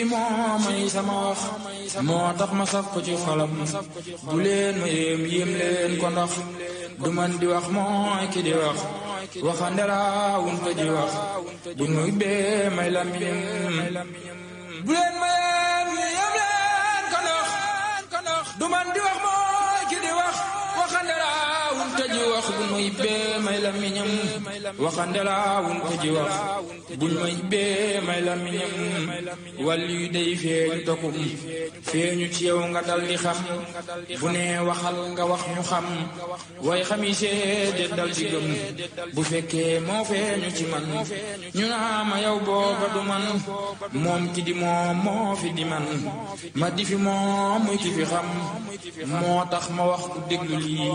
bi moo may sama wax moo tax ma saf ko ci xolam bu leen ma yéem leen ko ndax du man di wax mooy ki di wax waxande laa wunta ji wax bu nuy bee may lamiñam bu leen ma yéem leen ko ndax du man di wax mooy ki di wax waxande laa wunta ji wax bu nuy bee may lamiñam waxande laa wunta ji wax bu nuy bee may lamiñam wàllu yu day feeñu tokum feeñu ci yow nga dal di xam bu ne waxal nga wax ñu xam way xam yi seede dal di gëm bu fekkee moo feeñu ci man ñu naa ma yow booba du man moom ki di moom moo fi di man ma di fi moom muy ki fi xam moo tax ma wax ku déglu lii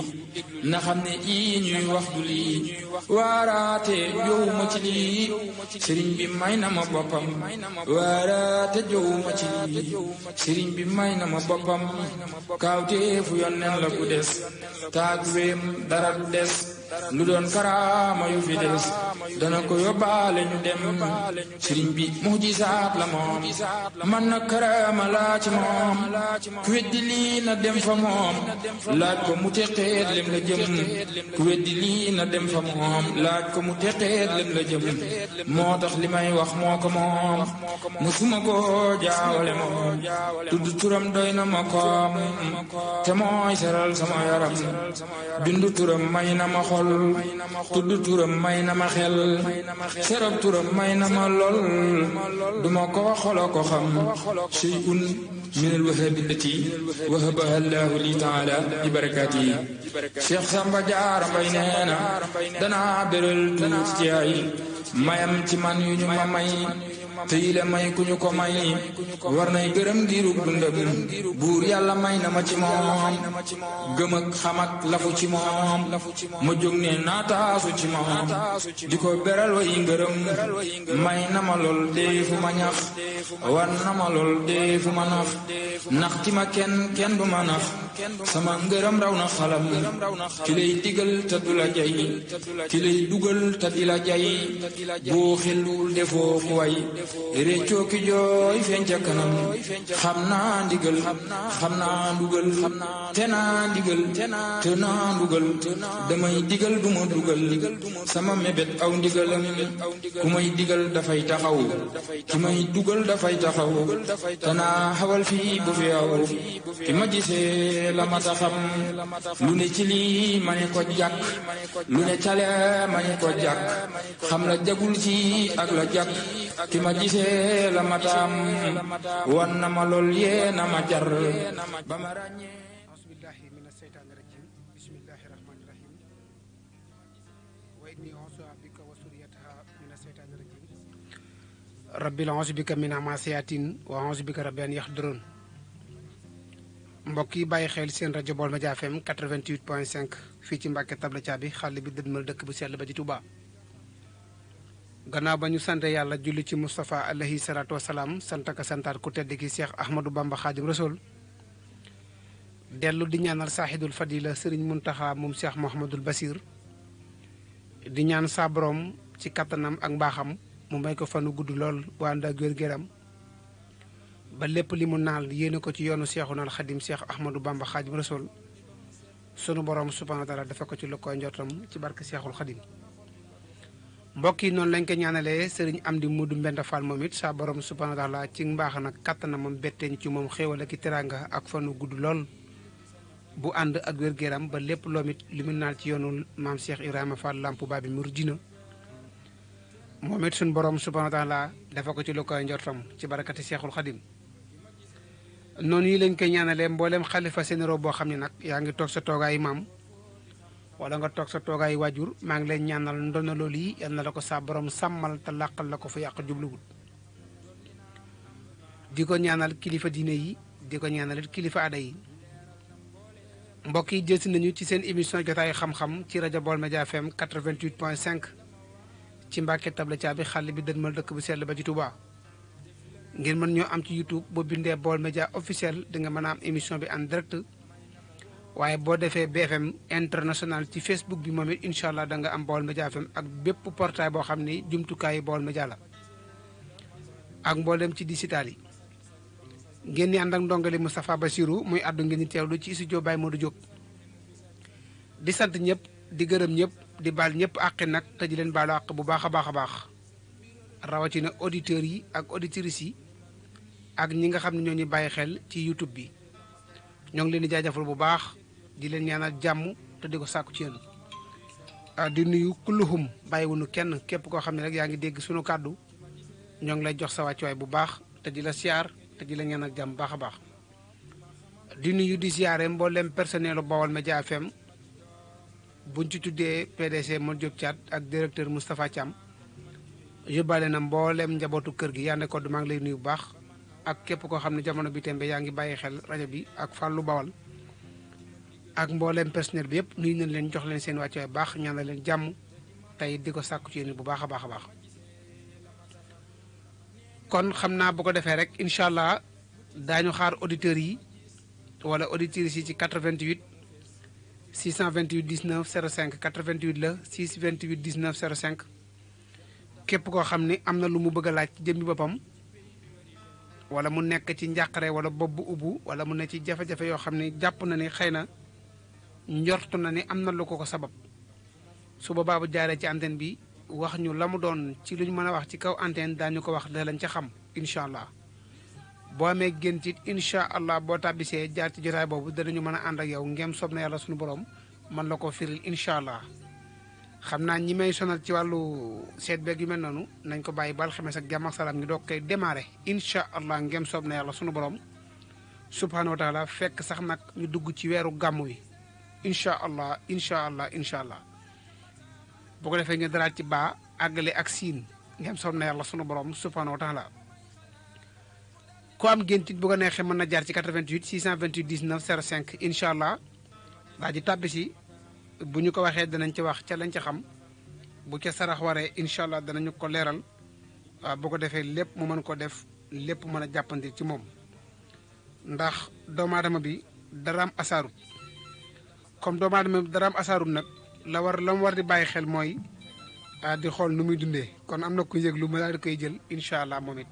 na xam ne ii ñuy wax du lii waaraate jowuma ci lii sëriñ bi may na ma boppam waaraate jowuma ci lii sëriñ bi may na ma boppam kaawteefu yonneen la ku des taag weem dara du des lu doon karaama yu fi des dana ko yóbbaale ñu dem sëriñ bi mujisaat la moom man na karaama laa ci moom ku weddi lii na dem fa moom laaj ko mu teqeet lem la jëm ku weddi lii na dem fa moom laaj ko mu teqeet lem la jëm moo tax li may wax moo ko moom musuma ko jaawale moom tudd turam doy na ma koom te mooy seral sama yaram bindu turam may na ma xol tudd turam may na ma xel serab turam may na ma lool duma ko xolo ko xam shay'un min al-wahabi allati wahabaha Allahu li ta'ala bi barakatihi Cheikh Samba Diarra Mbaye nee na danaa beral tuuti ci ay mayam ci man yu ñu ma may te yile may ku ñu ko may war nay gërëm diirug dundam buur yàlla may na ma ci moom gëm ak xam ak lafu ci moom ma jóg ne naataasu ci moom di ko beral way ngërëm may na ma lool dee fu ma ñax war na ma lool dee fu ma nax nax ti ma kenn du ma nax sama ngërëm raw na xalam ki lay digal te du la jay ki lay dugal te di la jay boo xelul defoo ku way réccoo ki jooy feeñ ca kanam xam naa ndigal xam naa ndugal te naa ndigal te naa ndugal damay digal duma dugal sama mébét aw ndigalam ku may digal dafay taxaw ki may dugal dafay taxaw te naa xawal fii bu fi aw ki ma gisee la mata xam lu ne ci lii ma ne ko jàkk lu ne cale ma ne ko jàkk xam la jagul ci ak la jàkk ki ma gisee la mataam wan na ma lool yee na ma jar ba ma ràññee asbillahi mina seytaani rajim bismillahi rahmani rahim wa inni a'uuzu bika wa suriyataha mina seytaani rajim rabbil a'uuzu bika min amaasiyatin wa a'uuzu bika rabbi an yaxduroon mbokk yi bàyyi xel seen rajo Baolmedias FM 88.5 fii ci Mbàkke Tabla Caabi xale bi dëdmal dëkk bu sell ba di Tuuba gannaaw ba ñu sant yàlla julli ci Moustapha alayhi salaatu wasalaam sant ka santaat ku tedd ki Cheikh Ahmadou Bamba Xaadim Rasul dellu di ñaanal saaxidul fadila sëriñ Muntaxa moom Cheikh Mouhamadul Basir di ñaan saa borom ci kattanam ak mbaaxam mu may ko fanu gudd lool waa ànd ak wér-gu-yaram ba lépp li mu naal yéene ko ci yoonu Seexunal Xadim Cheikh Ahmadou Bamba Xaadim Rasul sunu borom subhaanahu wa taala dafa ko ci lu koy njortam ci barke Seexul Xadim mbokk yi noonu lañ ko ñaanalee sëriñ Amdi Mudu Mbenda Fall moom it saa borom subhaanahu wa taala ci mbaax nag kattanam moom betteñ ci moom xéewal ak teraanga ak fanu gudd lool bu ànd ak wér-gu-yaram ba lépp loom it li mu naal ci yoonu maam Cheikh Ibrahima Fall Lamp Baabi Mouridina moom it suñu borom subhaanahu wa taala dafa ko ci lu koy njortam ci barakati Seexul Xadim noonu yi lañ koy ñaanalee mboolem xalifa généraux boo xam ne nag yaa ngi toog sa toogaayu maam wala nga toog sa toogaayu waajur maa ngi leen ñaanal ndono loolu yi yal na la ko saa borom sàmmal te làqal la ko fa yàq jubluwul di ko ñaanal kilifa diine yi di ko ñaanal it kilifa aada yi mbokk yi jëlsi nañu ci seen émission jotaayu xam-xam ci rajo Baolmedias FM 88.5 ci Mbàkke Tabla Caabi xàll bi dënmal dëkk bu sell ba ci Touba ngeen mën ñoo am ci YouTube boo bindee Baolmedias officiel di nga mën a am émission bi en direct waaye boo defee BFM international ci Facebook bi moom it incha allah da nga am Baolmedias FM ak bépp portail boo xam ni jumtukaayu Baolmedias la ak mboolem ci digital yi ngeen di ànd ak ndongali Moustapha Bassirou muy àddu ngeen di teewlu ci studio Baye Modou Diop di sant ñëpp di gërëm ñëpp di baal ñëpp àqi nag te di leen baalu àq bu baax a baax a baax rawatina auditeurs yi ak auditrices yi ak ñi nga xam ne ñoo ñu bàyyi xel ci YouTube bi ñoo ngi leen di jaajëfal bu baax di leen ñaanal jàmm te di ko sàkku ci yéen di nuyu kulluhum bàyyiwunu kenn képp koo xam ne rek yaa ngi dégg sunu kàddu ñoo ngi lay jox sa wàccuwaay bu baax te di la siyaar te di la ñaanal jàmm baax a baax di nuyu di siyaare mboolem personnelu Baol Média FM buñ ci tuddee PDC Modou Diop Thiat ak directeur Moustapha Thiam yóbbaale na mboolem njabootu kër gi yaa ko maa ngi lay nuyu bu baax ak képp koo xam ne jamono bi tembe yaa ngi bàyyi xel rajo bi ak Fallou Bawal ak mboolem personnel bi yëpp nuyu nañ leen jox leen seen wàccuwaay baax ñaanal leen jàmm tey di ko sàkku ci yéen bu baax a baax a baax. kon xam naa bu ko defee rek incha allah daañu xaar auditeurs yi wala auditrices yi ci 88 628 19 05 88 la 628 19 05 képp koo xam ni am na lu mu bëgg a laaj ci jëmmi boppam wala mu nekk ci njàqare wala bopp bu ubbu wala mu ne ci jafe-jafe yoo xam ne jàpp na ni xëy na njortu na ni am na lu ko sabab su boobaa bu jaaree ci antenne bi wax ñu la mu doon ci lu ñu mën a wax ci kaw antenne daañu ko wax da lañ ca xam incha allah boo amee gént it incha allah boo tàbbisee jaar ci jotaay boobu danañu mën a ànd ak yow ngem soob na yàlla suñu borom man la ko firil incha allah xam naa ñi may sonal ci wàllu seet beeg yu mel noonu nañ ko bàyyi ba alxames ak jàmm ak salaam ñu doog koy démarré incha allah ngem soob na yàlla suñu borom subhanahu wa taala fekk sax nag ñu dugg ci weeru gàmm wi incha allah incha allah incha allah bu ko defee nga daraat ci baa àggale ak siin ngem soob na yàlla sunu borom subhanahu wa taala ku am gént it bu ko neexee mën na jaar ci 88 628 19 05 incha allah daa ji tàbbi si bu ñu ko waxee danañ ci wax ca lañ ca xam bu ca sarax waree incha allah danañu ko leeral bu ko defee lépp mu mën ko def lépp mën a jàppandi ci moom ndax doomu aadama bi daraam asaarut comme doomu aadama bi daraam asaarut nag la mu war di bàyyi xel mooy di xool nu muy dundee kon am na ku yëg lu ma daal di koy jël incha allah moom it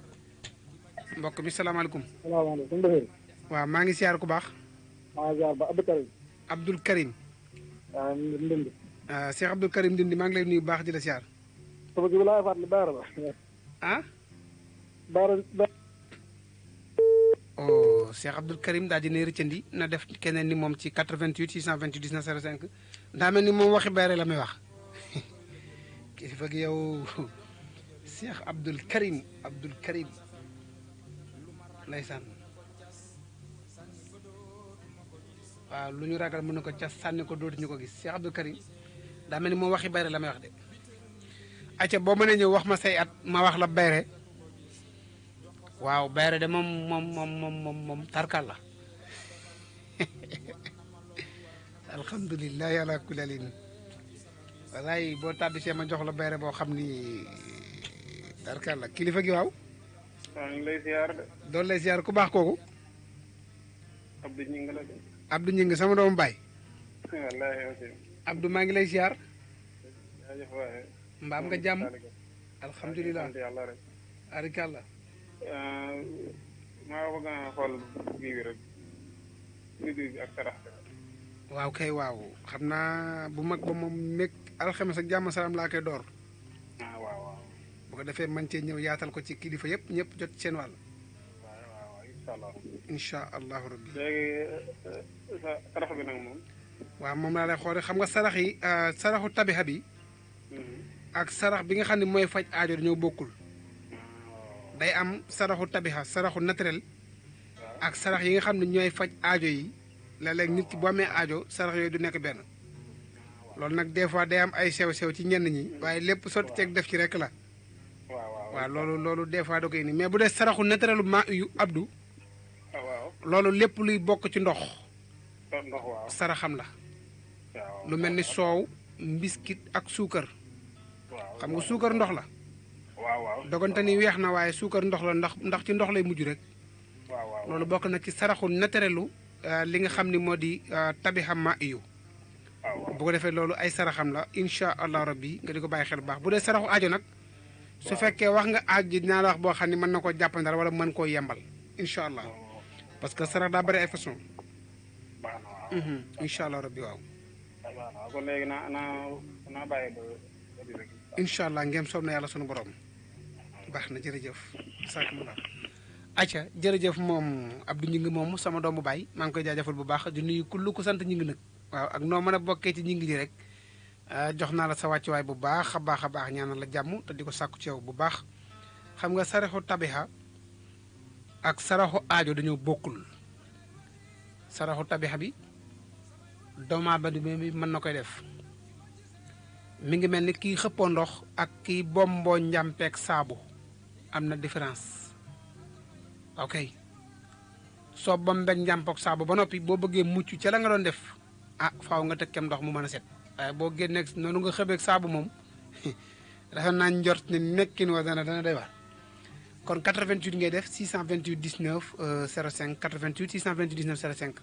mbokk mi salaamaaleykum. salaamaaleykum. waaw maa ngi siyaar ku baax. maa ngi siyaar ba Abdou Karim. Abdoul Karim. waaw Ndindi. Cheikh Abdoul Karim Ndindi maa ngi lay nuyu bu baax di la siyaar. sama ji bi laay fàttali Baara ba. ah. Baara. oh Cheikh Abdoul Karim daal di ne rëccandi na def keneen ni moom ci 88 628 19 05 daa mel ni moom waxi Baara la may wax kilifa gi yow Cheikh Abdoul Karim ndeysaan waaw lu ñu ragal mën na ko ca sànni ko dootuñu ko gis Cheikh Abdoul Karim daa mel ni moom waxi Baara la may wax de acca boo mënee ñëw wax ma say at ma wax la Baara waaw Baara de moom tarkal la alhamdulilah ala kulli halin walaay boo tàbbisee ma jox la Baara boo xam ni tarkal la kilifa gi waaw. maa ngi lay ziar de. doon lay ziar ku baax kooku. Abdou Ñing la de. Abdou Ñing sama doomu baay. wallaahi aussi. Abdou maa ngi lay ziar. jaajëf waaye. mbaam nga jàmm. alhamdulilah sant yàlla rek. arikàlla. maa bëgg a xool kii bi rek. liggéey bi ak sarax bi. waaw kay waaw xam naa bu mag ba moom nekk alxames ak jàmm salaam laa koy door. ah waaw waaw. bu ko defee man cee ñëw yaatal ko ci kilifa yëpp ñëpp jot seen wàll. waaw waaw incha allah. incha allahu rabbi. léegi sarax bi nag moom. waaw moom laa lay xool xam nga sarax yi saraxu tabixa bi. ak sarax bi nga xam ne mooy faj aajo dañoo bokkul. day am saraxu tabixa saraxu naturel. ak sarax yi nga xam ne ñooy faj aajo yi. léeg-léeg nit ki boo amee aajo sarax yooyu du nekk benn. loolu nag des fois day am ay sew-sew ci ñenn ñi waaye lépp sotti ceeg def ci rek la. waaw loolu des fois da koy ni mais bu dee saraxu naturelu maa yu Abdou. waaw loolu lépp luy bokk ci ndox. ndox waaw saraxam la. lu mel ni soow mbiskit ak suukar. xam nga suukar ndox la. waaw dogante ni weex na waaye suukar ndox la ndax ci ndox lay mujj rek. loolu bokk na ci saraxu naturelu li nga xam ni moo di tabixa maa yu. bu ko defee loolu ay saraxam la incha allah rabbi nga di ko bàyyi xel bu baax bu dee saraxu aajo nag. su fekkee wax nga aaj ji dinaa la wax boo xam ne mën na koo jàppandal wala mën koo yembal incha allah parce que sarax daa bëri ay façon. baax na waaw. incha allah rabbi waaw. baax na kon léegi naa bàyyi ba di rek. incha allah ngeen soob na yàlla sunu borom. baax na jërëjëf. saakumulaa. acca jërëjëf moom Abdou Gningue moom sama doomu baay maa ngi koy jaajëfal bu baax di nuyu kullu ku sant Gningue nag. waaw ak noo mën a bokkee ci Gningue ji rek. jox naa la sa wàccuwaay bu baax a baax ñaanal la jàmm te di ko sàkku ci yow bu baax. xam nga saraxu tabixa ak saraxu aajo dañoo bokkul. saraxu tabixa bi doomu aadama bi mën na koy def mi ngi mel ni kii xëppoo ndox ak kii bomboo njàmpeeg saabu am na différence ok soo bombeeg njàmpoog saabu ba noppi boo bëggee mucc ca la nga doon def faaw nga teg kem ndox mu mën a set waaye boo génneeg noonu nga xëbeeg saabu moom dafa naa njort ne nekkin wa dana doy waar kon 88 ngay def 628 19 05 88 628 19 05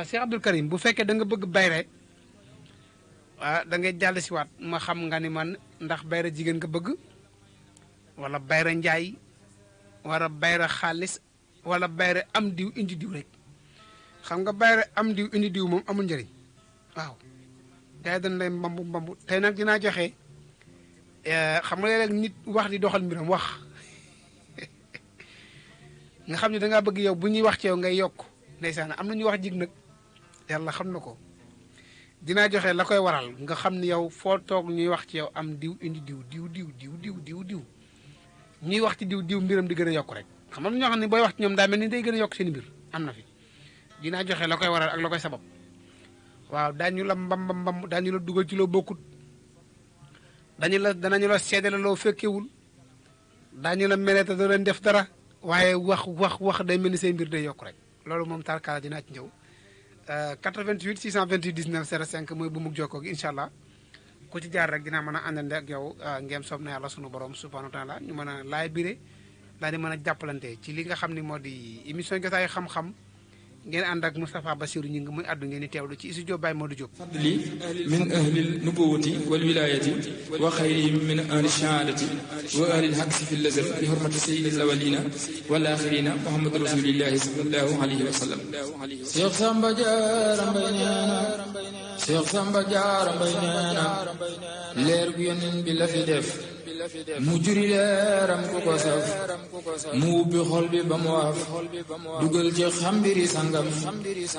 Cheikh Abdoul Karim bu fekkee da nga bëgg bayre da ngay jàll si waat ma xam nga ni man ndax bayre jigéen nga bëgg wala bayre njaay wala bayre xaalis wala bayre am diw indi diw rek xam nga bayre am diw indi diw moom amul njëriñ waaw gars yi dañ lay mbambu tey nag dinaa joxe xam nga léeg-léeg nit wax di doxal mbiram wax nga xam ne dangaa bëgg yow bu ñuy wax ci yow ngay yokk ndeysaan am na ñu wax jig nag yàlla xam na ko dinaa joxe la koy waral nga xam ni yow foo toog ñuy wax ci yow am diw indi diw ñuy wax ci diw mbiram di gën a yokk rek xam nga ñoo xam ne booy wax ci ñoom daa mel ni day gën a yokk seen mbir am na fi dinaa joxe la koy waral ak la koy sabab waaw daañu la mbam daañu la dugal ci loo bokkut danañu la seedale loo fekkewul daañu la mereta doo leen def dara waaye wax day mel ni say mbir day yokk rek loolu moom tarkaala dinaa ci ñëw 88 628 19 05 mooy bu mug jokkoo gi incha allah ku ci jaar rek dinaa mën a àndande ak yow ngeen soob na yàlla sunu borom subhanahu wa taala ñu mën a laay bire daal di mën a jàppalante ci li nga xam ni moo di émission jotaayu xam-xam ngeen ànd ak Moustapha Bassirou Gningue muy àddu ngeen di teewlu ci studio Baye Modou Diop. fadli min ahli nubuwati wal wilayati wa xayrihim min ahli shahadati wa ahli lxaqsi fi lazal bi hurmati sayyidi lawalina wal axirina muhammad rasulillahi sallallahu alayhi wa sallam. Cheikh Samba Diarra Mbaye nee na Cheikh Samba Diarra Mbaye nee na leer gu yónneen bi la fi def mu juri leeram ku ko saf mu ubbi xol bi ba mu waaf dugal ci xambiri sangam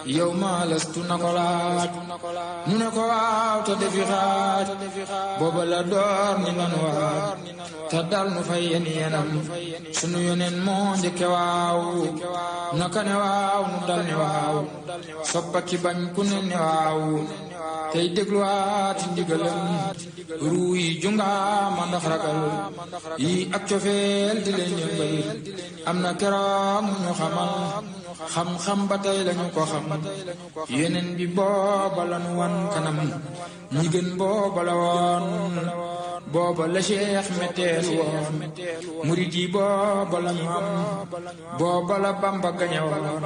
yow ma lastu na ko laaj mu ne ko waaw te defi xaaj booba la door ni nan waat te dal nu fay yenam sunu yoneen moo njëkke waaw naka ne waaw nu dal ne waaw soppa ki bañ ku ne ne waaw tey dégluwaati ndigalam ruu yi jungaama ndax ragal yi ak cofeel di leen yëngal am na keroog mu ñu xamal xam-xam ba tey lañu ko xam yeneen bi booba la nu wan kanam ñi gën booba la woon booba la cheikh meteel woon murid yi booba la ñu am booba la bamba gañe woon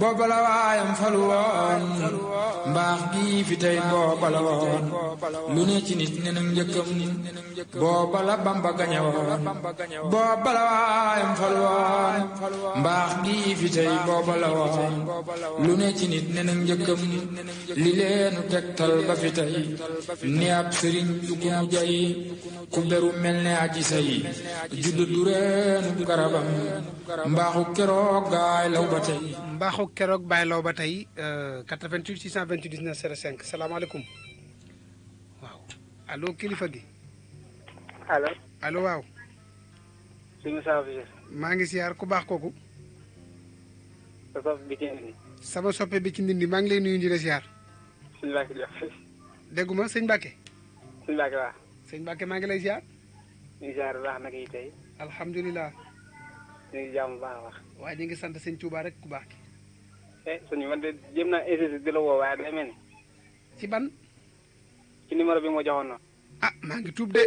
booba la waayam falu woon mbaax gi fi tey booba la woon lu ne ci nit ne nag njëkkam booba la bamba gañe woon booba la waayam falu woon mbaax gi fi tey booba la woon lu ne ci nit ne nag njëkkam li leenu tegtal ba fi tey ni ab sëriñ du ku mu jay ku beru mel ne aji say judd du reenu garabam mbaaxu keroog gaay law ba tey mbaaxu keroog baay law ba tey 88 628 19 05 salaamaaleykum waaw allo kilifa gi allo waaw suñu saafara. maa ngi siyaar ku baax kooku sa soppe bi ci ndindi. sama soppe bi ci ndindi maa ngi lay nuyu di la siyaar suñu Mbàkke Diop. dégguma sëñ Mbàkke suñu Mbàkke waaw. sëñ Mbàkke maa ngi lay siyaar ñu ngi ziar bu baax naka yi tey. alhamdulilah ñu ngi jàmm bu baax a baax. waaye ñu ngi sant sëñ Tuubaa rek ku baax ki suñu man de jéem naa insisté di la woo waaye day mel ni. ci ban ci numéro bi moo joxoon noonu. maa ngi tuub de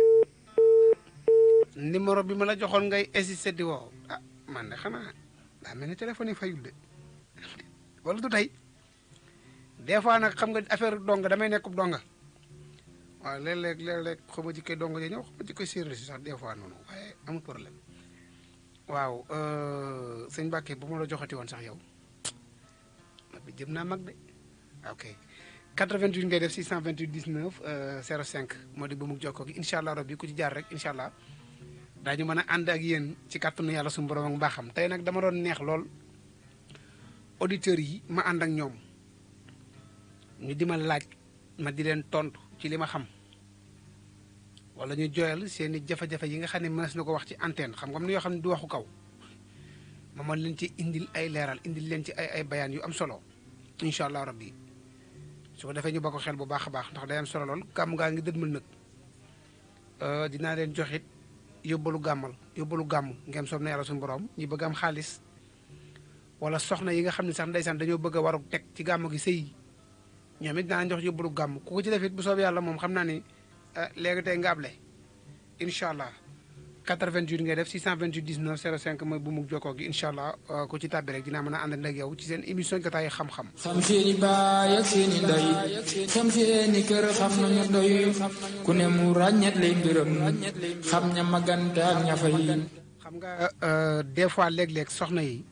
numéro bi ma la joxoon ngay insisté di woo man de xanaa daa mel ni téléphone yi fayul de wala du tey des fois nag xam nga affaire donga damay nekkub donga waaw léeg-léeg xaw ma jikkee donga ji ñëw xaw ma jikkee séeréer si sax des fois noonu waaye amul problème waaw sëñ Mbàkke bu ma la joxati woon sax yow jëm naa mag de ok 88 ngay def 628 19 05 moo di bu mu jokkoo gi incha allah rabbi ku ci jaar rek incha allah daañu mën a ànd ak yéen ci kàttanu yàlla suñu borom ak mbaaxam tey nag dama doon neex lool auditeurs yi ma ànd ak ñoom ñu di ma laaj ma di leen tontu ci li ma xam wala ñu joyal seen i jafe-jafe yi nga xam ne mënees na ko wax ci antenne xam nga am na yoo xam ne du waxu kaw ma mën leen ci indil ay leeral indil leen ci ay bayaan yu am solo incha allah rabbi su ko defee ñu ba ko xel bu baax a baax ndax day am solo lool gàmm gaa ngi dëdmal nag dinaa leen joxit yóbbalu gàmm ngeen soob na yàlla suñu borom ñi bëgg am xaalis wala soxna yi nga xam ne sax ndeysaan dañoo bëgg a waru teg ci gàmm gi sëy ñoom it dinaa leen jox yóbbalu gàmm ku ko ci def it bu soob yàlla moom xam naa ni léegi tey nga able incha allah 88 ngay def 628 19 05 mooy bu mu jokkoo gi incha allah ku ci tàbbi rek dinaa mën a ànd ak yow ci seen émission jotaayu xam-xam. xam seeni baay ak seeni ndey xam seeni kër xam nañu doy ku ne mu ràññet lay mbiram xam ña magante ak ña fay. xam nga des fois léeg-léeg soxna yi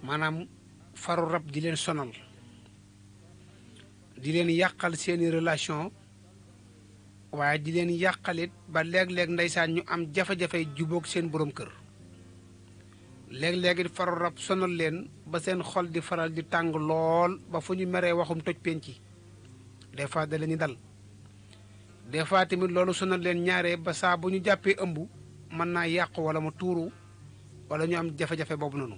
maanaam faru rab di leen sonal di leen yàqal seeni relation. waaye di leen yàqalit ba léeg-léeg ndeysaan ñu am jafe-jafe jubóog seen borom kër léeg-léeg it faru rab sonal leen ba seen xol di faral di tàng lool ba fu ñu meree waxum toj penc des fois da leen dal des fois tamit loolu sonal leen ñaaree ba saa bu ñu jàppee ëmb mën naa yàqu wala mu tuuru wala ñu am jafe-jafe boobu noonu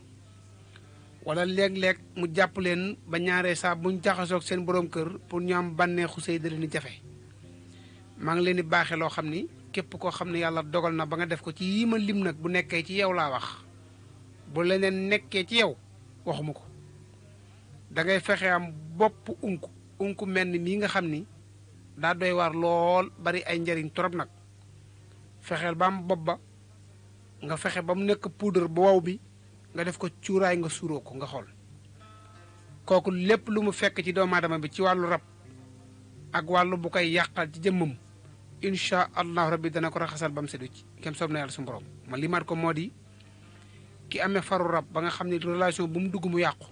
wala léeg-léeg mu jàpp leen ba ñaaree saa bu ñu jaxasoog seen borom kër pour ñu am bànneexu sëy da leen di jafe. maa ngi leen di baaxee loo xam ni képp koo xam ne yàlla dogal na ba nga def ko ci yii ma lim nag bu nekkee ci yow laa wax bu leneen nekkee ci yow waxuma ko da ngay fexe am bopp unku mel ni mii nga xam ni daa doy waar lool bari ay njariñ trop nag fexeel ba am bopp ba nga fexe ba mu nekk poudre bu wow bi nga def ko cuuraay nga suuroo ko nga xool kooku lépp lu mu fekk ci doomu aadama bi ci wàllu rab ak wàllu bu koy yàqal ci jëmmam incha allahu rabbi dana ko raxasal ba mu seddu ci kem soob na yàlla suñu borom ma limaat ko moo di ki amee faru rab ba nga xam ne relation bu mu dugg mu yàqu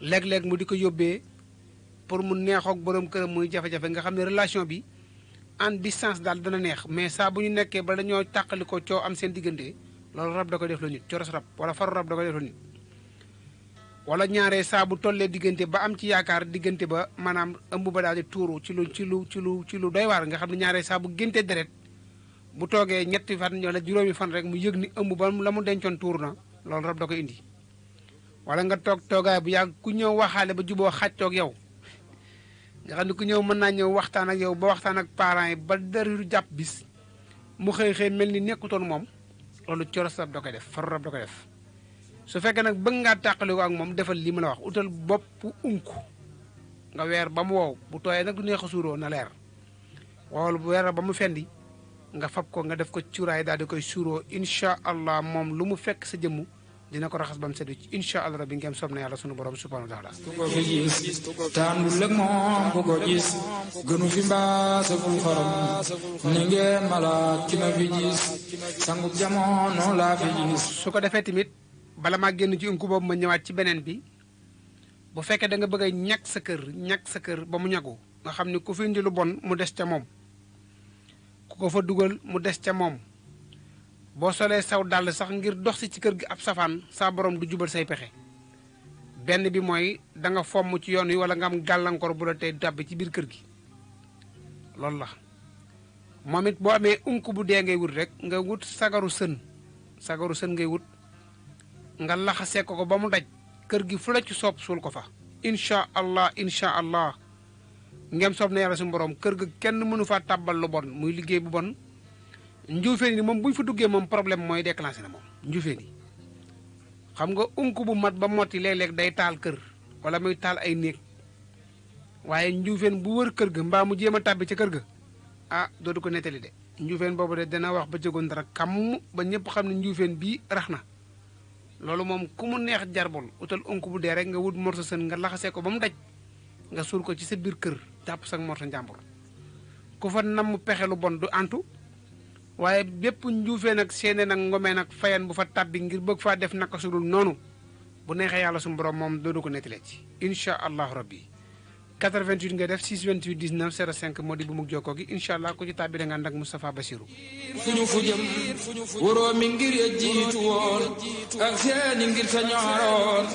léeg-léeg mu di ko yóbbee pour mu neexook borom këram muy jafe-jafe nga xam ne relation bi en distance daal dana neex mais saa bu ñu nekkee ba dañoo tàqali ko coow am seen diggante loolu rab da koy def la nit coros rab wala faru rab da koy def la nit wala ñaaree saa bu tollee diggante ba am ci yaakaar diggante ba maanaam ëmb ba daal di tuuru ci lu doy waar nga xam ne ñaaree saa bu génte deret bu toogee ñetti fan wala juróomi fan rek mu yëg ni ëmb ba la mu dencoon tuur na loolu rab da ko indi wala nga toogaay bu yàgg ku ñëw waxaale ba juboo xàccoog yow nga xam ne ku ñëw mën naa ñëw waxtaan ak yow ba waxtaan ak parents yi ba dara jàpp bis mu xëy mel ni nekkutoon moom loolu coros rab da koy def faru rab da koy def su fekkee nag bëgg ngaa tàqali ko ak moom defal li ma la wax utal bopp unku nga weer ba mu wow bu tooyee nag du neex a suuroo na leer wowal bu weer ba mu fendi nga fab ko nga def ko cuuraay daal di koy suuroo incha allah moom lu mu fekk sa jëmm dina ko raxas ba mu seddu ci incha allah rabbi ngeen soob na yàlla sunu borom subhanahu wa taala. ku ko fi gis tàndul ak moom ku ko gis gënu fi mbaa saful xorom ni ngeen malaat ki ma fi gis sangub jamono laa fi gis. su ko defee tamit bala maa génn ci unku boobu ma ñëwaat ci beneen bi bu fekkee da nga bëgg a ñàkk sa kër ba mu ñagu nga xam ni ku fi indi lu bon mu des ca moom ku ko fa dugal mu des ca moom boo solee saw dàll sax ngir dox si ci kër gi ab safaan saa borom du jubal say pexe benn bi mooy da nga fomm ci yoon wi wala nga am gàllankoor bu la tey tàbbi ci biir kër gi loolu la moom it boo amee unku bu dee ngay wut rek nga wut sagaru sën ngay wut nga laxasee ko ba mu daj kër gi fu la ci soob suul ko fa incha allah ngem soob na yàlla suñu borom kër ga kenn mënu faa tàbbal lu bon muy liggéey bu bon njuufeen yi moom bu ñu fa duggee moom problème mooy déclenché na moom njuufeen yi xam nga unku bu mat ba motti léeg-léeg day taal kër wala muy taal ay néeg waaye njuufeen bu wër kër ga mbaa mu jéem a tàbbi ca kër ga dootu ko nettali de njuufeen boobu de dana wax ba jógoon dara kam ba ñëpp xam ne njuufeen bii rax na loolu moom ku mu neex jarbul utal unku bu dee rek nga wut morso sën nga laxasee ko ba mu daj nga suul ko ci sa biir kër jàpp sa morso njàmbur ku fa namm pexe lu bon du antu waaye bépp njuufee nag seene nag ngomee nag fayan bu fa tàbbi ngir bëgg faa def naka sudul noonu bu neexee yàlla suñu borom moom doodu ko nettalee ci incha allahu rabbi 88 nga def 628 19 05 moo di bu mug jokkoo gi incha allah ku ci tàbbi da nga ànd ak Moustapha Bassirou fuñu fu jëm waroo mi ngir ya jiitu woon ak seeni ngir sa ñooroon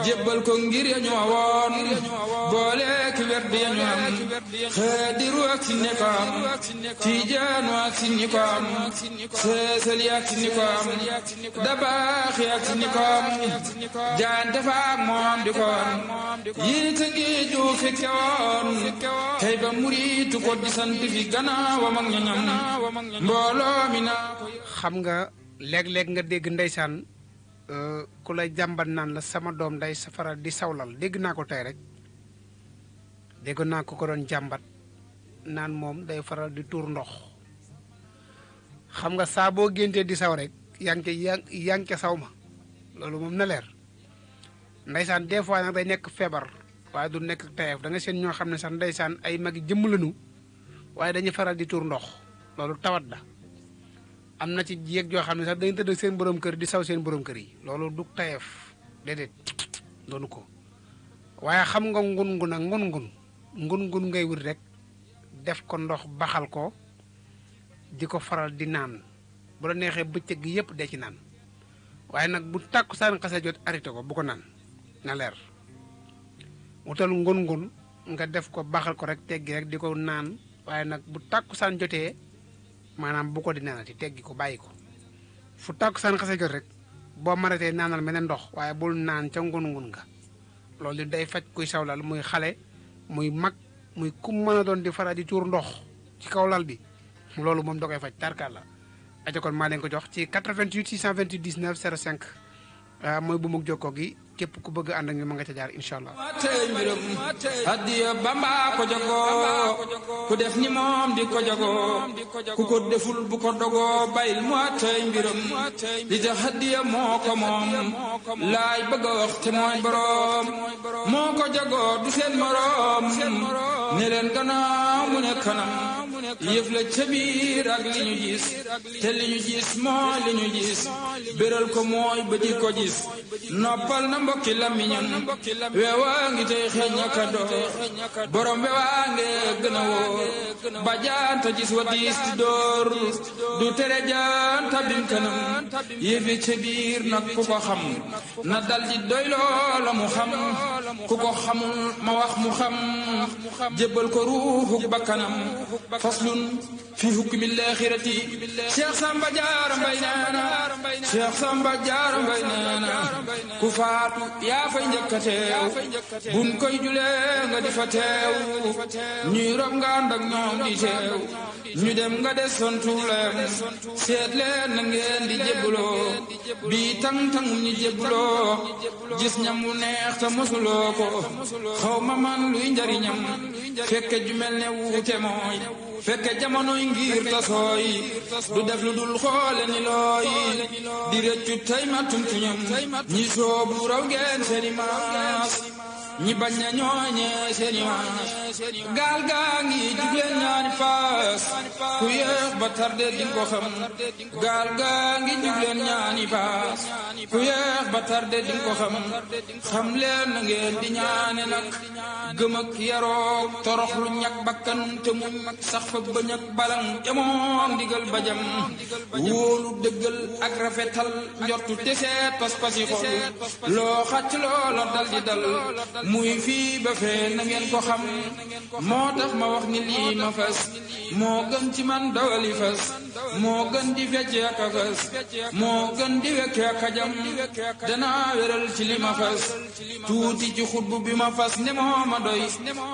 jébbal ko ngir ya ñoowoon boole ki werd ya ñu am xaadiru ak si ni ko am tijaanu ak si ni ko am seesali ak si ni ko am dabaaxi ak si ni ko am jaante fa ak moom di ko am yéen a ngi ju fekke woon tey ba muriitu ko di sant fi gannaawam ak ñoñam mbooloo mi naa ko xam nga léeg-léeg nga dégg ndeysaan ku lay jàmbat naan la sama doom day safara di sawlal dégg naa ko tey rek dégg naa ko doon jàmbat naan moom day faral di tuur ndox xam nga saa boo géntee di saw rek yaa ngi ca saw ma loolu moom na leer ndeysaan des fois nag day nekk feebar waaye du nekk tayef da nga seen ñoo xam ne sax ndeysaan ay magi jëmm lañu waaye dañuy faral di tuur ndox loolu tawat la am na ci jéeg joo xam ne sax dañuy tëdd ak seen borom kër di saw seen borom kër yi loolu du tayef déedéet doonu ko waaye xam nga ngun-ngun ak ngun-ngun ngay wut rek def ko ndox baxal ko di ko faral di naan bu la neexee bëccëg gi yëpp dee ci naan waaye nag bu tàkkusaan xasee jot arrêté ko bu ko naan na leer wutal ngun-ngun nga def ko baxal ko rek teggi rek di ko naan waaye nag bu tàkkusaan jotee maanaam bu ko di naanati teggi ko bàyyi ko fu tàkkusaan xasee jot rek boo maratee naanal meneen ndox waaye bul naan ca ngun-ngun nga loolu day faj kuy sawlal muy xale muy mag muy ku mën a doon di faral di tuur ndox ci kaw lal bi loolu moom da koy faj tarkaal la aja kon maa leen ko jox ci 88 628 19 05 mooy bu mug jokkoo gi képp ku bëgg ànd ak ñu ma nga ca jaar incha allah tey mbiram addiya Bamba ko jagoo ku def ni moom di ko jagoo ku ko deful bu ko dogoo bayil mu tey mbiram li tax addiya moo ko moom laay bëgg a wax te mooy boroom moo ko jagoo du seen moroom ne leen gannaaw mu ne kanam yëf la ca biir ak li ñu gis te li ñu gis mooy li ñu gis béral ko mooy ba di ko gis noppal na mbokki lamiñam weewaa ngi tey xeeñ ñaka doo borom weewaa nge gën a wóor ba jaanta gis wa diis ti dóor du tere jaanta bim kanam yëfi ca biir nag ku ko xam na dal di doy loola mu xam ku ko xamul ma wax mu xam jébbal ko ruuxuk bakkanam faslun fi hukmi laaxirati Cheikh Samba Diarra Mbaye neena Cheikh Samba Diarra Mbaye neena ku faatu yaa fay njëkk a teew buñ koy julee nga di fa teew ñuy rob nga ànd ak ñoom di teew ñu dem nga des sontuuleem seet leen na ngeen di jébbuloo bii tang-tangum ñi jébbuloo gis ñam wu neex te mosuloo ko xaw ma man luy njariñam fekke ju mel ne wuute mooy fekke jamonoy ngir tasooy du def lu dul xoole ni looy di rëccu tey ma tumtuñam ñi soobu raw ngeen seeni maas ñi bañ na ñooñee seeni maas gaal gaa ngi jugleen ñaani paas ku yéex ba tarde di ko xam gaal gaa ngi jugleen ñaani paas ku yéex ba tarde di ko xam leen na ngeen di ñaane nag gëm ak yaroo torox lu ñak bakkan te muñ sax fa bañ ak balang jamoon ndigal bajam wóolu dëggal ak rafetal njortu te seet pas-pasi xol loo xacc loola dal di dal muy fii ba fee na ngeen ko xam moo tax ma wax ni lii ma fas moo gën ci man dawali fas moo gën di fecce ak a fas moo gën di wekke ak a jam danaa wéral ci li ma fas tuuti ci xutbu bi ma fas ne moo ma doy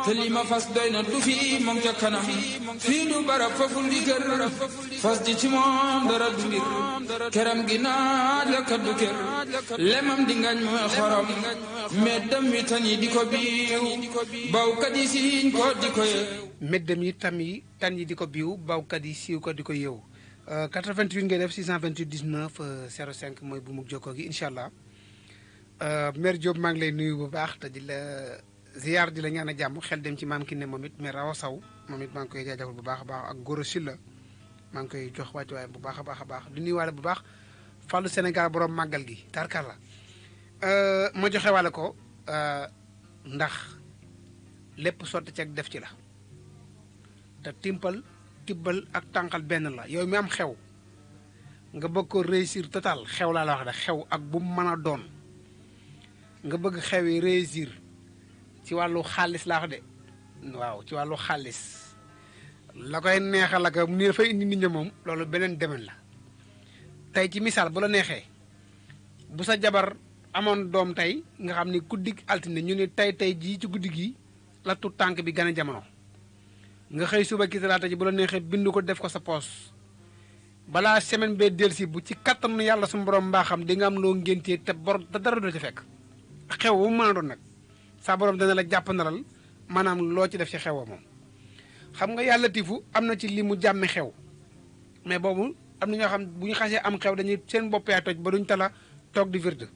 te li ma fas doy na du fii moom ca kanam fii du barab faful di kër fas di ci moom dara du mbir keram gi naaj la kaddu kër lemam di ngañ mooy xorom meddam wi tan yi di ko biiw bawkat yi siiñ ko di ko yeew meddam yi tam yi tan yi di ko biiw bawkat yi siiw ko di ko yeew 88 ngay def 628 19 05 mooy bu mug jokkoo gi incha allah Mère Diop maa ngi lay nuyu bu baax te di la ziar di la ñaan a jàmm xel dem ci maam ki ne moom it mais Rawa Saw moom it maa ngi koy jaajëfal bu baax a baax ak Goro Silla maa ngi koy jox wàccuwaay bu baax a baax a baax di nuyuwaale bu baax Fallou Sénégal borom màggal gi tarkar la ma joxe wàlle ko ndax lépp sotti ci ak def ci la te tibbal ak tànqal benn la yow mi am xew nga bëgg ko réussir total xew laa la wax de xew ak bu mu mën a doon nga bëgg xew yi réussir ci wàllu xaalis laa wax de waaw ci wàllu xaalis la koy neexal ak ni dafay indi nit ñi moom loolu beneen demen la tey ci misaal bu la neexee bu sa jabar amoon doom tey nga xam ni guddi altine ñu ne tey jii ci guddi gi la tut tànk bi gën a jamono nga xëy suba ki talaata ji bu la neexee bind ko def ko sa poos balaa semaine bee delsi bu ci kattanu yàlla suñu borom mbaaxam di nga am loo ngéntee te dara du ci fekk xew bu mu mën a doon nag sa borom dana la jàpp naral maanaam loo ci def ci xew moom xam nga yàlla tifu am na ci li mu jàmmi xew mais boobu am na ñoo xam bu ñu xasee am xew dañuy seen bopp yaay toj ba duñ tala toog di wird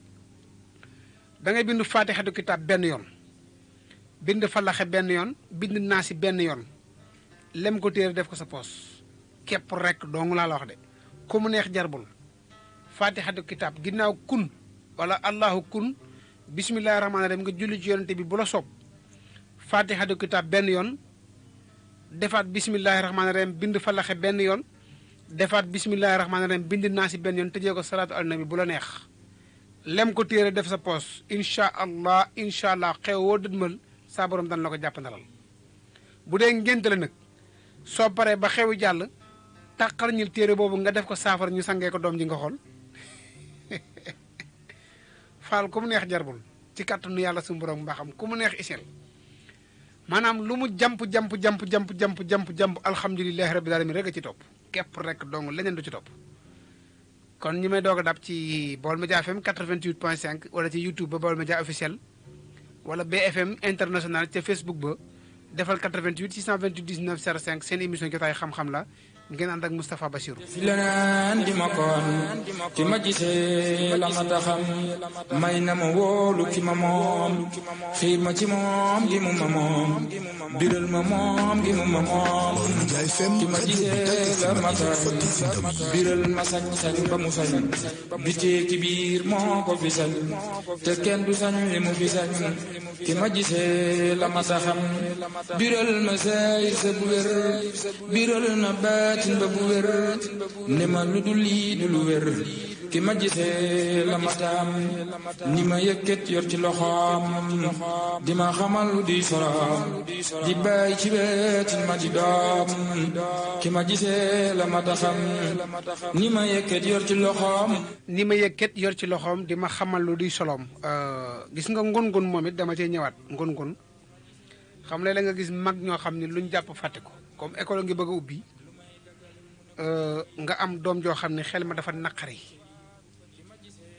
da ngay bind faatixatu kitaab benn yoon bind falaxe benn yoon bind naasi benn yoon lem ko téere def ko sa poos képp rek dong laa la wax de ku mu neex jarbul faatixatu kitaab ginnaaw kun wala allahu kun bismillahi rahmaani rahim nga julli ci yonente bi bu la soob faatixatu kitaab benn yoon defaat bismillahi rahmaani rahim bind falaxe benn yoon defaat bismillahi rahmaani rahim bind naasi benn yoon tëjee ko salaatu al nabi bu la neex lem ko téere def sa poos incha allah xew woo dëdmal saa borom dana la ko jàpp ndalal bu dee ngénte la nag soo paree ba xewi jàll tàqal ñu téere boobu nga def ko saafara ñu sangee ko doom ji nga xool faal ku mu neex jarbul ci kàttanu yàlla suñu borom mbaaxam ku mu neex isel maanaam lu mu jamp alhamdulilahi rabbil alamin rek a ci topp képp rek dong leneen du ci topp kon ñi may doog a dab ci Baol Média FM 88.5 wala ci YouTube ba Baol Média officiel wala BFM international ca Facebook ba defal 88 628 19 05 seen émission jotaay xam-xam la ngeen ànd ak Moustapha Bassirou fi leneen di ma koon ki ma gisee la ma taxam may na ma wóolu ki ma moom xiir ma ci moom gi mu ma moom biral ma moom gi mu ma moom ki ma gisee la ma taxam biral ma sañ ba mu sañ bitee ki biir moo ko fi sañ te kenn du sañ li mu fi sañ ki ma gisee la ma taxam biral ma sayir sa bu wér biral na baatin ba bu wér ne ma lu dul lii du lu wér ki ma gisee la ma taam ni ma yëkkat yor ci loxoom di ma xamal lu di soroom di bàyyi ci wetin ma di doom ki ma gisee la ma taxam ni ma yëkkat yor ci loxoom di ma xamal lu di soloom gis nga ngun-ngun moom it dama cee ñëwaat ngun-ngun xam la nga gis mag ñoo xam ne luñ jàpp fàtte ko comme école ngi bëgg a ubbi nga am doom joo xam ne xel ma dafa naqari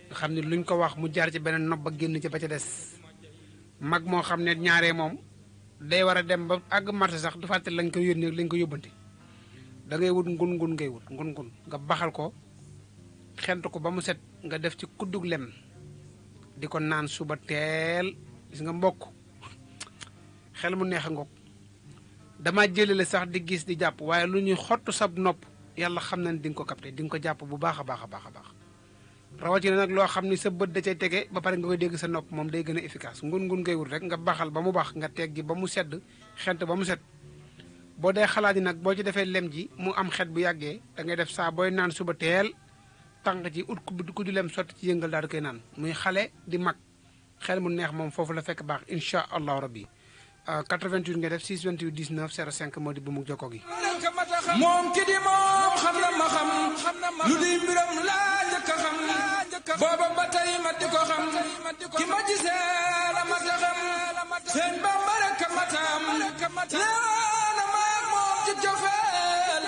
nga xam ne luñ ko wax mu jaar ci beneen nopp ba génn ci ba ca des mag moo xam ne ñaaree moom day war a dem ba àgg marché sax du fàtte lañ ko yónnee lañ ko yóbbante da ngay wut ngun-ngun ngun-ngun nga baxal ko xent ko ba mu set nga def ci kuddug lem di ko naan suba teel gis nga mbokk xel mu neex a ngoog dama jëlale sax di gis di jàpp waaye lu ñuy xottu sab nopp yàlla xam na ne di nga ko capté di nga ko jàpp bu baax a baax rawatina nag loo xam ni sa bët da cay tege ba pare nga koy dégg sa nopp moom day gën a efficace ngun-ngun ngay wut rek nga baxal ba mu baax nga teggi ba mu sedd xent ba mu set boo dee xalaat yi nag boo ci defee lem ji mu am xet bu yàggee da ngay def saa booy naan suba teel tànk ci ut ku di lem sotti ci yëngal daal di koy naan muy xale di mag xel mu neex moom foofu la fekk baax incha allahu rabbi 88 nga def 628 19 05 moo di bu mu jokkoo gi moom ki di moom xam na ma xam lu di mbiram laa njëkk a xam booba ba tey ma di ko xam ki ma gisee la ma ta xam seen Bamba rek ma taam laana maag moom ci jofeel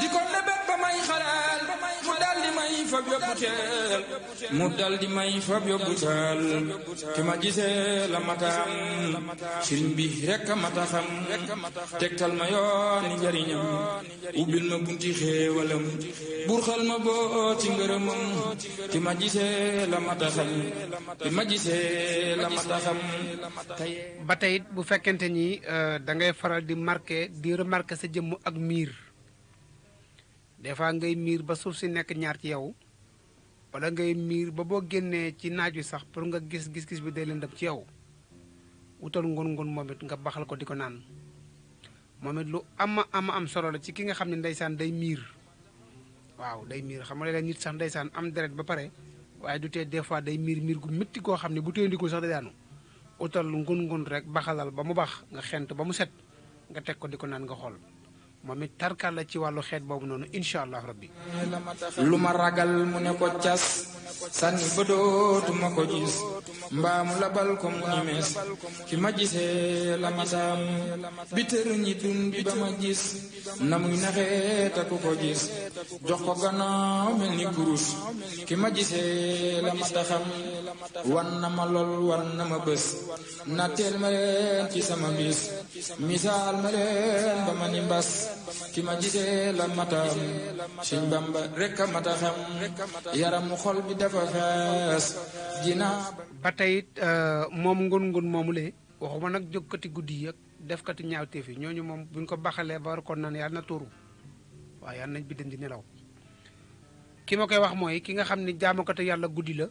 di ko nebet ba may xaleel mu dal di may fab yóbbu teel ki ma gisee la ma taam sëriñ bi rek ma ta xam tegtal ma yooni njariñam ubbil ma bunti xéewalam burxal ma boo ci ngërëmam ki ma gisee la ma ta xam ba tey bu fekkente ni da ngay faral di remarqué sa jëmm ak miir des fois ngay miir ba suuf si nekk ñaar ci yow wala ngay miir ba boo génnee ci naaj wi sax pour nga gis-gis bi day leen dem ci yow wutal ngun-ngun moom it nga baxal ko di ko naan moom it lu am solo la ci ki nga xam ne ndeysaan day miir waaw day miir xam nga léeg-léeg nit sax ndeysaan am deret ba pare waaye du tee des fois day miir gu métti koo xam ne bu téyandikul sax day daanu utal ngun-ngun rek baxalal ba mu bax nga xent ba mu set nga teg ko di ko naan nga xool moom it tarkal la ci wàllu xeet boobu noonu incha allah rabbi. lu ma ragal mu ne ko cas sànni ba dootuma ko gis mbaamu labal ko mu ni mees ki ma gisee la ma taam bi tër ñi dun bi ba ma gis na muy naxee te ku ko gis jox ko gannaaw mel ni kurus ki ma gisee la ma taxam wan na ma lool wan na ma bés na teel ma leen ci sama bis misaal ma leen ba ma ni mbas ki ma gisee la matam Sëñ Bamba rek a mata xam yaramu xol bi dafa fees jinaa ba tey it moom ngun-ngun moomu lee waxuma nag jógkati guddi yi ak defkati ñaawteef yi ñooñu moom buñ ko baxalee ba war ko naan yàlla na tuuru waaye yàlla nañ bi dem di nelaw ki ma koy wax mooy ki nga xam ni jaamukatu yàlla guddi la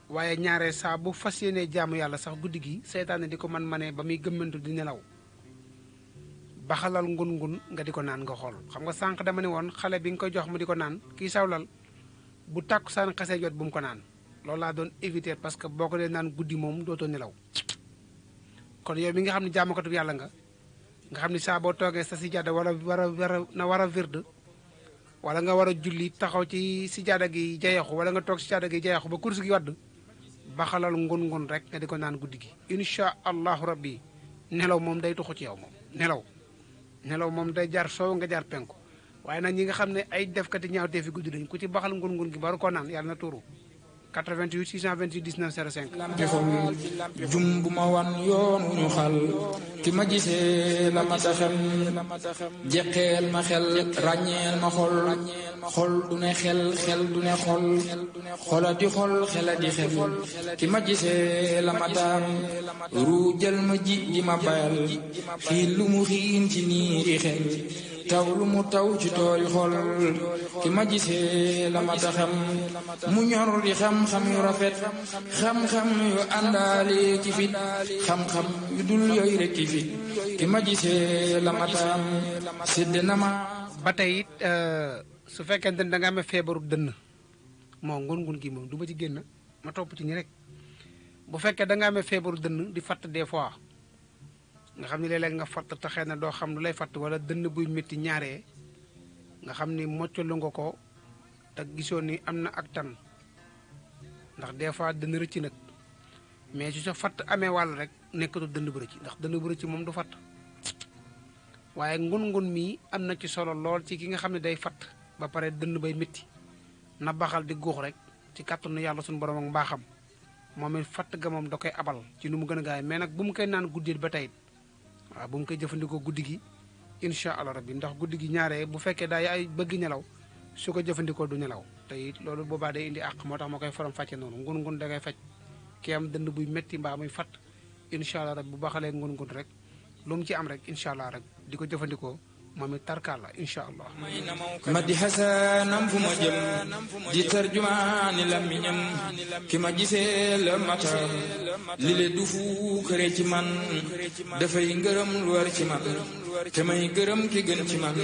waaye ñaare saa bu fas yéenee jaamu yàlla sax guddi gi seytaane di ko manee ba muy gëmmantu di nelaw baxalal ngun-ngun nga di ko naan nga xool xam nga sànq dama ne woon xale bi nga koy jox mu di ko naan kii sawlal bu tàkku saan xasee jot bu mu ko naan loolu laa doon éviter parce que boo ko dee naan guddi moom dootoo nelaw kon yow mi nga xam ne jaamakatu yàlla nga xam ne saa boo toogee sa sijaada war a wird wala nga war a julli taxaw ci sijaada gi jayaxu wala nga toog sijaada gi jayaxu ba kursi gi wadd baxalal ngun-ngun rek nga di ko naan guddi gi incha allahu rabbi nelaw moom day tuxu ci yow moom nelaw moom day jaar soow nga jaar penku waaye nag ñi nga xam ne ay defkati ñaawtee fi guddi lañ ku ci baxal ngun-ngun gi baru ko naan yàlla na tuuru 88 628 19 05. lampi xol jum bu ma wan yoon wu ñu xal ki ma gisee la ma taxem jeqeel ma xel ràññeel ma xol du ne xel du ne xola di xol xela di xel ki ma gisee la ma taam ruujal ma ji di ma bayal xiin lu mu xiin ci niiri xel taw lu mu taw ci tooli xol ki ma gisee la ma taxam mu ñor di xam-xam yu rafet xam-xam yu àndaale ci fit xam-xam yu dul yooyu rek ci fit ki ma gisee la ma taam sédd na ma ba tey it su fekkente ne da nga amee feebaru dënn moo ngun-ngun gi moom du ma ci génn ma topp ci ñi rek bu fekkee da nga amee feebaru dënn di fatt des fois nga xam ne léeg-léeg nga fatt te xëy na doo xam lu lay fatt wala dënn buy métti ñaaree nga xam ni moccalu nga ko te gisoo ni am na ak tan ndax des fois dënn rëcc nag mais su sa fatt amee wàll rek nekkatu dënn bu rëcc ndax dënn bu rëcc moom du fatt waaye ngun-ngun mii am na ci solo lool ci ki nga xam ne day fatt ba pare dënn bay métti na baxal di guux rek ci kàttanu yàlla suñu borom ak mbaaxam moom it fatt ga moom da koy abal ci nu mu gën a gaay mais nag bu mu koy naan guddee ba tey waaw bu mu koy jëfandikoo guddi gi incha allah rabbi ndax guddi gi ñaaree bu fekkee daay ay bëgg nelaw su ko jëfandikoo du nelaw te it loolu boobaa day indi àq moo tax ma koy faram fàcce noonu ngun-ngun da koy faj ki am dënd buy métti mbaa muy fatt incha allah rabbi bu baxalee ngun-ngun rek lu mu ci am rek incha allah rek di ko jëfandikoo moom it tarkaal la incha allah. ma di xasanam fu ma jëm di tarjumaani làmmiñam ki ma gisee la matam li le du fu këre ci man dafay ngërëm lu war ci man te may gërëm ki gën ci man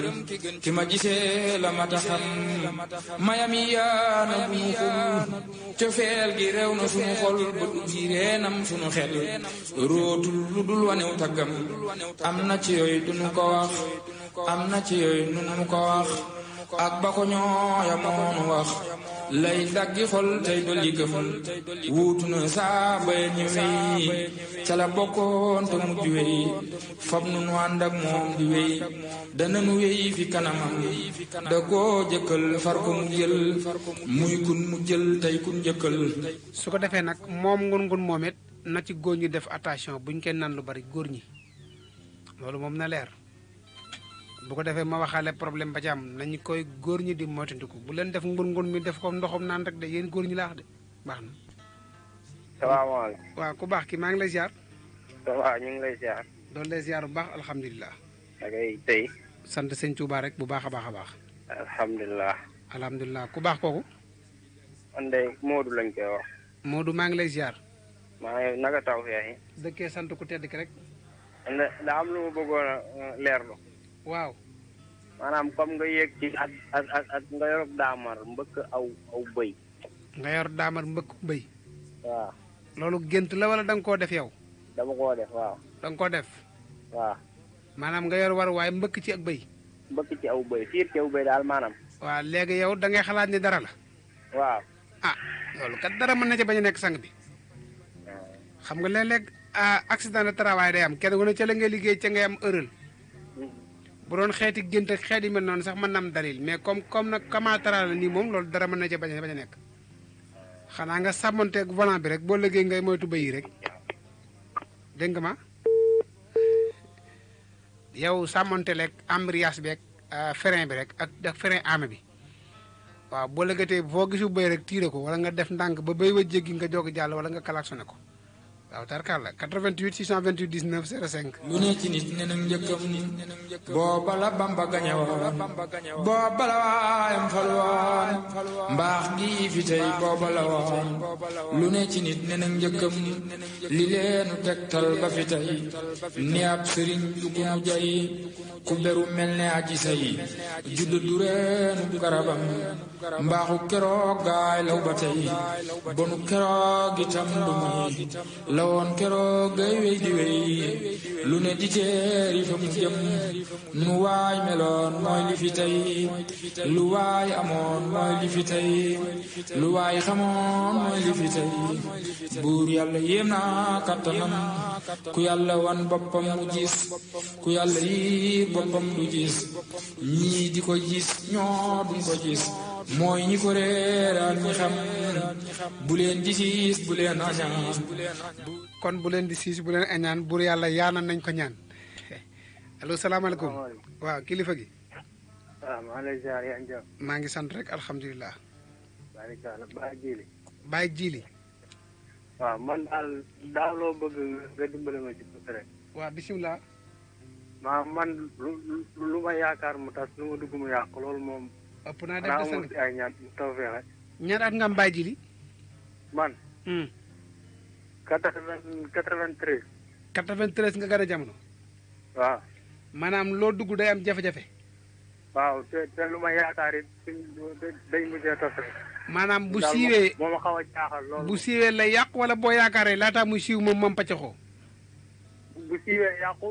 ki ma gisee la mata xam mayami yaana bu nu xul cofeel gi rew na sunu xol ba duggi reenam sunu xel rootul lu dul wanew taggam am na ci yooyu dunu ko wax am na ci yooyu nun mu ko wax ak ba ko ñooya moonu wax lay daggi xol tey dolli gëm wuutu na saa bay ñu wéy ca la bokkoon te mujj wéy fab nu nu ànd ak moom di wéy dana nu wéy fi kanamam da koo jëkkal far ko mu jël muy kun mu jël tey kun jëkkal su ko defee nag moom ngun-ngun moom it na ci góor ñi def attention buñ koy naan lu bari góor ñi loolu moom na leer bu ko defee ma waxaale problème ba ci am nañu koy góor ñi di moytandiku bu leen def ngun-ngun mi def ko ndoxam naan rek de yéen góor ñi laax de baax na. salaamaaleykum. waaw ku baax ki maa ngi lay ziar. waaw ñu ngi lay ziar. doon lay ziar bu baax alhamdulilah. da ngay tey. sant sëñ Touba rek bu baax a baax a baax. alhamdulilah. alhamdulilah ku baax kooku. man de Modou lañ koy wax. Modou maa ngi lay ziar. maa ngi naka taw feex yi. dëkkee sant ku tedd ki rek. daa am lu ma bëggoon a leerlu. waaw. maanaam comme nga yéeg ci ak nga yor daamar mbëkk aw bëy. nga yor daamar mbëkk bëy. waaw. loolu gént la wala da nga koo def yow. dama koo def waaw. da nga koo def. waaw. maanaam nga yor war waaye mbëkk ci ak bëy. mbëkk ci aw bëy fiir ci aw bëy daal maanaam. waaw léegi yow da ngay xalaat ni dara la. waaw. ah loolu kat dara mën na ci bañ a nekk sang bi. xam nga léeg-léeg accident de travail day am kenn ku ne ca la ngay liggéey ca ngay am erreur. bu doon xeeti gént ak xeet yi mel noonu sax mën na am dalil mais comme nag kamaatara la nii moom loolu dara mën na ci bañ a nekk. xanaa nga sàmmanteeg volant bi rek boo liggéey ngay moytu bëy yi rek dégg nga ma yow sàmmanteleeg embrayage beeg frein bi rek ak frein ame bi waaw boo lëggatee foo gisu bëy rek tiire ko wala nga def ndànk ba bëy wa jéggi nga jog jàll wala nga klaxonné ko waaw tarkalla 88 628 19 05. lu ne ci nit ne nag njëkkam booba la Bamba gañe woon booba la waayam fal woon mbaax gi fi tey booba la woon lu ne ci nit ne nag njëkkam li leenu tegtal ba fi tey ni ab sëriñ du ku nu jay ku beru mel ne aji say judd du reenu garabam mbaaxu keroog gaay law ba tey bonu keroog itam du muy lawoon keroog gay wey di wey lu ne di teeri fa mu jëm nu waay meloon mooy li fi tey lu waay amoon mooy li fi tey lu waay xamoon mooy li fi tey buur yàlla yéem naa kattanam ku yàlla wan boppam mu gis ku yàlla yi boppam du gis ñii di ko gis ñoo duñ ko gis mooy ñi ko réeraan ñi xam bu leen di siis bu leen añaan kon bu leen di siis bu leen añaan buur yàlla yaana nañ ko ñaan allo salaamaaleykum waaw kilifa gi. waaw maa ngi lay ziar yaa ngi jàmm. maa ngi sant rek alhamdulilah. Baye Jili. Baye Jili. waaw man daal loo bëgg nga dimbale ma ci tuuti rek. waaw bisimilah. man lu ma yaakaar mu tas lu ma dugg mu yàq loolu moom. ëpp naa def de sang bi ay ñaar taw feexe. ñaar at nga am Baye Jili. man. 93. 93 nga gën a jamono. waaw. maanaam loo dugg day am jafe-jafe. waaw te lu ma yaakaar it day mujjee tas rek. maanaam bu siiwee moo ma xaw a jaaxal loolu. bu siiwee lay yàq wala boo yaakaaree laataa muy siiw moom paccaxoo. bu siiwee yàqu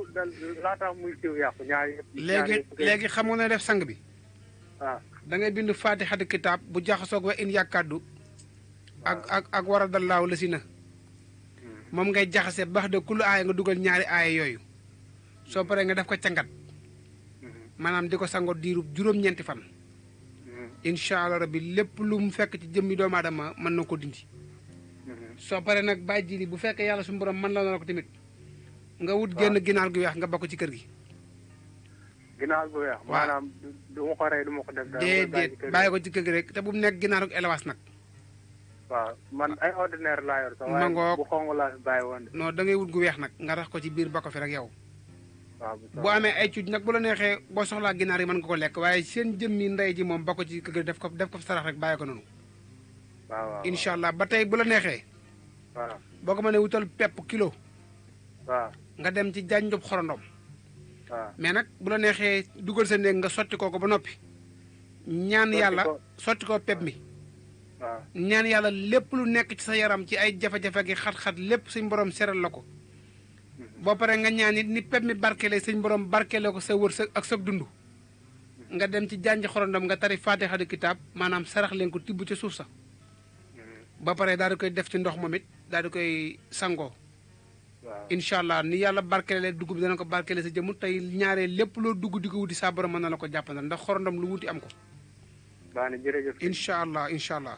laataa muy siiw yàqu ñaari yëpp. léegi xam nga ne def sang bi. waaw da ngay bind faatixatu kitaab bu jaxasoog wa in yàkkaaddu ak war a dallaaw la si na. moom ngay jaxase baax de kulu aaya nga dugal ñaari aaya yooyu. soo paree nga def ko cangat. maanaam di ko sango diirub juróom-ñeenti fan. incha allah rabbi lépp lu mu fekk ci jëmmi doomu aadama mën na ko dindi. soo paree nag bàyyi jili bu fekkee yàlla suñu borom mën la na ko tamit. nga wut génn ginaar gu weex nga bokk ci kër gi. ginaar gu weex. maanaam du ma ko rey du ma ko def. déedéet bàyyi ko ci kër gi rek te bu mu nekk ginaaru élevage nag. waaw man ay ordinaire laa yor sax. waaye bu xong laa fi bàyyi woon de. non da ngay wut gu weex nag nga rax ko ci biir bokk fi rek yow. waaw boo amee ay cuuj nag bu la neexee boo soxlaa ginaar yi mën nga ko lekk waaye seen jëmmi ndey ji moom bokk ci kër gi def ko sarax rek bàyyi ko noonu. waaw incha allah ba tey bu la neexee. waaw boo ko mënee wutal pepp kilo. waaw nga dem ci janjub xorondom. waaw mais nag bu la neexee dugal sa néeg nga sotti ko ba noppi. ñaan yàlla sotti ko pepp mi. waaw ñaan yàlla lépp lu nekk ci sa yaram ci ay jafe-jafe gi xat-xat lépp suñ borom seral la ko. boo paree nga ñaan it ni pepp mi barkeele suñ borom barkeele ko sa wërsëg ak sa dund. nga dem ci janj xorondom nga tari faatixatu kitaab maanaam sarax leen ko tibb ca suuf sa. ba pare daal di koy def ci ndox moom it daal di koy sangoo. incha allah ni yàlla barkeele dugub bi dana ko barkeele sa jëmm tey ñaaree lépp loo dugg di ko wuti saa borom mën na la ko jàppandal ndax xorondom lu wuti am ko. baax na jërëjëf. incha allah incha allah.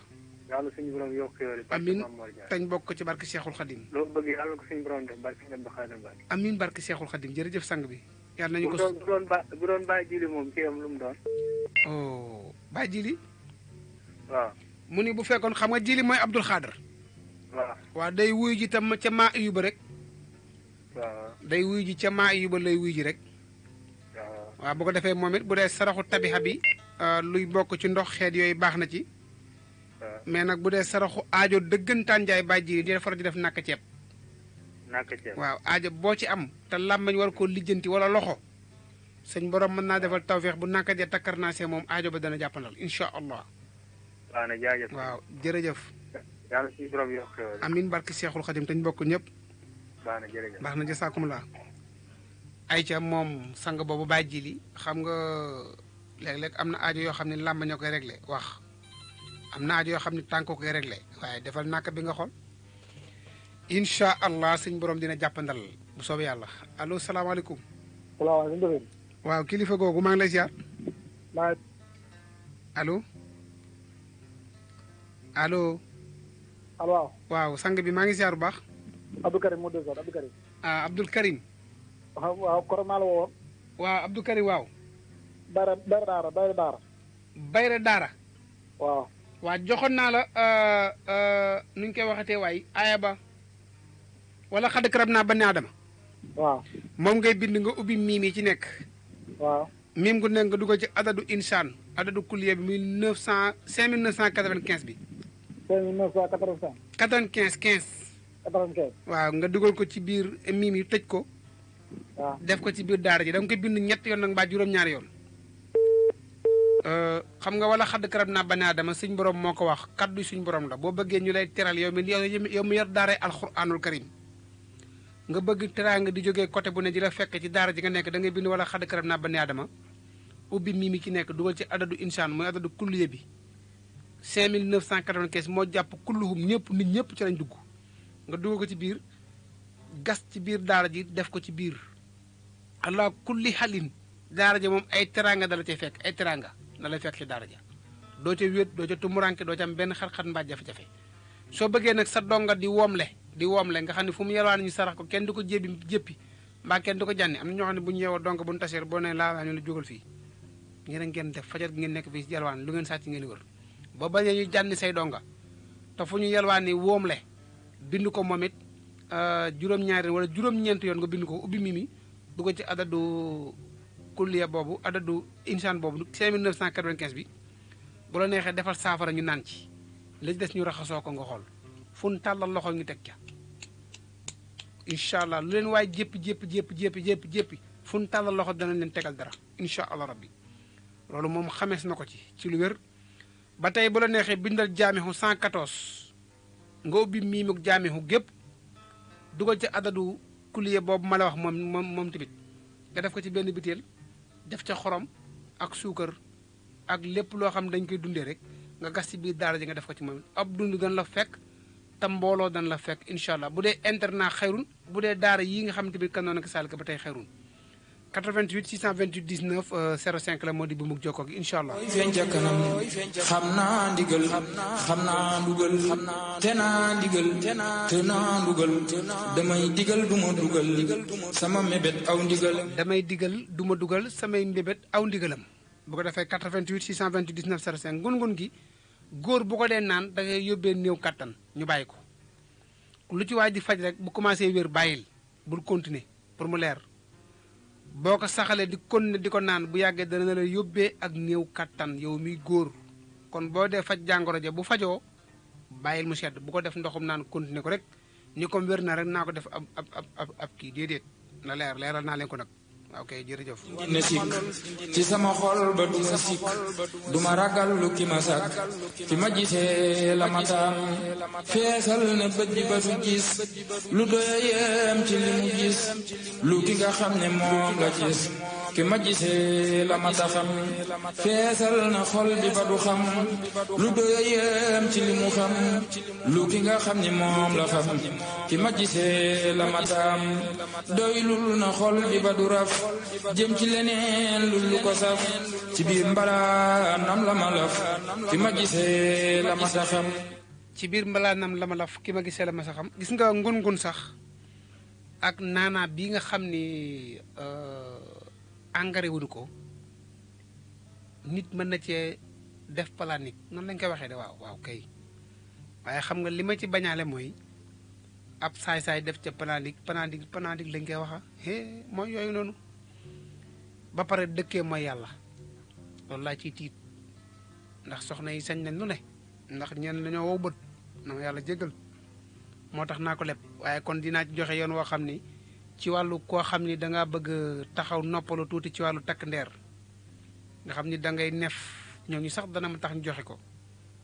yàlla suñu borom yokk yow. amiin tañ bokk ko ci barke Cheikhul Khadim. loolu bëgg yàlla ko suñu borom def barke Abdou Khadim Ba. amiin barke Cheikhul Khadim jërëjëf sang bi. yàlla nañu ko bu doon bàyyi jili moom kii am lu mu doon. oh bàyyi jili. waaw. mu ni bu fekkoon xam nga jili mooy Abdul Xaadar. waaw. waaw day wuyu ji tam ca maa Ayuba rek. waaw. day wuyu ji ca maa Ayuba lay wuyu ji rek. waaw. waaw bu ko defee moom it bu dee saraxu tabixa bi luy bokk ci ndox xeet yooyu baax na ci. mais nag bu dee saraxu aajo dëggantaan jaay bàjji yi di defar di def nàkk ceeb. nàkk ceeb waaw aajo boo ci am te làmmañ war koo lijjanti wala loxo sëñ borom mën naa defal tawféex bu nàkk jee takkar naa see moom aajo ba dana jàppandal incha allah. waaw na jaajëf. waaw jërëjëf. yàlla suñu borom yokk xéwal. amiin barki Seexul Xadim te ñu bokk ñëpp. baax na jërëjëf. baax na jasaakumulaa. ayca moom sang boobu bàjji li xam nga léeg-léeg am na aajo yoo xam ne làmmañ ñoo koy réglé wax. am na aajo yoo xam ne tànk ko koy réglé waaye defal nàkk bi nga xool incha allah suñ borom dina jàppandal bu soobee yàlla allo salaamaaleykum. salaamaaleykum. waaw kilifa googu maa ngi lay ziar. allo allo. allo. waaw sang bi maa ngi ziar bu baax. Abdou Karim moo déggoon Abdou Karim. ah Abdoul Karim. waaw Koro maa la woowoon. waaw Abdou Karim waaw. Bayre Daara. Bayre Daara. waaw. waa joxoon naa la nuñ koy waxatee waay aaya ba wala xadd karab naa bani aadama. waaw. moom ngay bind nga ubbi miim yi ci nekk. waaw. miim gu nekk nga dugal ci adadu insaan adadu kulliye bi muy 5995 bi. 5985. 95. 95. waaw nga dugal ko ci biir miim yi tëj ko. waaw def ko ci biir daara ji da nga koy bind ñetti yoon nag mbaa juróom-ñaari yoon. xam nga wala xadd karab naa bani aadama suñ borom moo ko wax kaddu suñ borom la boo bëggee ñu lay teral yow mi yor daaray alxuraanul karim nga bëgg teraanga di jógee côté bu ne di la fekk ci daara ji nga nekk da ngay bind wala xadd karab naa bani aadama ubbi mii mi ci nekk dugal ci adadu insaan mooy adadu kulliye bi 5995 moo jàpp kulluhum ñëpp nit ñëpp ci lañ dugg nga dugal ko ci biir gas ci biir daara ji def ko ci biir allah kulli xalin daara ji moom ay teraanga dala cay fekk ay teraanga na lay fekk ci daara ja doo ca wéet doo ca tumuranke doo ca am benn xat-xat mbaa jafe-jafe soo bëggee nag sa donga di woomle nga xam ne fu mu yelwaan ñu sarax ko kenn du ko jéppi mbaa kenn du ko jànni am na ñoo xam ne bu ñu yeewoo donga bu ñu taseer boo ne laa ñu la jógal fii ngeen def fajar gi ngeen nekk fii yelwaan lu ngeen sàcc ngeen wër ba bañee ñu jànni say donga te fu ñu yelwaan ni woomle bind ko moom it juróom-ñaari wala juróom-ñeent yoon nga bind ko ubbi mimi du ko ci adadu kulliya boobu adadu insaan boobu 5995 bi bu la neexee defal saafara ñu naan ci la ci des ñu raxasoo ko nga xool fu nu tàllal loxo ñu teg ca incha allah lu leen waaye jéppi fu nu tàllal loxo danañ leen tegal dara incha allah rabbi loolu moom xamees na ko ci lu wér ba tey bu la neexee bindal jaamixu 114 nga ubbi miimuk jaamixu gépp dugal ci adadu kulliya boobu ma la wax moom tamit nga def ko ci benn biteel def ca xorom ak suukar ak lépp loo xam dañ koy dundee rek nga gas ci biir daara ji nga def ko ci moom ab dund dañ la fekk te mbooloo dañ la fekk incha allah bu dee internat xayrun bu dee daara yii nga xam tamit kan noonu ko saalika ba tey xayrun 88 628 19 05 la moo di bu mug jokkoo gi incha allah. feeñ ca kanam xam naa ndigal xam naa ndugal te naa ndigal te naa ndugal damay digal du ma dugal sama mébét aw ndigal. damay digal du ma dugal samay mbébét aw ndigalam bu ko defee 88 628 19 05 ngun-ngun gi góor bu ko dee naan da ngay yóbbee néew kattan ñu bàyyi ko lu ci waay di faj rek bu commencé wér bàyyil bul continuer pour mu leer. boo ko saxalee di continuer di ko naan bu yàggee dana la yóbbee ak néew kattan yow miy góor kon boo dee faj jàngoro ja bu fajoo bàyyil mu sedd bu ko def ndoxum naan continuer ko rek ni ko wér na rek naa ko def ab kii déedéet na leeral naa leen ko nag ok jërëjëf. ne sikk ci sama xol ba du ma sikk du ma ragal lu ki ma sàkk fi ma gisee la ma taam feesal ne bët bi ba du gis lu doyem ci li mu gis lu ki nga xam ne moom la gis ki ma gisee la ma taxam feesal na xol bi ba du xam lu doyem ci li mu xam lu ki nga xam ne moom la xam ki ma gisee la ma taam doylul na xol bi ba du raf jëm ci leneen lu ko saf ci biir mbalaanam la ma laf ki ma gisee la ma sa xam ci biir mbalaanam la ma laf ki ma gisee la ma sa xam gis nga ngun-ngun sax ak naanaa bii nga xam ni engrais wuñu ko nit mën na cee def planique noonu lañ koy waxee de waaw kay waaye xam nga li ma ci bañaale mooy ab saay-saay def ca planique lañ koy waxa mooy yooyu noonu ba pare dëkkee mooy yàlla loolu laa ciy tiit ndax soxna yi sañ nañ lu ne ndax ñenn dañoo wow bët na ma yàlla jéggal moo tax naa ko leb waaye kon dinaa ci joxe yoon woo xam ni ci wàllu koo xam ni da ngaa bëgg taxaw noppalu tuuti ci wàllu takk ndeer nga xam ni da ngay nef ñooñu sax dana ma tax ñu joxe ko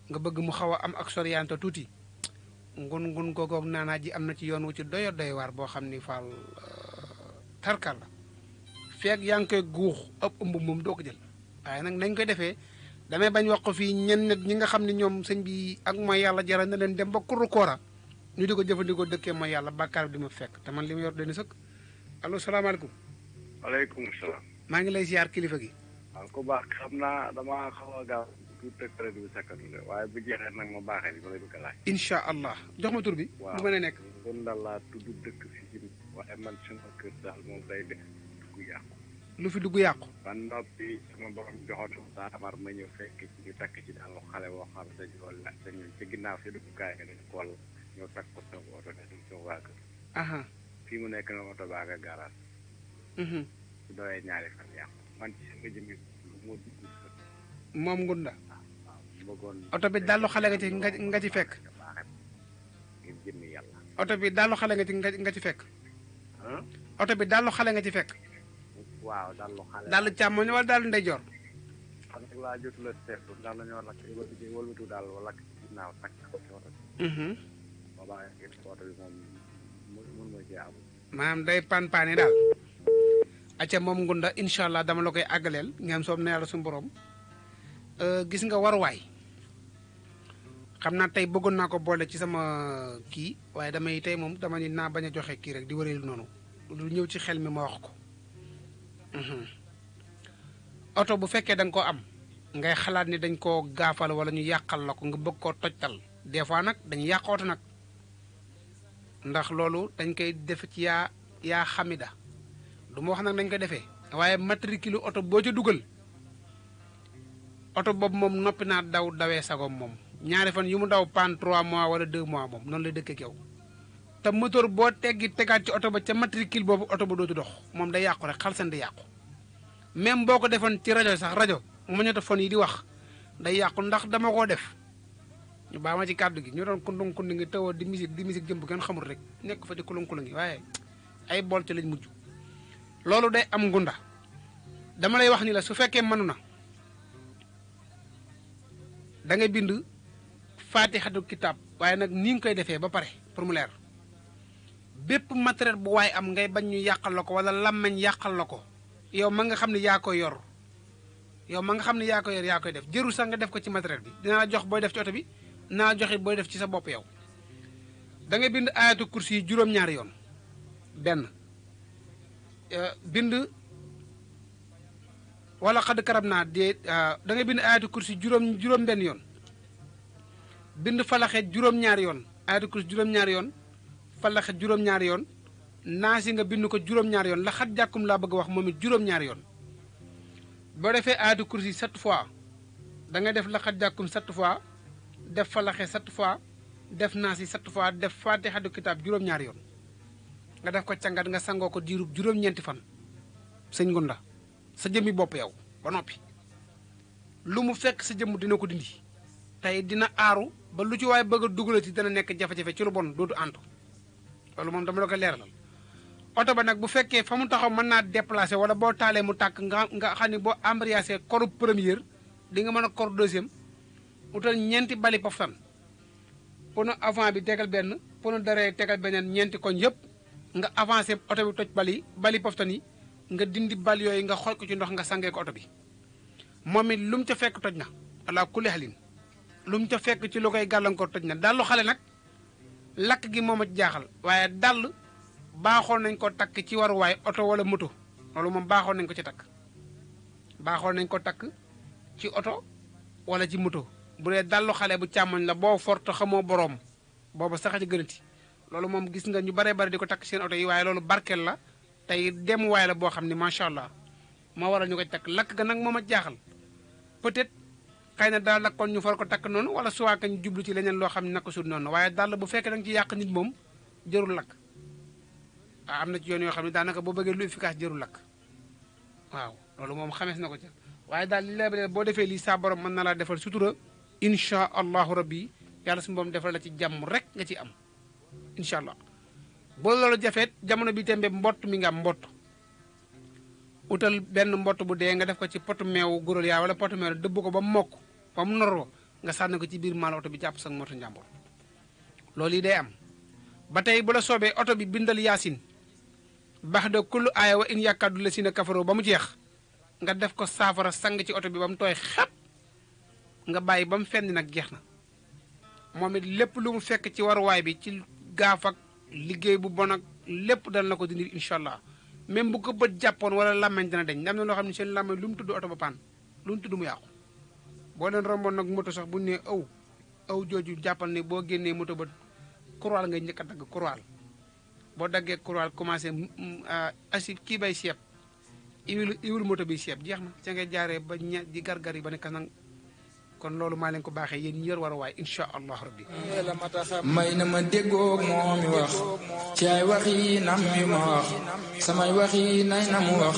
nga bëgg mu xaw a am ak soriante tuuti ngun googoog naanaa ji am na ci yoon wu ci doyo doy waar boo xam ni faal tarkal la feeg yaa ngi koy guux ëpp ëmb moom doo ko jël waaye nag nañ koy defee damay bañ wax ko fii ñenn nit ñi nga xam ne ñoom sëñ bi ak mooy yàlla jaral na leen dem ba kuru koora ñu di ko jëfandikoo dëkkee mooy yàlla bàkkaar bi di ma fekk te man li ma yor deni sëkk allo salaamaaleykum. waaleykum salaam. maa ngi lay ziar kilifa gi. waaw ku baax xam naa damaa xaw a gaaw tuuti te crédit bi sakkatu de waaye bu jeexee nag ma baaxee bi ma lay bëgg a laaj. incha allah jox ma tur bi. waaw bu mën a nekk. Ngunda laa tudd dëkk fii ci waaye man sama kër daal moom day def dugg yàqu. lu fi dugg yàqu. ba noppi sama borom joxoon saa amar ma ñëw fekk ci ñu takk ci daal xale boo xam ne dañu la dañu ci ginnaaw si duggukaay nga dañu kool ñëw takk ko sama oto ne suñ sama waa kër. aha fii mu nekk na oto baa nga garage. su doyee ñaari fan yàqu man ci sama jëmmi moo dugg sa. moom Ngunda. waaw bëggoon. oto bi dallu xale nga ci nga ci fekk. ngir jëmmi yàlla. oto bi dallu xale nga ci nga ci fekk. oto bi dallu xale nga ci fekk. waaw dallu xale. dallu càmmoñ wala dallu ndeyjoor. xam nga laa jotul a seetlu ndax dañoo lakk wëlbatu daal lakk ci ginnaaw takk ko ci oto bi. boobaa ngir oto bi moom mun ma cee am. maanaam day pan-paani daal. acca moom Ngunda incha allah dama la koy àggaleel ngeen soob na yàlla suñu borom. gis nga waruwaay xam naa tey bëggoon naa ko boole ci sama kii waaye damay tey moom dama ni naa bañ a joxe kii rek di wëreelu noonu lu ñëw ci xel mi ma wax ko. oto bu fekkee da nga koo am ngay xalaat ni dañ koo gaafal wala ñu yàqal la ko nga bëgg koo tojtal des fois nag dañuy yàq oto nag ndax loolu dañ koy def ci yaa xamida du ma wax nag dañ koy defee waaye matricule oto boo ca dugal oto boobu moom noppi naa dawee sagoom moom ñaari fan yu mu daw pan 3 mois wala 2 mois moom noonu lay dëkk ak yow te moteur boo tegaat ci oto ba ca matricule boobu oto ba dootu dox moom day yàqu rek xalsan di yàqu même boo ko defoon ci rajo sax rajo magnétophone yi di wax day yàqu ndax dama koo def ñu baa ma ci kàddu gi ñu doon kundung kundi ngi tawoo di musique jëm bu kenn xamul rek nekk fa di kulung kulung yi waaye ay bool ci lañ mujj loolu day am Ngunda dama lay wax ni la su fekkee mënu na da ngay bind faatixatu kitaab waaye nag ni nga koy defee ba pare pour mu leer bépp matériel bu waaye am ngay bañ ñu yàqal la ko wala làmmeñ yàqal la ko yow ma nga xam ne yaa koy yor yaa koy def jërul sax nga def ko ci matériel bi dinaa la jox booy def ci oto bi naa joxe booy def ci sa bopp yow da ngay bind ayatu kursi yi juróom-ñaari yoon benn bind wala xadd karab naa dee da ngay bind ayatu kursi juróom benn yoon bind falaxe juróom-ñaari yoon ayatu kursi juróom-ñaari yoon falaxe juróom-ñaari yoon naasi nga bind ko juróom-ñaari yoon la xat jàkkum laa bëgg a wax moom it juróom-ñaari yoon boo defee ayatu kursi 7 fois da ngay def la xat jàkkum 7 fois def falaxe 7 fois def naasi 7 fois def faatixatu kitaab juróom-ñaari yoon nga def ko cangat nga sangoo ko diirub juróom-ñeenti fan sëñ Ngunda sa jëmmi bopp yow ba noppi lu mu fekk sa jëmm dina ko dindi tey dina aaru ba lu ci waaye bëgg a dugalati dana nekk jafe-jafe ci lu bon dootu antu loolu moom dama la ko leeralal oto ba nag bu fekkee fa mu taxaw mën naa déplacé wala boo taalee mu tàkk nga xam ne boo embrayé koru première di nga mën a kor deuxième utal ñeenti bali poftan pono avant bi tegal benn pono daree tegal beneen ñeenti koñ yëpp nga avancé oto bi toj bali poftan yi nga dindi bal yooyu nga xool ko ci ndox nga sangee ko oto bi moom it lu mu ca fekk toj na ala kulli halin lu mu ca fekk ci lu koy gàllankoor toj na dallu xale nag lakk gi moom a jaaxal waaye dàll baaxoon nañ ko takk ci waruwaay oto wala moto loolu moom baaxoon nañ ko ci takk baaxoon nañ ko takk ci oto wala ci moto bu dee dallu xale bu càmmoñ la boo forto xamoo boroom booba sax ci gënati loolu moom gis nga ñu baree bari di ko takk seen oto yi waaye loolu barkeel la tey demuwaay la boo xam ne macha allah moo waral ñu koy takk lakk ga nag moom a jaaxal peut-être xëy na daal lakkoon ñu far ko takk noonu wala soit que ñu jublu ci leneen loo xam ne naka sud noonu waaye dàll bu fekkee da nga ci yàq nit moom jërul lakk waaw am na ci yoon yoo xam ne daanaka boo bëggee lu efficace jërul lakk waaw loolu moom xamees na ko ca waaye daal li la boo defee lii saa borom mën na laa defal sutura incha allahu rabbi yàlla suñu boom defal la ci jàmm rek nga ci am incha allah. boo loolu jafeet jamono bi tembe mbott mi nga am mbott utal benn mbott bu dee nga def ko ci potu meewu góoral yaa wala potu meew dëbb ko ba mu mokk ba mu noroo nga sànni ko ci biir maal oto bi jàpp sa moto njàmbur loolu yi day am. ba tey bu la soobee oto bi bindal yaasin baax de kullu aaya wa in yàkkaadu la si na kafaroo ba mu jeex nga def ko saafara sang ci oto bi ba mu tooy xepp nga bàyyi ba mu fenn nag jeex na moom it lépp lu mu fekk ci waruwaay bi ci gaaf ak liggéey bu bon ak lépp dal na ko dindi incha allah même bu ko bët jàppoon wala làmmeñ dana deñ am na loo xam ne seen làmmeñ lu mu tudd oto ba paan lu mu tudd mu yàqu boo leen romboon nag moto sax bu ne aw jooju jàppal ne boo génnee moto ba kurwaal ngay njëkk a dagg kurwaal boo daggee kurwaal commencé asi kii bay seeb iwul moto bi seeb jeex na ca ngay jaaree ba di gargar yi ba ne kanang kon loolu maa leen ko baaxee yéen ñi yor war a waay incha allah rabbi may na ma déggoog moo mi wax ci ay waxi nam yu ma wax samay waxi nay na mu wax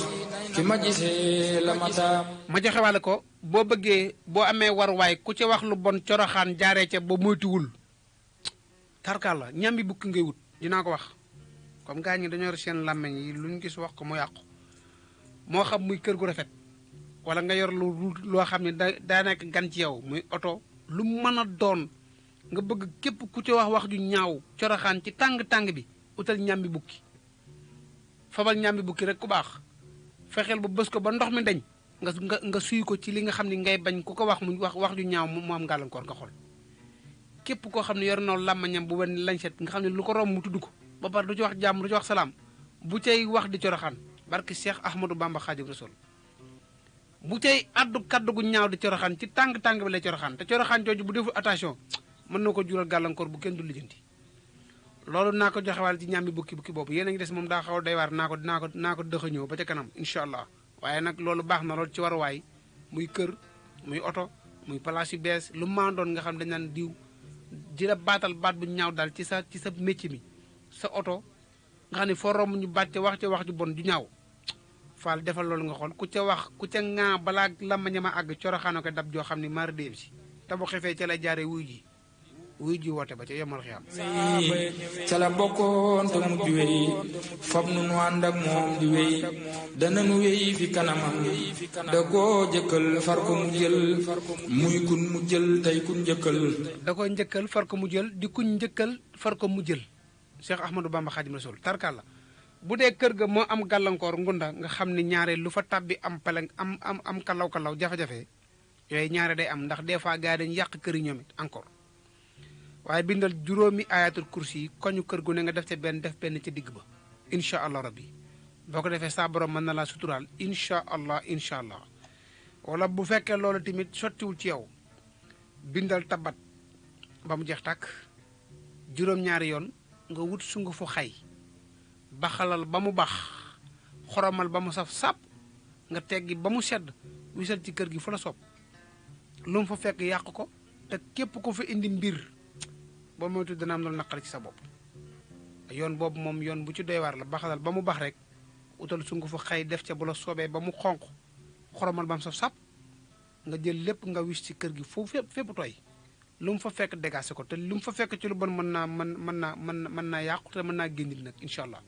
fi ma gisee la ma taam ma joxe wàlle ko boo bëggee boo amee war waay ku ca wax lu bon coroxaan jaaree ca ba moytuwul tarkaal la ñambi bukki ngay wut dinaa ko wax comme gaa ñi dañoo yor seen làmmeñ yi lu ñu gis wax ko mu yàqu moo xam muy kër gu rafet wala nga yor loo xam ne daa nekk gan ci yow muy oto lu mën a doon nga bëgg képp ku ci wax ju ñaaw coroxaan ci tàng-tàng bi utal ñambi bukki fabal ñambi bukki rek ku baax fexeel ba bës ko ba ndox mi dañ nga suy ko ci li nga xam ne ngay bañ ku ko wax mu wax ju ñaaw mu am gàllankoor nga xool képp koo xam ne yor na làmmañam bu benn lañ set nga xam ne lu ko romb mu tudd ko ba pare du ci wax jàmm du ci wax salaam bu cay wax di coroxaan barke Cheikh Ahmadou Bamba Xaadimu Rasuul bu cay addu kaddu gu ñaaw di coroxaan ci tàng-tàng bi lay coroxaan te coroxaan jooju bu deful attention mën na ko jural gàllankoor bu kenn du lijjanti loolu naa ko joxewaal ci ñaami bukki boobu yéen a ngi des moom daa xaw a doy waar naa ko dëxa ñëw ba ca kanam incha allah waaye nag loolu baax na loolu ci waruwaay muy kër muy oto muy place yu bees lu maa doon nga xam dañ naan diw di la baatal baat bu ñaaw daal ci sa métier mi sa oto nga xam ne foo romb ñu baat ca wax ju bon ju ñaaw faal defal loolu nga xool ku ca ŋaa balaa lamañama àgg coroxaano ko dab joo xam ne maar déem si te bu xefee ca la jaare wuy ji woote ba ca yemal xiyam ca la bokkoon te mujj wéy fab nu nu ànd ak moom di wéy dana nu wéy fi kanamam da koo jëkkal far ko mu jël muy kun mu jël tey kun njëkkal da koo njëkkal far ko mu jël di kun njëkkal far ko mu jël Cheikh Ahmadou Bamba Khadim Rasoul tarkal la bu dee kër ga moo am gàllankoor ngunda nga xam ne ñaare lu fa tabbi am peleng am kalaw jafe-jafe yooyu ñaare day am ndax des fois gars yi dañu yàq kër yi ñoom it encore waaye bindal juróomi ayatul kursi yi koñu kër gu ne nga def benn ca digg ba incha allah rabbi boo ko defee saa borom mën na laa suturaal incha allah wala bu fekkee loolu tamit sottiwul ci yow bindal tabat ba mu jeex tàkk juróom-ñaari yoon nga wut sungufu xay baxalal ba mu bax xoromal ba mu saf sàpp nga teggi ba mu sedd wisal ci kër gi fu la soob lu mu fa fekk yàq ko te képp ko fa indi mbir boo moytu dana am loolu naqari ci sa bopp yoon boobu moom yoon bu ci doy waar la baxalal ba mu bax rek utal sungufu xay def ca bu la soobee ba mu xonq xoromal ba mu saf sàpp nga jël lépp nga wis ci kër gi foofu fépp tooy lu mu fa fekk dégagé ko te lu mu fa fekk ci lu bon mën naa yàqu te mën naa génnil nag incha allah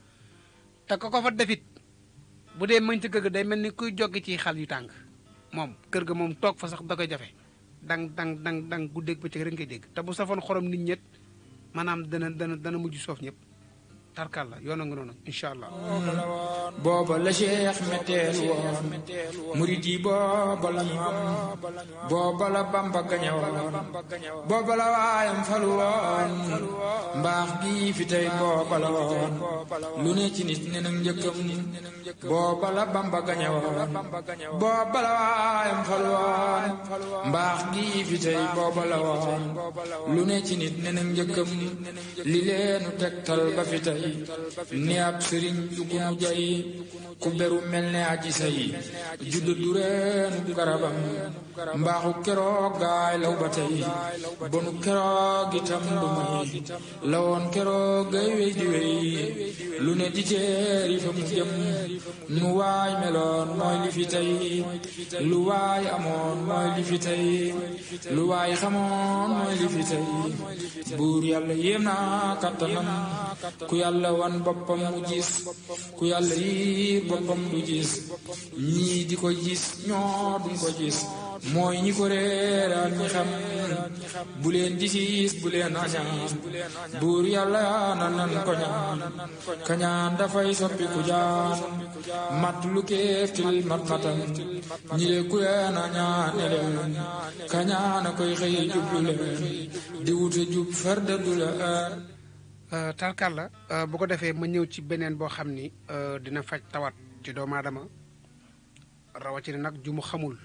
te ko fa defit bu dee mën ci kër ga day mel ni kuy joggi ci xal yu tàng moom kër ga moom toog fa sax da koy jafe dang guddeeg bëccëg rek ngay dégg te bu safoon xorom nit ñet maanaam dana mujj soof ñëpp tarkal la yoon a nga noonu incha allah booba la Cheikh metteel woon murid yi booba la ñu am booba la Bamba gañe woon booba la waayam falu woon mbaax gi fi tey booba la woon lu ne ci nit ne nag njëkkam booba la Bamba gañe woon booba la waayam falu woon mbaax gi fi tey booba la woon lu ne ci nit ne nag njëkkam li leenu tegtal ba fi tey tey ni ab sëriñ du ku nu jay ku beru mel ne aji say judd du reenu garabam mbaaxu keroog gaay law ba tey bonu keroog itam du may lawoon keroog gay wey di wey lu ne di teeri fa mu jëm nu waay meloon mooy li fi tey lu waay amoon mooy li fi tey lu waay xamoon mooy li fi tey buur yàlla yéem naa kattanam ku yàlla wan boppam mu gis ku yàlla yiir boppam du gis ñii di ko gis ñoo duñ ko gis mooy ñi ko réeral ñi xam bu leen di siis bu leen añaan buur yàlla nan ko ñaan kañaan dafay soppi ku jaan mat lu kéef til mat matam ñi le ku leen añaan ne leen kañaan a koy xëy jublu leen di wute jub farda du leen tarkalla bu ko defee ma ñëw ci beneen boo xam ni dina faj tawat ci doomu aadama rawatina nag ju mu xamul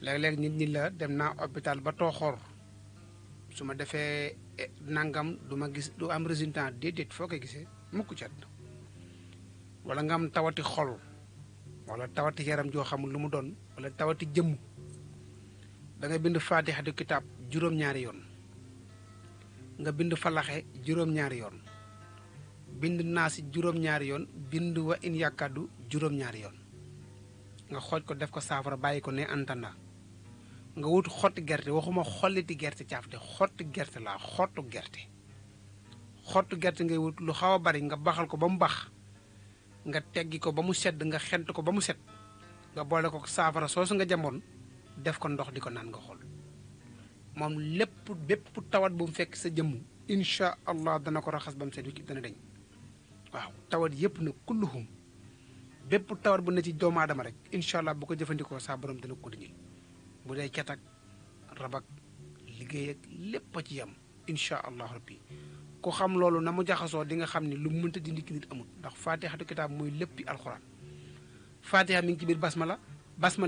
léeg-léeg nit ñi la dem naa hôpital ba tooxoor su ma defee nangam du ma gis du am résultat déedéet foo koy gisee mukk cat wala nga am tawati xol wala tawati yaram joo xamul lu mu doon wala tawati jëmm da nga bind faatixatu kitaab juróom-ñaari yoon nga bind falaxe juróom-ñaari yoon bind naasi juróom-ñaari yoon bind wa in yàkkaddu juróom-ñaari yoon nga xooj ko def ko saafara bàyyi ko ne antanda nga wut xotti gerte waxuma xolliti gerte caaf de xotti gerte laa xottu gerte ngay wut lu xaw a bari nga baxal ko ba mu bax nga teggi ko ba mu sedd nga xent ko ba mu set nga boole ko saafara soosu nga jamoon def ko ndox di ko naan nga xool moom lépp bépp tawat bu mu fekk sa jëmm incha allah dana ko raxas ba mu set wi dana deñ waaw tawat yépp na kulluhum bépp tawat bu ne ci doomu aadama rek incha allah bu ko jëfandikoo saa borom dana ko diñil bu dee cat ak rab ak liggéey ak lépp a ci yam incha allah rabbi ku xam loolu na mu jaxasoo di nga xam ne lu mu mënta dindi ki nit amul ndax faatixatu kitaab mooy léppi alxuraan fatiha mi ngi ci biir basmala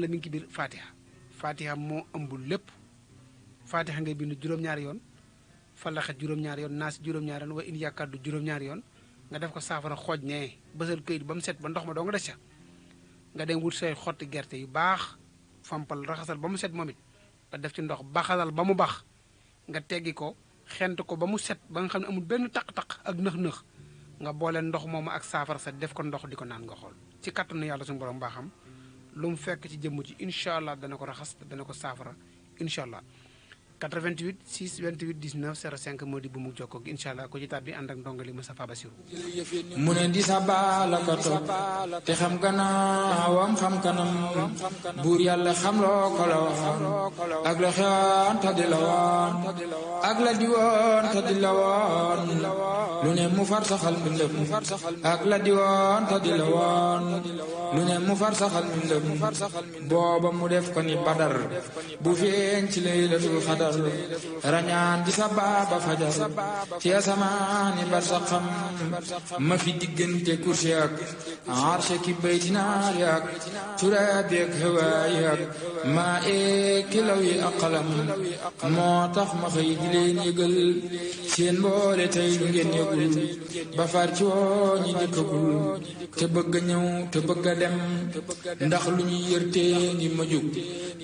mi ngi ci biir fatiha moo ëmb lépp fatiha ngay bind juróom-ñaari yoon falaxet juróom-ñaari yoon naas juróom-ñaari yoon wa in yàkkaddu juróom-ñaari yoon nga def ko saafara xooj nee bësal këyit ba mu set ba ndox ma doo nga des ca nga dem wut say xotti gerte yu baax fampal raxasal ba mu set moom it nga def ci ndox baxasal ba mu bax nga teggi ko xent ko ba mu set ba nga xam ne amul benn taq-taq ak nëx-nëx nga boole ndox moomu ak saafara sa def ko ndox di ko naan nga xool ci kattanu yàlla suñu borom baaxam lu mu fekk ci jëmm ci incha allah dana ko raxas dana ko saafara incha allah 88 628 19 05 moo di bu mu jokkoo ak incha allah ko ci tàbbi ànd ak ndongali Moustapha Bassirou mu ne di sa baalaka topp te xam gannaawam xam kanam buur yàlla xam loo ko la waxoon ak la xewoon te di la woon ak la di woon te di la woon lu ne mu far saxal mbindam ak la di woon te di la woon lu ne mu far saxal mbindam booba mu def ko ni badar bu feeñ ci laylatul xadar rañaan di sa baaba fajar ci asamaani barsaxam ma fi diggante kursi ak arshe ki baytinaar ak turaabi ak hawaayi ak maa kilaw yi ak qalam moo tax ma xëy di leen yëgal seen mboole tey lu ngeen yëgul ba far ci woo ñi dikkagul te bëgg a ñëw te bëgg a dem ndax lu ñuy yërtee ngi ma jóg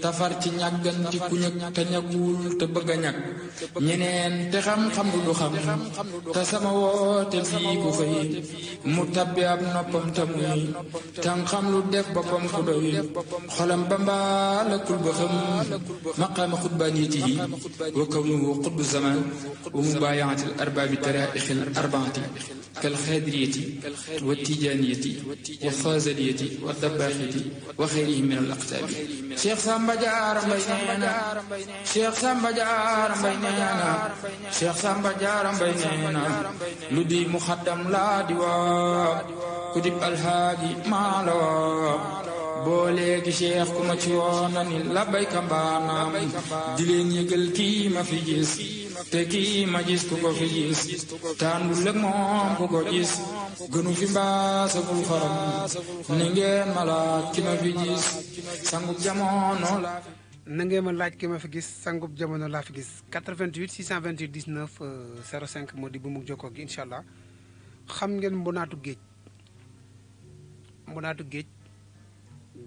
te far ci ñàgganti ku ñëg te ñagul te bëgg a ñag ñeneen te xam-xam du xam te sama woote fii ku xëy mu tabbi ab noppam te muy tan xam lu def boppam ku doy xolam ba mbaalakul ba xam maqaama xutbaaniyatihi wa kawnuhu xutbu zaman wa mubaayaati al arbaabi taraaixi al arbaati kal xaadiriyati wa tijaaniyati wa faazaliyati wa dabbaaxiyati wa xeyrihim min al aqtaabi Cheikh Samba Diarra Mbaye nee na Cheikh Samba Diarra Mbaye nee na Cheikh Samba Diarra Mbaye nee na lu di muxaddam laa di woo ku dib alhaaji maa la woo boo léegi Cheikh ku ma ci woon na ni labbayka mbaanaam di leen yëgal kii ma fi gis te kii ma gis ku ko fi gis tàndul ak moom ku ko gis gënu fi mbaasagul xorom ni ngeen ma laaj ki ma fi gis sangub jamono laa fi na ngeen ma laaj ki ma fi gis sangub jamono laa fi gis 88 628 19 05 moo di bu mu jokkoo gi incha allah xam ngeen mbonaatu géej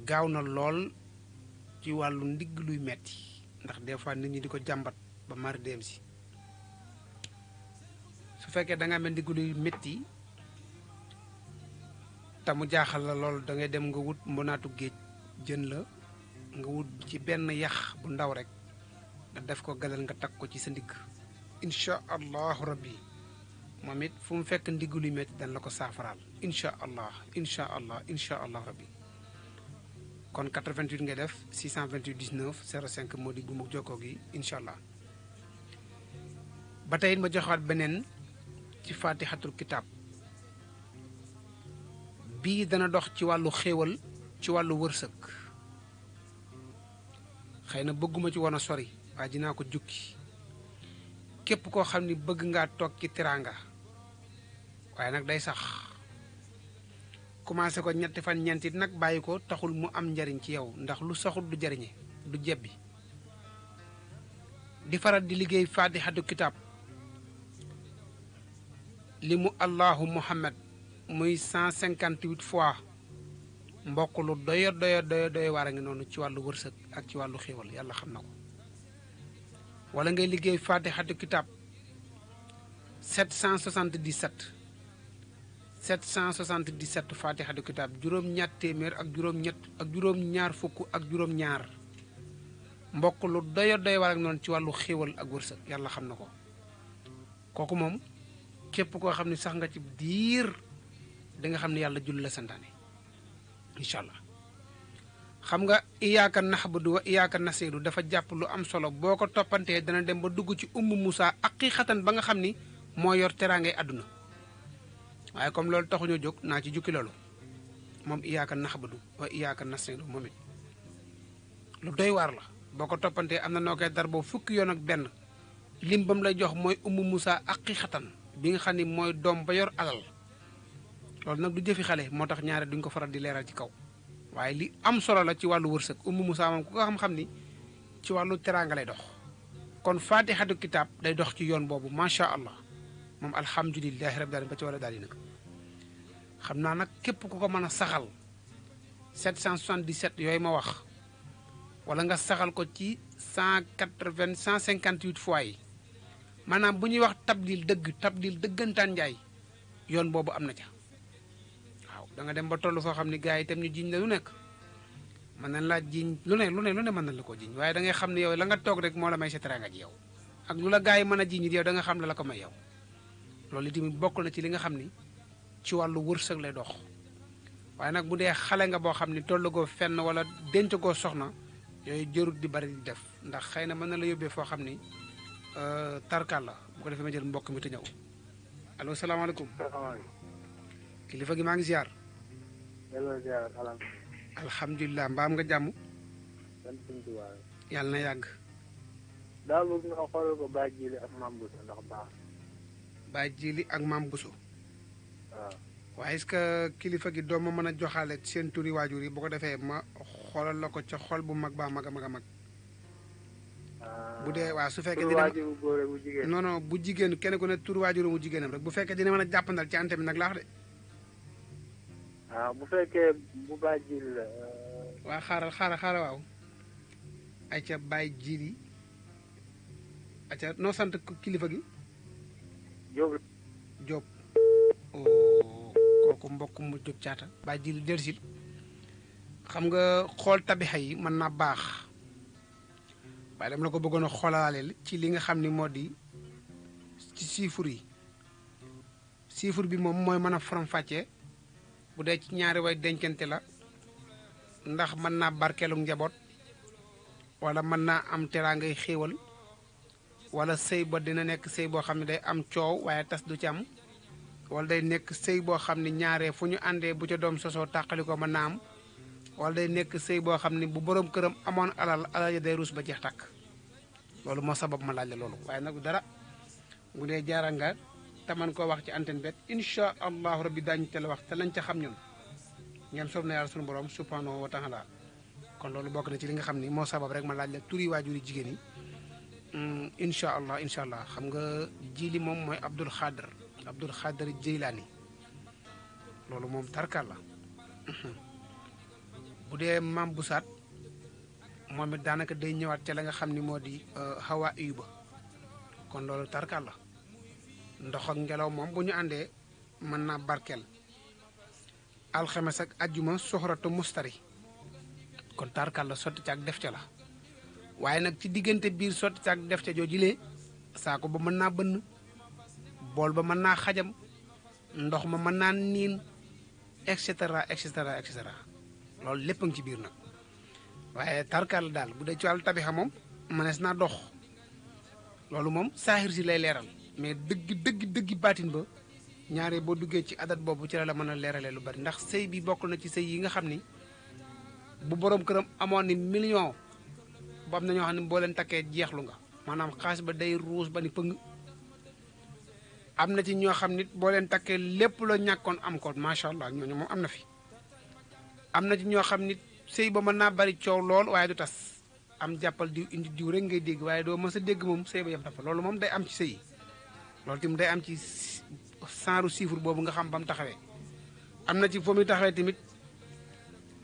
gaaw na lool ci wàllu ndigg luy metti ndax des fois nit ñi di ko jàmbat ba mari dem si su fekkee da nga mel ndigg luy metti te mu jaaxal la lool da ngay dem nga wut mbonaatu géej jën la nga wut ci benn yax bu ndaw rek nga def ko galal nga takk ko ci sa ndigg incha allahu rabbi moom it fu mu fekk ndigg luy metti dañ la ko saafaraal incha allah rabbi kon 88 ngay def 628 19 05 moo di bu mu jokkoo gi incha allah ba tey ma joxaat beneen ci fatihatul kitab bii dana dox ci wàllu xéewal ci wàllu wërsëg xëy na bëgguma ci woon a sori waaye dinaa ko jukki képp koo xam ni bëgg ngaa toog ci teraanga waaye nag day sax commencé ko ñetti fan ñeenti nag bàyyi ko taxul mu am njariñ ci yow ndax lu saxul du jariñe du jebbi di faral di liggéey fatihatu kitab li mu allahu muhammad muy 158 fois mbokk lu doy waar a ngi noonu ci wàllu wërsëg ak ci wàllu xéewal yàlla xam na ko wala ngay liggéey fatihatu kitab 777 fatihatu kitab juróom-ñaar téeméer ak juróom-ñaar fukk ak juróom-ñaar mbokk lu doy waar ak noonu ci wàllu xéewal ak wërsëg yàlla xam na ko kooku moom képp koo xam ne sax nga ci diir da nga xam ne yàlla julli la santaane incha allah xam nga iyaaka naxbudu wa iyaaka nasiru dafa jàpp lu am solo boo ko toppantee dana dem ba dugg ci ummu Moussa aqiqatan ba nga xam ni moo yor teraangay àdduna waaye comme loolu taxuñoo jóg naa ci jukki loolu moom iyaaka naxbudu wa iyaaka nasiru moom it lu doy waar la boo ko toppantee am na noo koy dar boobu fukki yoon ak benn lim bam lay jox mooy ummu Moussa aqiqatan bi nga xam ni mooy doom ba yor alal loolu nag du jëfi xale moo tax ñaare duñ ko faral di leeral ci kaw waaye li am solo la ci wàllu wërsëg ummu Moussa moom ku ko xam-xam ni ci wàllu teraanga lay dox kon fatihatu kitab day dox ci yoon boobu macha allah moom alhamdulilahi rabbil alamin ba ci wala daal yi nag xam naa nag képp ku ko mën a saxal 777 yooyu ma wax wala nga saxal ko ci 158 fois yi maanaam bu ñuy wax tabdil dëggantaan njaay yoon boobu am na ca waaw da nga dem ba toll foo xam ne gars yi itam ñu jiñ la lu nekk mën nañ laa jiñ lu ne mën nañ la ko jiñ waaye da ngay xam ne yow la nga toog rek moo la may sa teraanga ji yow ak lu la gars yi mën a jiñ yow da nga xam la ko may yow loolu itamit bokk na ci li nga xam ni ci wàllu wërsëg lay dox waaye nag bu dee xale nga boo xam ni tollugoo fenn wala denc goo soxna yooyu jërut di bari di def ndax xëy na mën na la yóbbee foo xam ni tarkal la bu ko defee ma jël mbokk mi te ñëw allo salaamaaleykum. kilifa gi maa ngi ziar. alhamdulilah mbaam nga jàmm. yàlla na yàgg. daal bëgg nga xoolal ko Baye Jili ak Mame Bousso ndax baax. Baye Jili ak Mame Bousso. waaw. waaye est-ce que kilifa gi doo ma mën a joxaale seen turi waajur yi bu ko defee ma xoolal la ko ca xol bu mag baa mag a mag. bu dee waaw su fekkee dina waajuru góor bu jigéen. non bu jigéen kenn ku ne tur waajuru mu jigéenam rek bu fekkee dina mën a jàppandal ci ante bi nag laax de. waaw bu fekkee bu Baye Jili la. waaw xaaral waaw. ayca Baye Jili ayca noo sant kilifa gi. Jóob. kooku mbokk mu jóg caata. Baye Jili dellusil xam nga xool tabixa yi mën naa baax. waaye dama la ko bëggoon a xoolaaleel ci li nga xam ni moo di ci chiffre bi moom mooy mën a faram-fàccee bu dee ci ñaari way dencante la ndax mën naa barkeelu njaboot wala mën naa am teraangay xéewal wala sëy ba dina nekk sëy boo xam ne day am coow waaye tas du ci am wala day nekk sëy boo xam ne ñaaree fu ñu àndee bu ca doom sosoo tàqali ko mën naa am wala day nekk sëy boo xam ne bu borom këram amoon alal ya day ruus ba jeex tàkk loolu moo sabab ma laaj la loolu waaye nag dara bu dee jaara nga te man koo wax ci antenne bet incha allahu rabbi daañu te la wax te lañ ca xam ñun ngeen soob na yàlla sunu borom subhanahu wa taala kon loolu bokk na ci li nga xam ni moo sabab rek ma laaj la turi waajuri jigéen yi incha allah xam nga jili moom mooy Abdul Xaadir Jeylaani loolu moom tarkal la bu dee maam bu saat moom it daanaka day ñëwaat ca la nga xam ni moo di xawaa iyu ba kon loolu tarkal la ndox ak ngelaw moom bu ñu àndee mën naa barkeel alxames ak ajjuma soxratu mustari kon tarkal la sotti ca ak def ca la waaye nag ci diggante biir sotti ca ak def ca joojulee saako ba mën naa bënn bool ba mën naa xajam ndox ma mën naa niin et cetera et cetera et cetera loolu lépp a ngi ci biir nag waaye tarkal daal bu dee ci wàllu tabixa moom mënees naa dox loolu moom saaxir si lay leeral mais dëgg baatin ba ñaare boo duggee ci adat boobu ci la mën a leeralee lu bari ndax sëy bi bokk na ci sëy yi nga xam ni bu borom këram amoon ni million bu am na ñoo xam ne boo leen takkee jeexlu nga maanaam xaalis ba day ruus ba ni pëng am na ci ñoo xam nit boo leen takkee lépp la ñàkkoon am ko macha allah ñooñu moom am na fi am na ci ñoo xam nit sëy ba mën naa bari coow lool waaye du tas am jàppal diw indi diw rek ngay dégg waaye doo mës a dégg moom sëy ba yem dafa loolu moom day am ci sëy loolu tamit day am ci saaru chiffre boobu nga xam ba mu taxawee am na ci foo muy taxawee tamit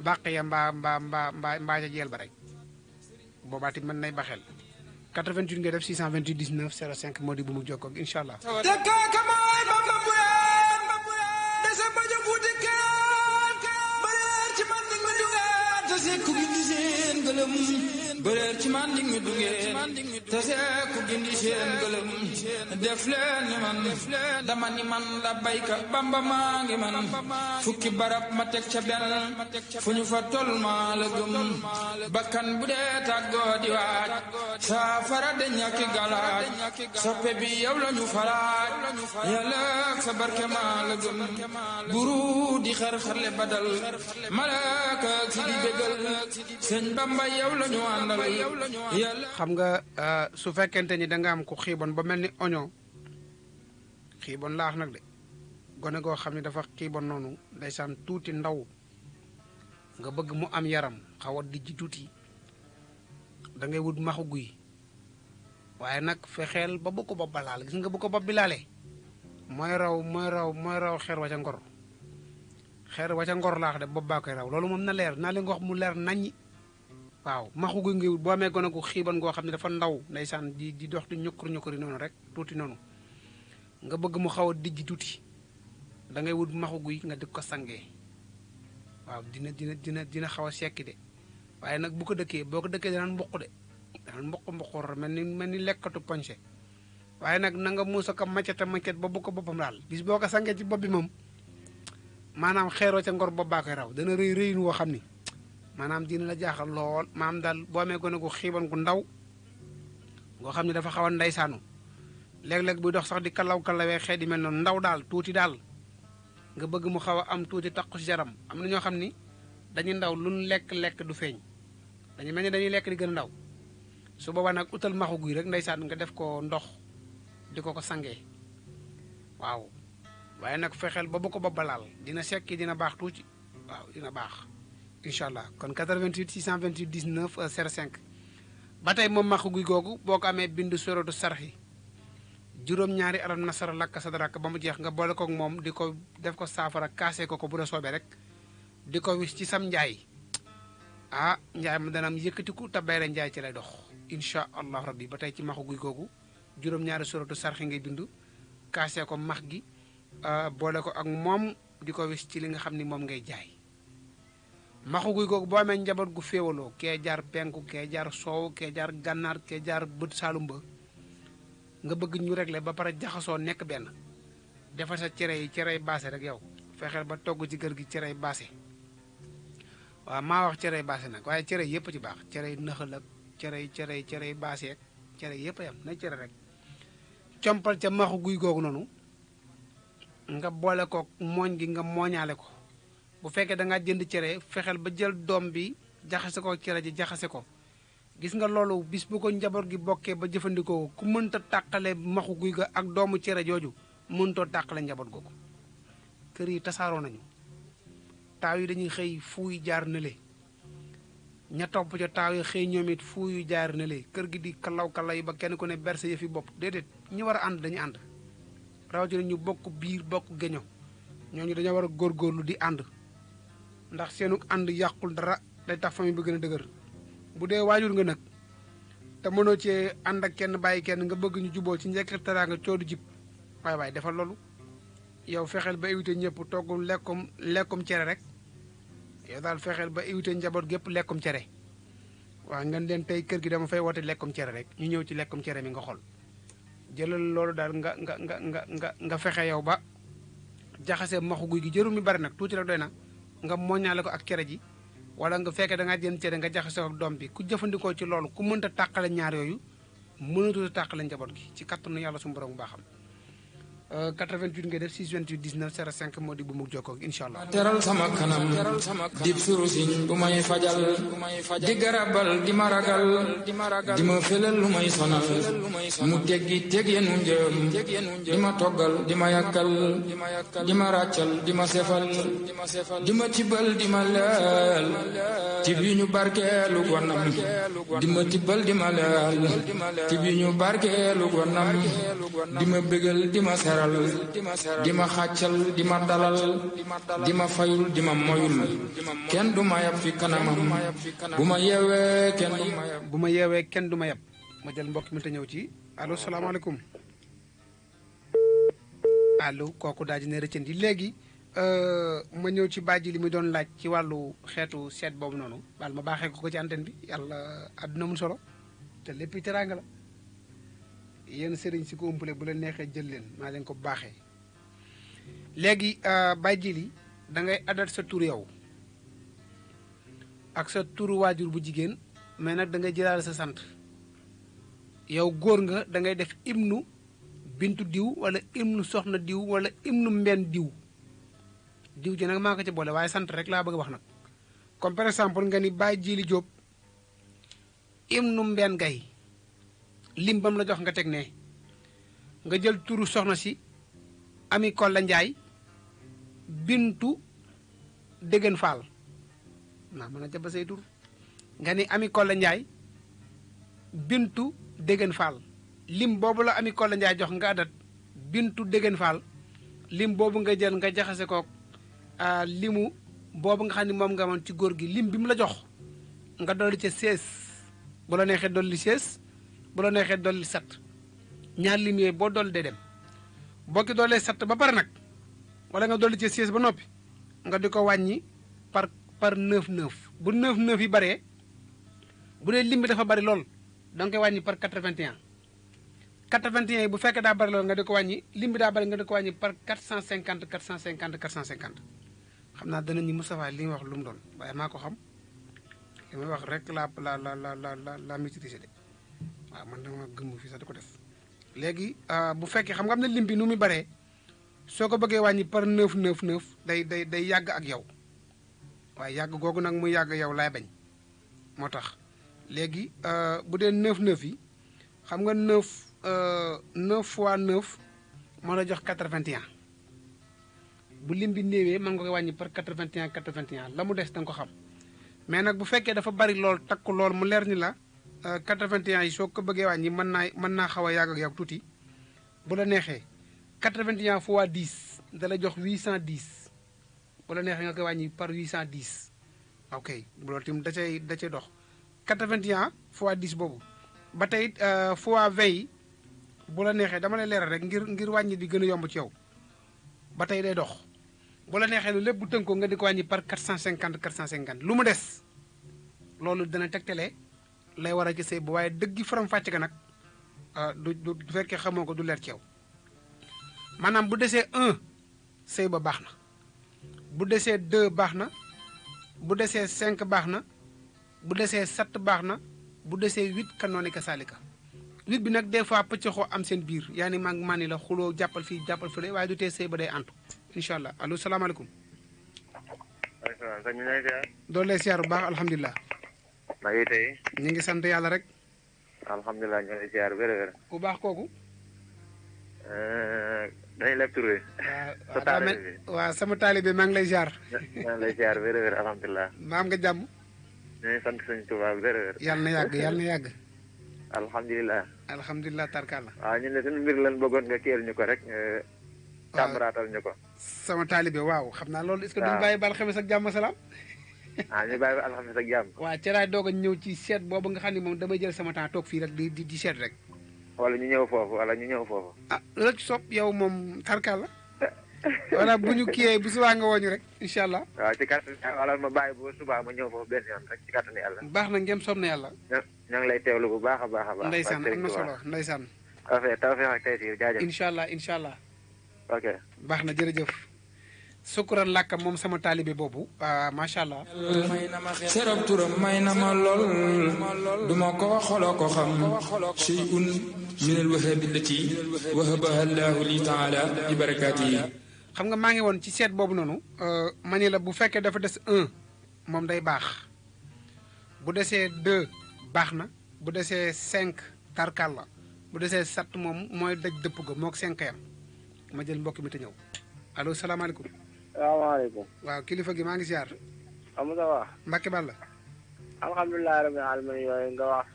bàq ya mbaa ca jeel ba rek boobaa tamit mën nay baxeel 88 nga def 628 19 05 moo di bu mu jokkoo ak incha allah. ku gindi seen gëlëm bëreer ci man dig mi dungeen tase ku gindi seen gëlëm def leen ni man dama ni man la bayka bamba maa ngi man fukki barab ma teg ca benn fu ñu fa tol maa la gëm bakkan bu dee tàggoo di waaj saafara de ñàkki galaaj soppe bi yow la ñu faraaj yàlla ak sa barke maa la gëm buru di xar-xarle badal malaaka ak si di bégal sëñ Bamba yow la ñu àndal yàlla. xam nga su fekkente ni da nga am ku xiibon ba mel ni oignon xiibon laax nag de gone goo xam ne dafa xiibon noonu ndeysaan tuuti ndaw nga bëgg mu am yaram xaw a dijji tuuti da ngay wut maxu guy waaye nag fexeel ba bu ko bopp ba laal gis nga bu ko bopp bi laalee mooy raw xeer wa ca ngor. xeer wa ca ngor laax de bopp baa koy raw loolu moom na leer naa leen ko wax mu leer naññi waaw maxu guy ngi boo amee gone gu xiiban goo xam ne dafa ndaw ndeysaan di dox di ñukkur noonu rek tuuti noonu nga bëgg mu xaw a dijji tuuti da ngay wut maxu guy nga di ko sangee waaw dina xaw a sekki de waaye nag bu ko dëkkee boo ko dëkkee danaan mbuq de danaan mbuq mel ni lekkatu poñse waaye nag na nga muusa ko maccata maccet ba bu ko boppam daal bis boo ko sangee ci bopp bi moom maanaam xeeroo ca ngor bopp baa koy raw dana rëy rëyin woo xam ni maanaam dina la jaaxal lool maanaam daal boo amee gone gu xiiban gu ndaw ngoo xam ne dafa xaw a ndeysaanu léeg-léeg buy dox sax di kalawee xeet yi mel noonu ndaw daal tuuti daal nga bëgg mu xaw a am tuuti taqu si yaram am na ñoo xam ni dañuy ndaw luñ lekk du feeñ dañu mel ni dañuy lekk di gën a ndaw su boobaa nag utal maxu guy rek ndeysaan nga def ko ndox di ko sangee waaw waaye nag fexeel ba bu ko ba laal dina sekki dina baax tuuti waaw dina baax incha allah kon 88 628 19 05 ba tey moom maxu guy googu boo ko amee bind suratu sarxi juróom-ñaari alam nasara lakk sa darak ba mu jeex nga boole koog moom di ko def ko saafara kaasee ko bu la soobee rek di ko wis ci sam njaay njaay ma dana am yëkkatiku te bayre njaay ci lay dox incha allah rabbi ba tey ci maxu guy googu juróom-ñaari suratu sarxi ngay bind kaasee ko max gi boole ko ak moom di ko wis ci li nga xam ni moom ngay jaay maxu guy googu boo amee njaboot gu féewaloo kee jaar penku kee jaar soow kee jaar gànnaar kee jaar bët saalum ba nga bëgg ñu régler ba pare jaxasoo nekk benn defal sa cerey baase rek yow fexeel ba togg ci kër gi cerey baase waaw maa wax cerey baase nag waaye cere yëpp ci baax cerey nëxal ak cerey baase ak cere yëpp yam na cere rek compal ca maxu guy googu noonu nga boole ko mooñ gi nga mooñaale ko bu fekkee da ngaa jënd cere fexeel ba jël doom bi jaxase ko cere ji jaxase ko gis nga loolu bis bu ko njaboot gi bokkee ba jëfandikoo ku mënta tàqale maxu guy ga ak doomu cere jooju mëntoo tàqale njaboot googu kër yi tasaaroo nañu taaw yi dañuy xëy fuuy jaar na le ña topp ca taaw yi xëy ñoom it fuuy jaar na le kër gi di kalaw yi ba kenn ku ne berse yëfi bopp déedéet ñi war a ànd dañuy ànd rawatina ñu bokk biir bokk geño ñooñu dañoo war a góorgóorlu di ànd ndax seenu ànd yàqul dara day tax famille bi gën a dëgër bu dee waajur nga nag te mënoo cee ànd ak kenn bàyyi kenn nga bëgg ñu juboo ci njëkk teraanga coodu jib waaye defal loolu yow fexeel ba éviter ñëpp toggum lekkum cere rek yow daal fexeel ba éviter njaboot gépp lekkum cere waaw ngeen leen tey kër gi dama fay woote lekkum cere rek ñu ñëw ci lekkum cere mi nga xool jëlal loolu daal nga fexe yow ba jaxase maxu guy gi jëru mi bari nag tuuti rek doy na nga moñaale ko ak cere ji wala nga fekkee da ngaa jënd cere nga jaxase ak doom bi ku jëfandikoo ci loolu ku mënta tàqale ñaar yooyu mënatu tàqale njaboot gi ci kattanu yàlla suñu borom bu baaxam 88 ngay def 628 19 05 moo di bu mu jokkoo incha allah. teral sama kanam dib surusiñ bu may fajal di garabal di ma ragal di ma felal lu may sonal mu teggi teg yenu njëm di ma toggal di ma yàkkal di ma ràccal di ma sefal di ma tibbal di ma leel tib yi ñu barkeelu gonam di ma tibbal di ma leel tib yi ñu barkeelu gonam di ma bégal di ma di ma xàccal di ma dalal di ma fayul di ma moyul kenn du ma yab fi kanamam bu ma yeewee kenn du ma yab ma jël mbokk mi te ñëw ci allo salaamaaleykum allo kooku daal di ne rëccandi léegi ma ñëw ci bàjji li mu doon laaj ci wàllu xeetu seet boobu noonu baal ma baaxee ko ci antenne bi yàlla àdduna mun solo te lépp teraanga la yéen sëriñ si ko umpale bu leen neexee jël leen maa leen ko baaxee léegi bàyyi li da ngay adat sa tur yow ak sa turu waajur bu jigéen mais nag da ngay jëlaale sa sant yow góor nga da ngay def ibnu bintu diw wala ibnu soxna diw wala ibnu mbenn diw diw ji nag maa ko ci boole waaye sant rek laa bëgg a wax nag comme par exemple nga ni bàyyi jili jóob ibnu mbenn gay lim bam la jox nga teg ne nga jël turu soxna si ami Kolla Njaay bintu déggan faal naa mën a jaba say tur nga ni ami Kolla Njaay bintu déggan faal lim boobu la ami Kolla Njaay jox nga adat bintu déggan faal lim boobu nga jël nga jaxase kook limu boobu nga xam ne moom nga amoon ci góor gi lim bi mu la jox nga dolli ca 16 bu la neexee dolli 16 bu la neexee dolli 7 ñaar lim yooyu boo dolli dee dem boo ki doolee 7 ba pare nag wala nga dolli ci 16 ba noppi nga di ko wàññi par 9 bu 9 yi baree bu dee lim bi dafa bari lool da nga koy wàññi par 81 81 yi bu fekkee daa bari lool nga di ko wàññi lim bi daa bari nga di ko wàññi par 450 xam naa danañu Moustapha li nga wax lu mu doon waaye maa ko xam li may wax rek la maîtriser de waaw man dama gëmm fii sax di ko def léegi bu fekkee xam nga am na lim bi nu muy baree soo ko bëggee wàññi par 9 day yàgg ak yow waaye yàgg googu nag muy yàgg yow laay bañ moo tax léegi bu dee 9 yi xam nga 9 fois 9 moo la jox 81 bu lim bi néewee mën nga koy wàññi par 81 la mu des da nga ko xam mais nag bu fekkee dafa bari lool takku lool mu leer ni la 81 yi soo ko bëggee wàññi mën naa xaw a yàgg ak yow tuuti bu la neexee 81 fois 10 da la jox 810 bu la neexee nga koy wàññi par 810 ok loolu tamit da cay dox 81 fois 10 boobu ba tey fois 20 bu la neexee dama lay leeral rek ngir wàññi bi gën a yomb ci yow ba tey day dox bu la neexee lu lépp bu tënkoo nga di ko wàññi par 450 lu mu des loolu dana tegtale lay war a ci sëy bu waaye dëggi faram fàcce ka nag du fekkee xamoo ko du leer ci yow maanaam bu desee 1 sëy ba baax na bu desee 2 baax na bu desee 5 baax na bu desee 7 baax na bu desee 8 kan noonu ka saalika 8 bi nag des fois pëccëxoo am seen biir yaa ni maa ni la xuloo jàppal fii jàppal fële waaye du tee sëy ba day antu incha allah allo salaamaaleykum. doole lay siyaar bu baax alhamdulilah. maa ngi tey. ñu ngi sant yàlla rek. alhamdulilah ñu ngi siyaar wér-wér. bu baax kooku. dañuy leb tur waaw sama taalibe maa ngi lay siyaar. maa ngi lay siyaar wér-wér alhamdulilah. maa am nga jàmm. ñu ngi sant suñu Tuubaa wér-wér. yàlla na yàgg yàlla na yàgg. alhamdulilah. alhamdulilah tarkalla. waaw ñun de suñu mbir lan bëggoon nga kiyal ñu ko rek. càmbaraatal ñu ko. sama taalibe waaw xam naa loolu est-ce que duñu bàyyi ba alxames ak jàmm salaam. ñu bàyyi ba alxames ak jàmm. waaw ca laay doog a ñëw ci seet boobu nga xam ne moom damay jël sama temps toog fii rek di seet rek. wala ñu ñëw foofu. ah loolu ci sopp yow moom tarkal la. wala bu ñu kiyee bu subaa nga wooñu rek incha allah. waaw ci kàttan wala ma bàyyi bu subaa ma ñëw foofu benn yoon rek ci kàttan yàlla. baax na ngeen sob na yàlla. ñoo ngi lay teewlu bu baax a baax a baax. ndeysaan am na solo ndeysaan. tawfeex ak taysiir jaajëf. incha allah. ok. baax na jërëjëf. sukkuran làkka moom sama taalibe boobu. macha allah. serab turam may na ma lool duma ko wax xoloo ko xam shay'un min al wahabi allati wahabaha allahu li taala bi barakaatihi. xam nga maa ngi woon ci seet boobu noonu. ma ni la bu fekkee dafa des 1 moom day baax bu desee 2 baax na bu desee 5 tarkal la bu desee 7 moom mooy daj dëpp ga moog 5 yam ma jël mbokk mi te ñëw allo salaamaaleykum. salaamaaleykum. waaw kilifa gi maa ngi ziar. Amadou Ba. Mbacke Balla. alhamdulilah rabbil alamin yooyu nga wax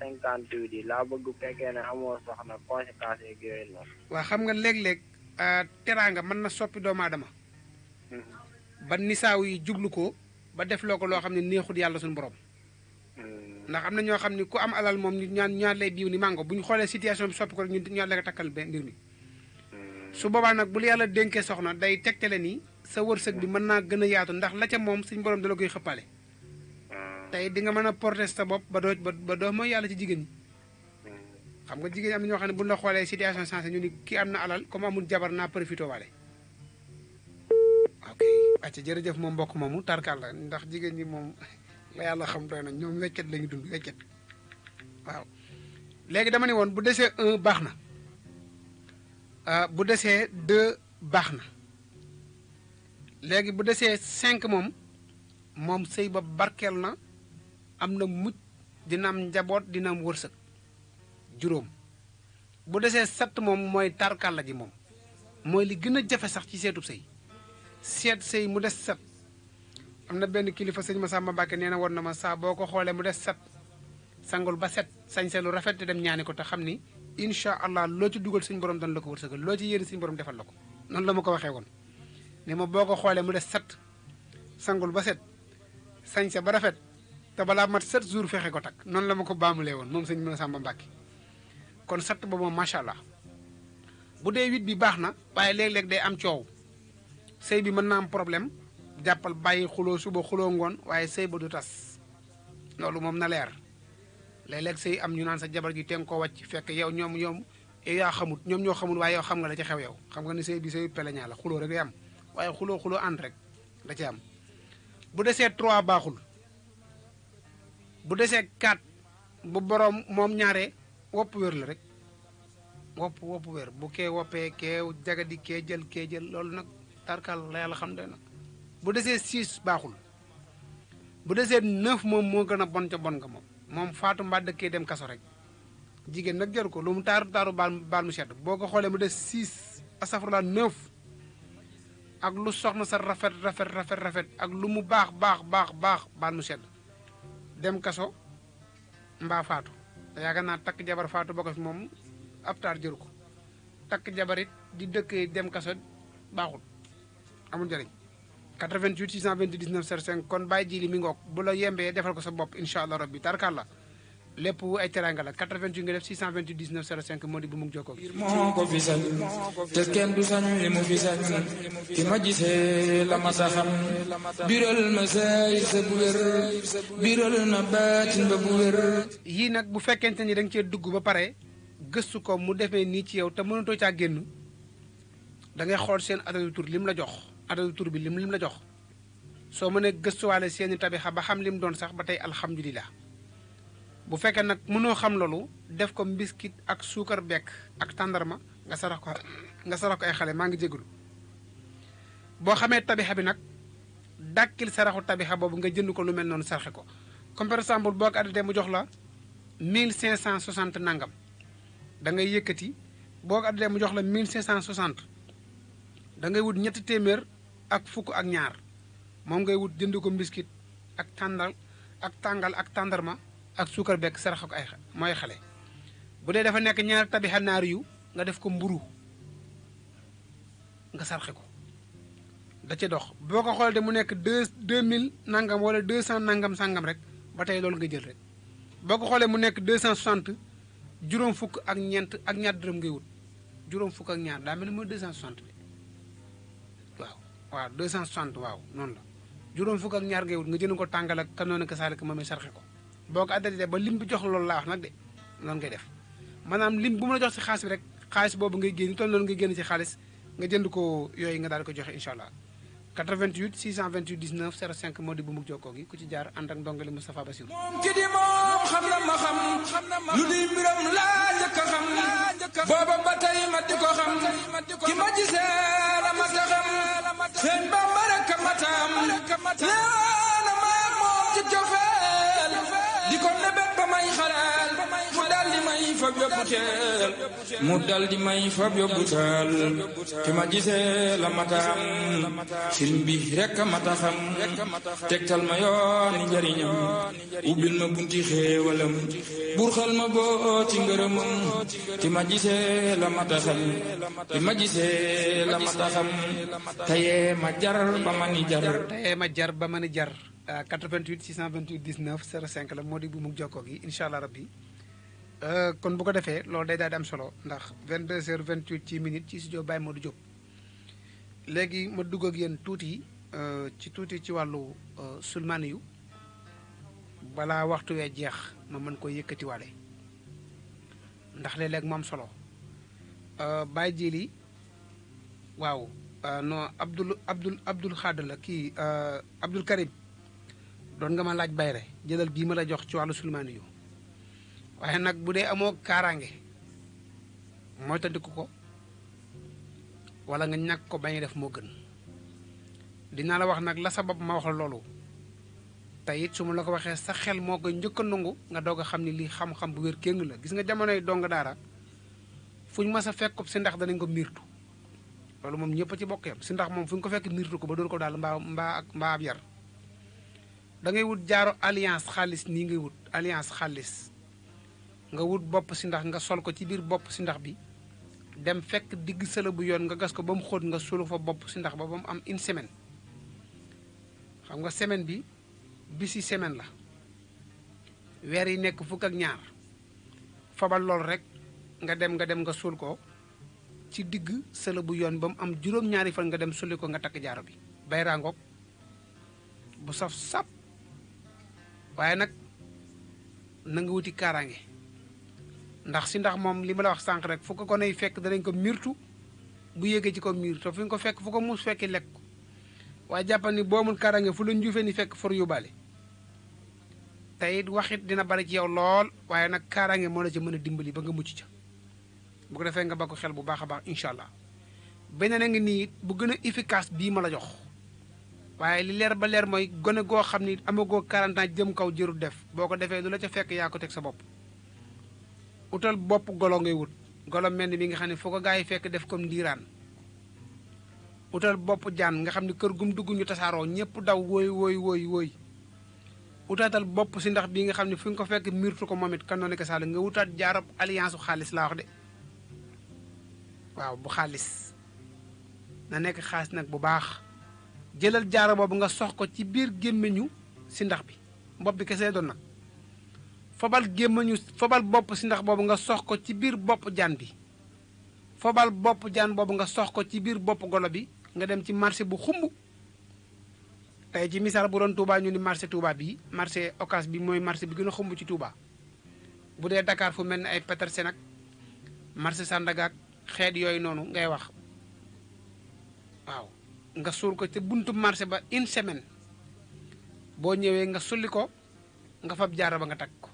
158 yi laa bëgg fekkee ne amoo soxna conséquences yeeg yooyu noonu. waaw xam nga léeg-léeg teraanga mën na soppi doomu aadama. ba nisaaw yi jublu ko ba def loo ko loo xam ne neexut yàlla suñu borom. ndax am na ñoo xam ne ku am alal moom ñu ñaar lay biiw ni mango bu ñu xoolee situation bi soppi ko rek ñu ñaar lay takkal benn mbir mi. su boobaa nag bu la yàlla dénkee soxna day tegtale ni sa wërsëg bi mën naa gën a yaatu ndax la ca moom suñu borom dala koy xëppale. tey di nga mën a porter sa bopp ba doo mooy yàlla ci jigéen ñi. xam nga jigéen ñi am na ñoo xam ne bu ñu la xoolee situation changé ñu ni kii am na alal comme amul jabar naa profité waale. ok acca jërëjëf moom mbokk moomu tarkal la ndax jigéen ñi moom la yàlla xam doy na ñoom weccet la ñu dund weccet waaw léegi dama ne woon bu desee 1 baax na bu desee 2 baax na léegi bu desee 5 moom sëy ba barkeel na am na mucc dina am njaboot dina am wërsëg juróom bu desee 7 moom mooy tarkal la ji moom mooy li gën a jafe sax ci seetub sëy seet sëy mu des 7 am na benn kilifa sëñ Massamba Mbacke nee na woon na ma saa boo ko xoolee mu des 7 sangul ba 7 sañse lu rafet te dem ñaani ko te xam ni incha allah loo ci dugal suñu borom dana la ko wërsëgal loo ci yéene suñu borom defal la ko noonu la ma ko waxee woon ne ma boo ko xoolee mu des 7 sangul ba 7 sañse ba rafet te balaa mat 7 jours fexe ko takk noonu la ma ko baamulee woon moom sëñ Massamba Mbacke kon 7 ba moom macha allah bu dee 8 bi baax na waaye léeg-léeg day am coow sëy bi mën na am problème jàppal bàyyi xuloo suba xuloo ngoon waaye sëy ba du tas loolu moom na leer léeg-léeg sëy am ñu naan sa jabar ji te nga ko wàcc fekk yow ñoom yaa xamut ñoom ñoo xamul waaye yow xam nga la ci xew yow xam nga ni sëy bi sëy peleñaa la xuloo rek day am waaye xuloo ànd rek da ci am bu desee 3 baaxul bu desee 4 bu borom moom ñaare wopp wér la rek wopp wér bu kee woppee kee jagadi kee jël loolu nag tarkal la yàlla xam doy na bu desee 6 baaxul bu desee 9 moom moo gën a bon ca bon nga moom faatu mbaa dëkkee dem kaso rek jigéen nag jaru ko lu mu taaru baal mu sedd boo ko xoolee mu des 6 asafurla 9 ak lu soxna sa rafet ak lu mu baax baal mu sedd dem kaso mbaa faatu te yaakaar naa takk jabar faatu boo ko fi moom ab taar jëru ko takk jabar it di dëkkee dem kaso baaxul amul njëriñ 88 628 19 05 kon bàyyi ji li mi ngoog bu la yembee defal ko sa bopp incha allah rabbi tarkal la lépp ay teranga la 88 nga def 628 19 05 moo di bu mu jokkoo moo ko fi sañ te kenn du sañ li mu fi sañ ki ma gisee la ma sa xam biral ma saay sa bu wér biral na baatin ba bu wér. yii nag bu fekkente ni da nga cee dugg ba pare gëstu ko mu defee nii ci yow te mënatoo caa génn da ngay xool seen adadu tur lim la jox adadu tur bi lim la jox soo mënee gëstuwaale seeni tabixa ba xam lim doon sax ba tey alhamdulilah. bu fekkee nag mënoo xam loolu def ko mbiskit ak suukar bekk ak tàndarma nga sarax ko ay xale maa ngi jégalu boo xamee tabixa bi nag dàkkil saraxu tabixa boobu nga jënd ko lu mel noonu saraxe ko comme par exemple boo ko additee mu jox la 1560 nangam da ngay yëkkati boo ko additee mu jox la 1560 da ngay wut ñetti téeméer ak fukk ak ñaar moom ngay wut jënd ko mbiskit ak tàngal ak tàndarma ak suukar bekk sarax ko ay mooy xale bu dee dafa nekk ñaari tabixa naar yu nga def ko mburu nga sarxe ko da ci dox boo ko xoolee de mu nekk 2000 nangam wala 200 nangam sangam rek ba tey loolu nga jël rek boo ko xoolee mu nekk 260 juróom fukk ak ñeent ak ñaar dërëm ngay wut juróom fukk ak ñaar daa mel ni mooy 260 bi waaw 260 waaw noonu la juróom fukk ak ñaar ngay wut nga jënd ko tàngal ak ka noonu ka saalik moom i sarxe ko boo ko addatee ba lim bi jox loolu laa wax nag de noonu ngay def maanaam lim bu mu la jox si xaalis bi rek xaalis boobu ngay génn toll noonu ngay génn ci xaalis nga jënd ko yooyu nga daal di ko joxe incha allah 88 628 19 05 moo di bu mug jokkoo gi ku ci jaar ànd ak ndongali Moustapha Bassirou moom ki di moom xam na ma xam lu di mbiram laa njëkk a xam booba ba tey ma di ko xam ki ma gisee la ma ta xam seen Bamba rek a matam leena maag moom ci cofeel di ko nebet ba may xaleel mu dal di may fab yóbbu teel mu dal di may fab yóbbu teel ki ma gisee la ma ta xam sëriñ bi rek a mata xam tegtal ma yooni njariñam ubbil ma bunti xéewalam burxal ma boo ci ngërëmam ki ma gisee la mata xam ki ma gisee la mata xam tayee ma jar ba ma ni jar tayee ma jar ba ma ni jar 88 628 19 05 la moo di bu mu jokkoo gi incha allah rabbi kon bu ko defee loolu day daal di am solo ndax 22h28 ci minute ci studio Baye Modou Diop léegi ma dugg ak yéen tuuti ci wàllu sulmaani yu balaa waxtu wee jeex ma mën ko yëkkatiwaale ndax léeg-léeg mu am solo Baye Jili waaw non Abdul Xaadar la kii Abdul Karim doon nga ma laaj bayre jëlal bii ma la jox ci wàllu sulmaani yu waaye nag bu dee amoo kaaraange mooy tandiku ko wala nga ñàkk ko bañ a def moo gën dinaa la wax nag la sabab ma wax la loolu te it su ma la ko waxee sa xel moo koy njëkk a nangu nga doog a xam ni lii xam-xam bu wér kéng la gis nga jamonoy dong daara fuñ mas a fekk ko si ndax danañ ko miirtu loolu moom ñëpp a ci bokk yam si ndax moom fu ñu ko fekk miirtu ko ba doon ko daal mbaa ab yar da ngay wut jaaro alliance xaalis nii ngay wut alliance xaalis nga wut bopp si ndax nga sol ko ci biir bopp si ndax bi dem fekk digg sëla bu yoon nga gas ko ba mu xóot nga sulu fa bopp si ndax ba mu am une semaine xam nga semaine bi bisi semaine la weer yi nekk fukk ak ñaar fabal loolu rek nga dem nga suul ko ci digg sëla bu yoon ba mu am juróom-ñaari fan nga dem suli ko nga takk jaaro bi bayraangoog bu saf sap waaye nag na nga wuti kaaraange ndax si ndax moom li ma la wax sànq rek fu ko ko nay fekk danañ ko mirtu bu yéegee ci ko miir te fu ñu ko fekk fu ko muus fekki lekk ko waaye jàppal ni boo amul kaaraange fu la njuufee ni fekk for yóbbaale te it waxit dina bari ci yow lool waaye nag kaaraange moo la ci mën a dimbali ba nga mucc ca bu ko defee nga ba ko xel bu baax a baax incha allah beneen a ngi nii it bu gën a efficace bii ma la jox waaye li leer ba leer mooy gone goo xam ni amagoo 40 ans jëm kaw jërul def boo ko defee lu la ca fekk yaa ko teg sa bopp utal bopp golo ngay wut golo mel ni mi nga xam ne foo ko gaa yi fekk def comme ndiiraan utal bopp jaan nga xam ne kër gum dugg ñu tasaaroo ñëpp daw wooy utaatal bopp si ndax bii nga xam ne fu ñu ko fekk mirtu ko moom it kan noonu ko saal nga wutaat jaarab alliance xaalis laa wax de waaw bu xaalis na nekk xaalis nag bu baax jëlal jaaro boobu nga sox ko ci biir gémmiñu si ndax bi bopp bi kese doon nag fobal bopp si ndax boobu nga sox ko ci biir bopp jaan bi fobal bopp jaan boobu nga sox ko ci biir bopp golo bi nga dem ci marché bu xumb tey ci misaal bu doon Touba ñu ni marché Touba bii marché Ocass bi mooy marché bi gën a xumb ci Touba bu dee Dakar fu mel ni ay Petersen ak marché Sandaga ak xeet yooyu noonu ngay wax waaw nga suul ko te buntu marché ba une semaine boo ñëwee nga sulli ko nga fab jaaro ba nga takk ko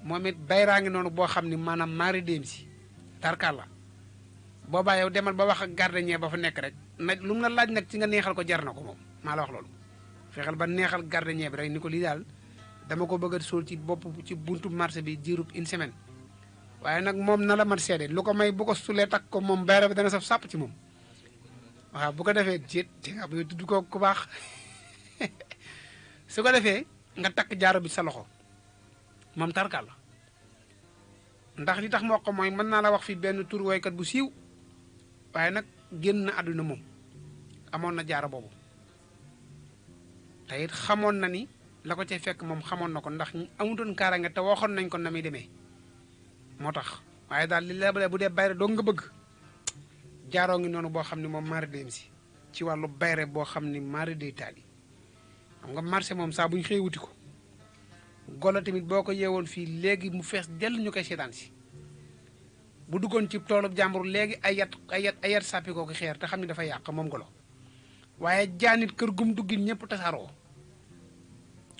moom it bayraa ngi noonu boo xam ni maanaam maari déem si tarkal la boobaa yow demal ba wax ak gardien ba fa nekk rek nag lu mu la laaj nag ci nga neexal ko jar na ko moom maa la wax loolu fexeel ba neexal gardien bi rek ni ko lii daal dama ko bëgg a suul ci bopp ci buntu marché bi jiirub une semaine waaye nag moom na la mat seede lu ko may bu ko sulee takk ko moom bayra bi dana saf sàpp ci moom waaw bu ko defee jéet te nga xam tudd ko ku baax su ko defee nga takk jaaro bi sa loxo moom tarkal la ndax li tax moo ko mooy mën naa la wax fi benn tur woykat bu siiw waaye nag génn na àdduna moom amoon na jaaro boobu te it xamoon na ni la ko cay fekk moom xamoon na ko ndax amutoon kaaraange te waxoon nañ ko na muy demee moo tax waaye daal li lebalee bu dee bayre doo nga bëgg jaaroo ngi noonu boo xam ne moom mari dem si ci wàllu bayre boo xam ni mari day taali xam nga marché moom saa bu ñu xëy wuti ko golo tamit boo ko yeewoon fii léegi mu fees dell ñu koy seetaan si bu duggoon ci toolub jàmbur léegi ay yat sàppi ko xeer te xam ne dafa yàq moom golo waaye jaanit kër gum duggin ñëpp tasaaroo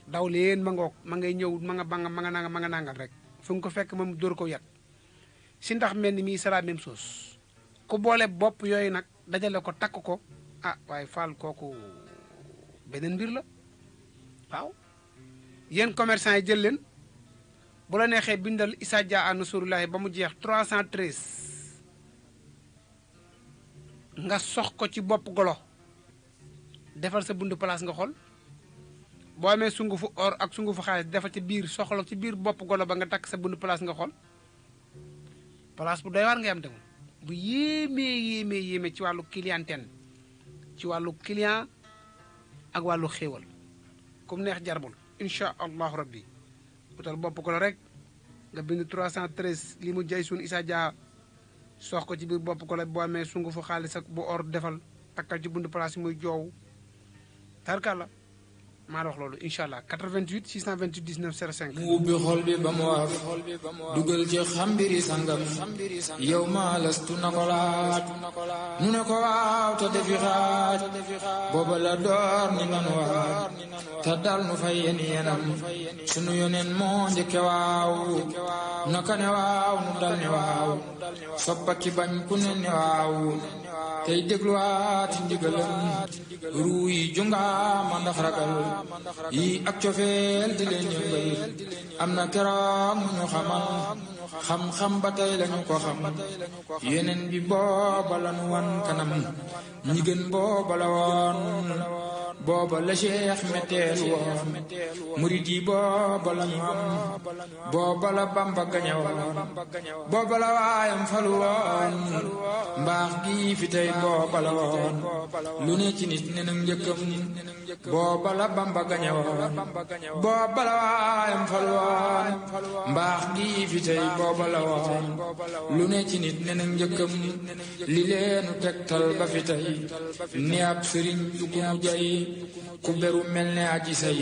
daw leen ma ngoog ma ngay ñëw ma nga nangam rek fu nga ko fekk moom dóor ko yat si ndax mel ni mii c'est la même chose ku boole bopp yooyu nag dajale ko takk ko ah waaye faal kooku beneen mbir la waaw yéen commerçant yi jël leen bu la neexee bindal Issa Dia an Nasrullahi ba mu jeex 313 nga sox ko ci bopp golo defal sa bundu place nga xool boo amee sungufu or ak sungufu xaalis defal ci biir soxla ci biir bopp golo ba nga takk sa bundu place nga xool place bu doy waar ngay am dem bu yéeme ci wàllu clientèle ci wàllu client ak wàllu xéewal comme neex jarbul incha allahu rabbi utal bopp golo rek nga bind 313 li mu jay suun Issa Dia sox ko ci biir bopp golo boo amee sungufu xaalis ak bu or defal takkal ci bundu place yi muy joow tarkalla maa la wax loolu incha allah 88 628 19 05. mu ubbi xol bi ba mu waaf dugal ci xambiri sangam yow ma lastu na ko laaj nu ne ko waaw te defi xaaj booba la door ni nan waaw te dal nu fay yenam sunu yoneen moo njëkke waaw naka ne waaw nu dal ne waaw soppa ki bañ ku ne ne waaw tey dégluwaati ndigalam ruu yi jungaama ndax ragal yi ak cofeel di leen yëngal am na keroog mu ñu xamal xam-xam ba tey lañu ko xam yeneen bi booba la nu wan kanam ñi gën booba la woon booba la Cheikh metteel woon murid yi booba la ñu am booba la Bamba gañe woon booba la waayam falu woon mbaax gi fi tey booba la woon lu ne ci nit ne nag njëkkam booba la Bamba gañe woon booba la waayam falu woon mbaax gi fi tey booba la woon lu ne ci nit ne nag njëkkam li leenu tegtal ba fi tey ni ab sëriñ du ku mu jay ku beru mel ne aji say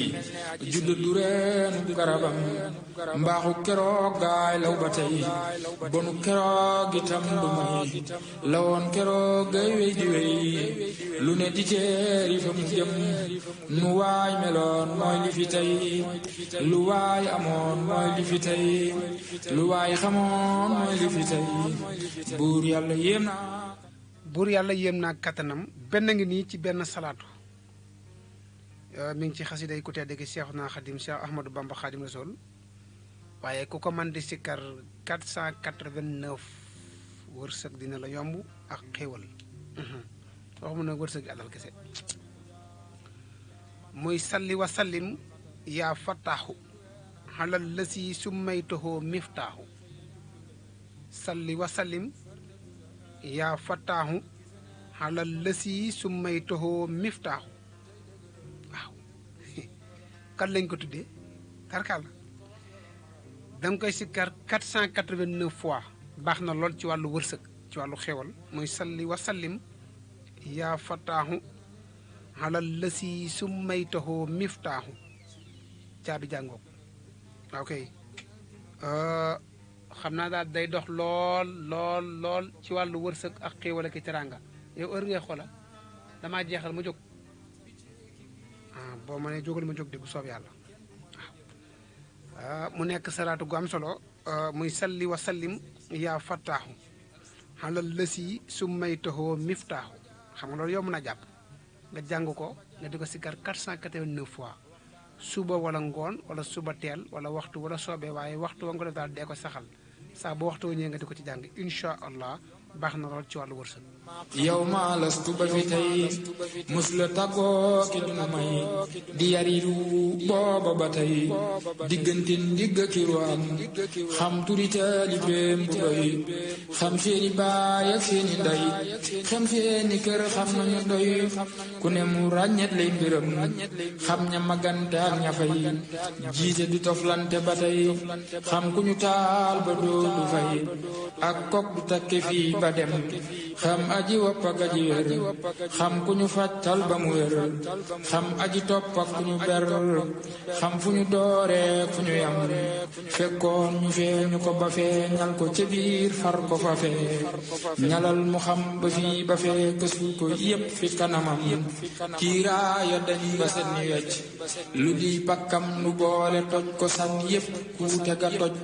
judd du reenu garabam mbaaxu keroog gaay law ba tey bonu keroog itam du may lawoon keroog gay wey di wey lu ne di teeri fa mu jëm nu waay meloon mooy li fi tey lu waay amoon mooy li fi tey lu waay xamoon mooy li fi tey buur yàlla yéem naa kattanam benn ngi nii ci benn salaatu mi ngi ci xasida yi ku tedd gi Seexuna Xadim Cheikh Ahmadou Bamba Xadim Rasul waaye ku ko man di sikkar 489 wërsëg dina la yomb ak xéewal waxuma nag wërsëg alal kese muy salli wa sallim yaa fataaxu xalal lësi summaytohoo miftaaxu salli wa sallim yaa fataaxu xalal lësi summaytohoo miftaaxu waaw kan lañ ko tuddee tarkal danga koy sikkar 489 fois baax na lool ci wàllu wërsëg ci wàllu xéwal muy salli wa sallim yaa fataaxu xalal lësi summaytohoo miftaaxu caabi jàngoog ok xam naa daal day dox lool ci wàllu wërsëg ak xéewal ak teraanga yow heure ngay xoola damaa jeexal ma jóg boo ma ne jógal ma jóg de bu soob yàlla waaw mu nekk salaatu gu am solo muy salli wa sallim yaa fattaaxu xalal lësi summaytohoo miftaaxu xam nga loolu yow mën a jàpp nga jàng ko nga di ko sikkar 489 fois suba wala ngoon wala suba teel wala waxtu wala soobee waaye waxtu wa nga def daal dee ko saxal saa bu waxtu ñëwee nga di ko ci jàng incha allah baax na lool ci wàllu wërsëg. yow maa lastu ba fi tey mus la tàggoo ki dunu may di yariru booba ba tey diggante ndigg ki ruwaam xam turi taalibeem bu doy xam seeni baay ak seeni ndey xam seeni kër xam nañu doy ku ne mu ràññet lay mbiram xam ña magante ak ña fay jiite du toflante ba tey xam ku ñu taal ba dootu fay ak kok du takke fii ba dem xam aji wopp ak aji wér xam ku ñu fàccal ba mu wér xam aji topp ak ku ñu ber xam fu ñu dooree fu ñu yam fekkoon ñu feeñu ko ba feeñal ko ca biir far ko fa fee ñalal mu xam ba fii ba fee kësul ko yépp fi kanamam kiiraaya dañ ba set ni wecc lu di pakkam nu boole toj ko san yépp kuute ga toj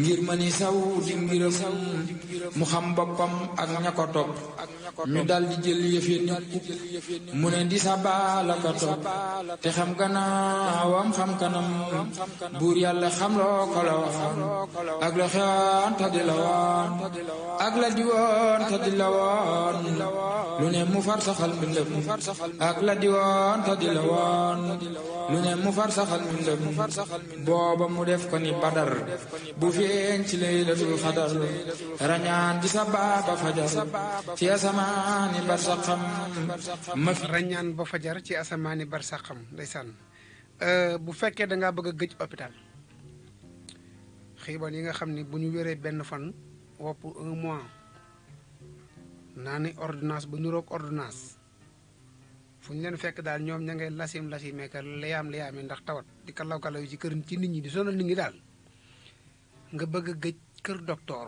ngir ma ni saw di ngiram mu xam boppam ak ña ko topp ñu dal di jël yëfe nit mu ne di sa baala ka topp te xam gannaawam xam kanam buur yàlla xam loo ko la waan ak la xewaan ta di la waan ak la di woon ta di la waan lu ne mu far saxal mbindam ak la di woon ta di la waan lu ne mu far saxal mbindam booba mu def ko ni badar bu feeñ ci laylatul xadar rañaan di sa baaba fajar ci asamaani barsaxam ma fi rañaan ba fajar ci asamaani barsaxam ndeysaan bu fekkee da ngaa bëgg a gëj hôpital xiibal yi nga xam ni bu ñu wéree benn fan wopp 1 mois naa ni ordonnance bu ñu roog ordonnance fu ñu leen fekk daal ñoom ña ngay lasim ka layaam yi ndax tawat di kalaw yu ci kër ci nit ñi di sonal nit ñi daal nga bëgg a gëj kër docteur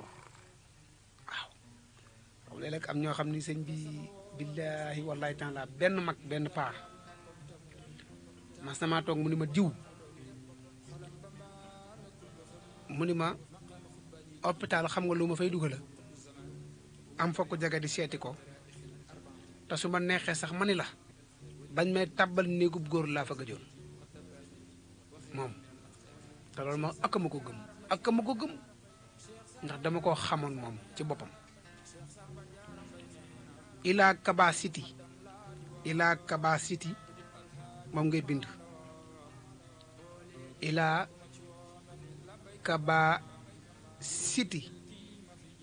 waaw léeg-léeg am ñoo xam ni sëñ bi billaahi wallaahi taala benn mag benn paa mas na maa toog mu ni ma diw mu ni ma hôpital xam nga lu ma fay dugala am fa ko jaga di seeti ko te su ma neexee sax ma ni la bañ may tàbbal néegub góor laa fa gëjoon moom te loolu ma ak ma ko gëm ndax dama koo xamoon moom ci boppam ilaa Kaba City moom ngay bind ilaa Kaba City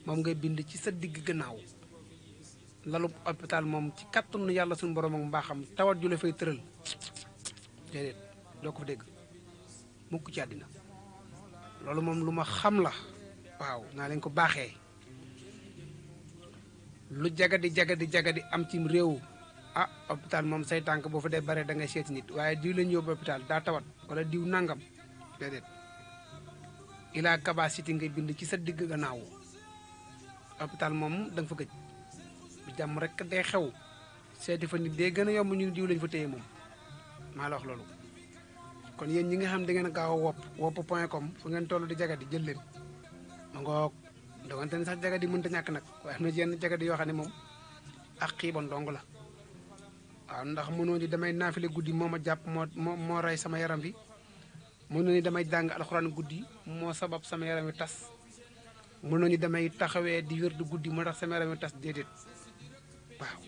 moom ngay bind ci sa digg gannaaw lalu hôpital moom ci kattanu yàlla suñu borom ak mbaaxam tawat ju la fay tëral déedéet doo ko fa dégg mukk ci àddina loolu moom lu ma xam la waaw naa leen ko baaxee lu jagadi am cim réew ah hôpital moom say tànk boo fa dee bare da ngay seeti nit waaye diw lañu yóbbu hôpital daa tawat wala diw nangam déedéet ilaa Kaba City ngay bind ci sa digg gannaaw hôpital moom da nga fa gëj bu jàmm rek day xew seeti fa nit dee gën a yomb ñu diw lañ fa téye moom maa la wax loolu kon yéen ñi nga xam da ngeen a gaaw a wopp.com fu ngeen toll di jagadi jël leen ma ngoog dogante ni sax jagadi mënta ñàkk nag waaye am na yenn jagadi yoo xam ne moom ak xiibon dong la waaw ndax mënoo ni damay naafile guddi moo ma jàpp moo rey sama yaram bi mënoo ni damay jàng alxuraan guddi moo sabab sama yaram wi tas mënoo ni damay taxawee di wér du guddi moo tax sama yaram wi tas déedéet waaw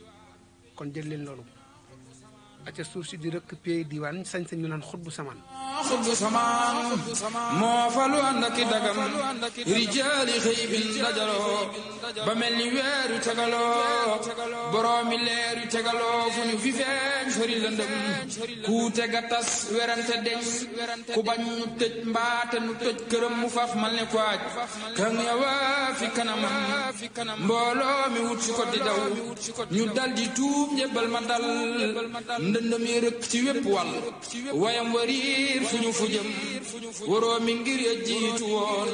kon jël leen loolu acca suuf si di rëkk pay diwaan sañ-sañ ñu naan xutbu samaan moo falu ànd ak i dagam rijaali xëy bin dajaloo ba mel ni weer yu tegaloo boroomi leer yu tegaloo fu ñu fi feeñ sori lëndëm ku tega tas werante deñ ku bañ ñu tëj mbaate nu tëj këram mu faf mal ne ko aj kan yawa fi kanamam mbooloo mi wut si ko di daw ñu dal di tuub njëbbal ma dal ndëndëm yi rëkk ci wépp wàll wayam wariir fu ñu fu jëm waroo mi ngir ya jiitu woon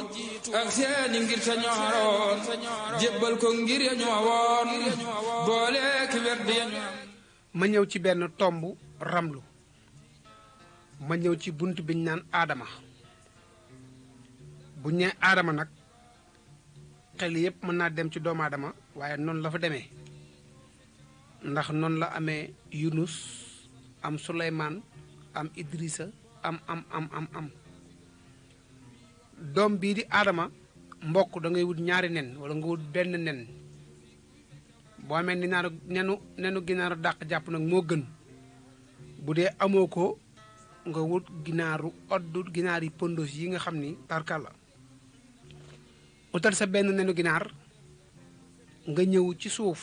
ak seeni ngir ta ñooroon jébbal ko ngir ya ñoowoon boole ki werd ya ma ñëw ci benn tomb ramlu ma ñëw ci bunt biñ naan aadama bu ñee aadama nag xel yépp mën naa dem ci doomu aadama waaye noonu la fa demee ndax noonu la amee Yunus am Suleymaan am Idrissa am doom bii di aadama mbokk da ngay wut ñaari nen wala nga wut benn nen boo amee nenu ginaaru dàq jàpp nag moo gën bu dee amoo ko nga wut ginaaru oddu ginaar yi pondos yi nga xam ni tarkalla utal sa benn nenu ginaar nga ñëw ci suuf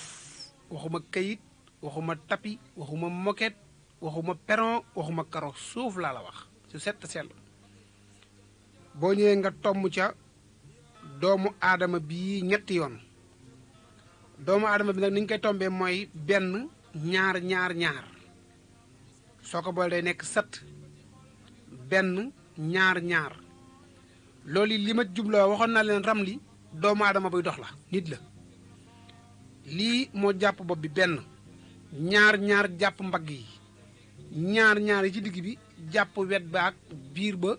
waxuma kayit waxuma tapi waxuma moquette waxuma perron waxuma karo suuf laa la wax su set sell boo ñëwee nga tomb ca doomu aadama bii ñetti yoon doomu aadama bi nag ni ñu koy tombee mooy benn ñaar ñaar ñaar soo ko boole day nekk 7 benn ñaar ñaar loolu li ma jubloo waxoon naa leen ram li doomu aadama buy dox la nit la lii moo jàpp bopp bi benn ñaar ñaar jàpp mbagg yi ñaar ñaar yi ci digg bi jàpp wet ba ak biir ba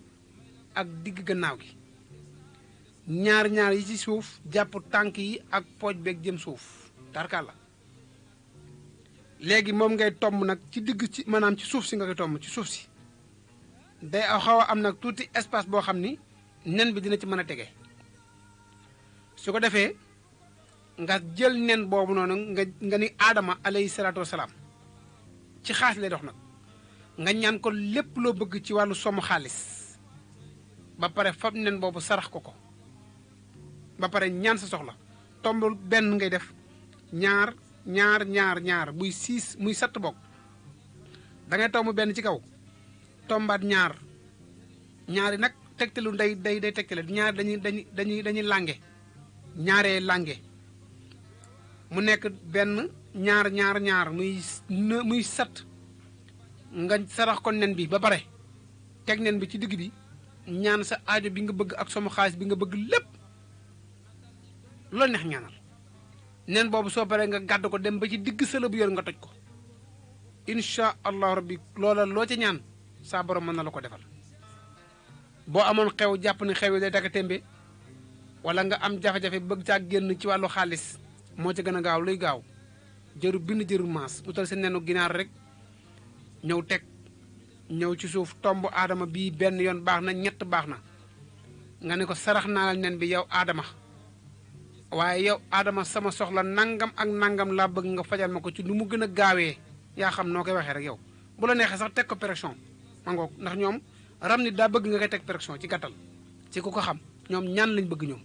ak digg gannaaw gi ñaar ñaar yi ci suuf jàpp tànk yi ak pooj beeg jëm suuf tarkalla léegi moom ngay tomb nag ci digg ci maanaam ci suuf si nga koy tomb ci suuf si day xaw a am nag tuuti espace boo xam ni nen bi dina ci mën a tege su ko defee nga jël nen boobu noonu nga ni aadama alayhi salaatu wasalaam ci xaalis lay dox nag nga ñaan ko lépp loo bëgg ci wàllu somm xaalis ba pare fab nen boobu sarax ko ba pare ñaan sa soxla tombul benn ngay def ñaar ñaar ñaar ñaar muy 6 muy 7 bokk da ngay tomb benn ci kaw tombaat ñaari nag tegtalu day tegtale ñaar dañuy lànge ñaaree lànge mu nekk benn ñaar ñaar ñaar muy 7 nga sarax ko nen bi ba pare teg nen bi ci digg bi ñaan sa aajo bi nga bëgg ak sama xaalis bi nga bëgg lépp loolu neex ñaanal nen boobu soo paree nga gàdd ko dem ba ci digg sëla bu yor nga toj ko incha allah rabbi loola loo ca ñaan saa borom mën na la ko defal boo amoon xew jàpp ne xew yi day taka témbe wala nga am jafe-jafe bëgg caa génn ci wàllu xaalis moo ca gën a gaaw luy gaaw jëru bind jëru maas utal sa nenu ginaar rek ñëw teg ñëw ci suuf tomb aadama bii benn yoon baax na ñett baax na nga ne ko sarax naa la nen bi yow aadama waaye yow aadama sama soxla nangam ak nangam laa bëgg nga fajal ma ko ci nu mu gën a gaawee yaa xam noo koy waxee rek yow bu la neexee sax teg ko pression ma ngoog ndax ñoom ram nit daa bëgg nga koy teg pression ci gàttal ci ku ko xam ñoom ñaan lañ bëgg ñoom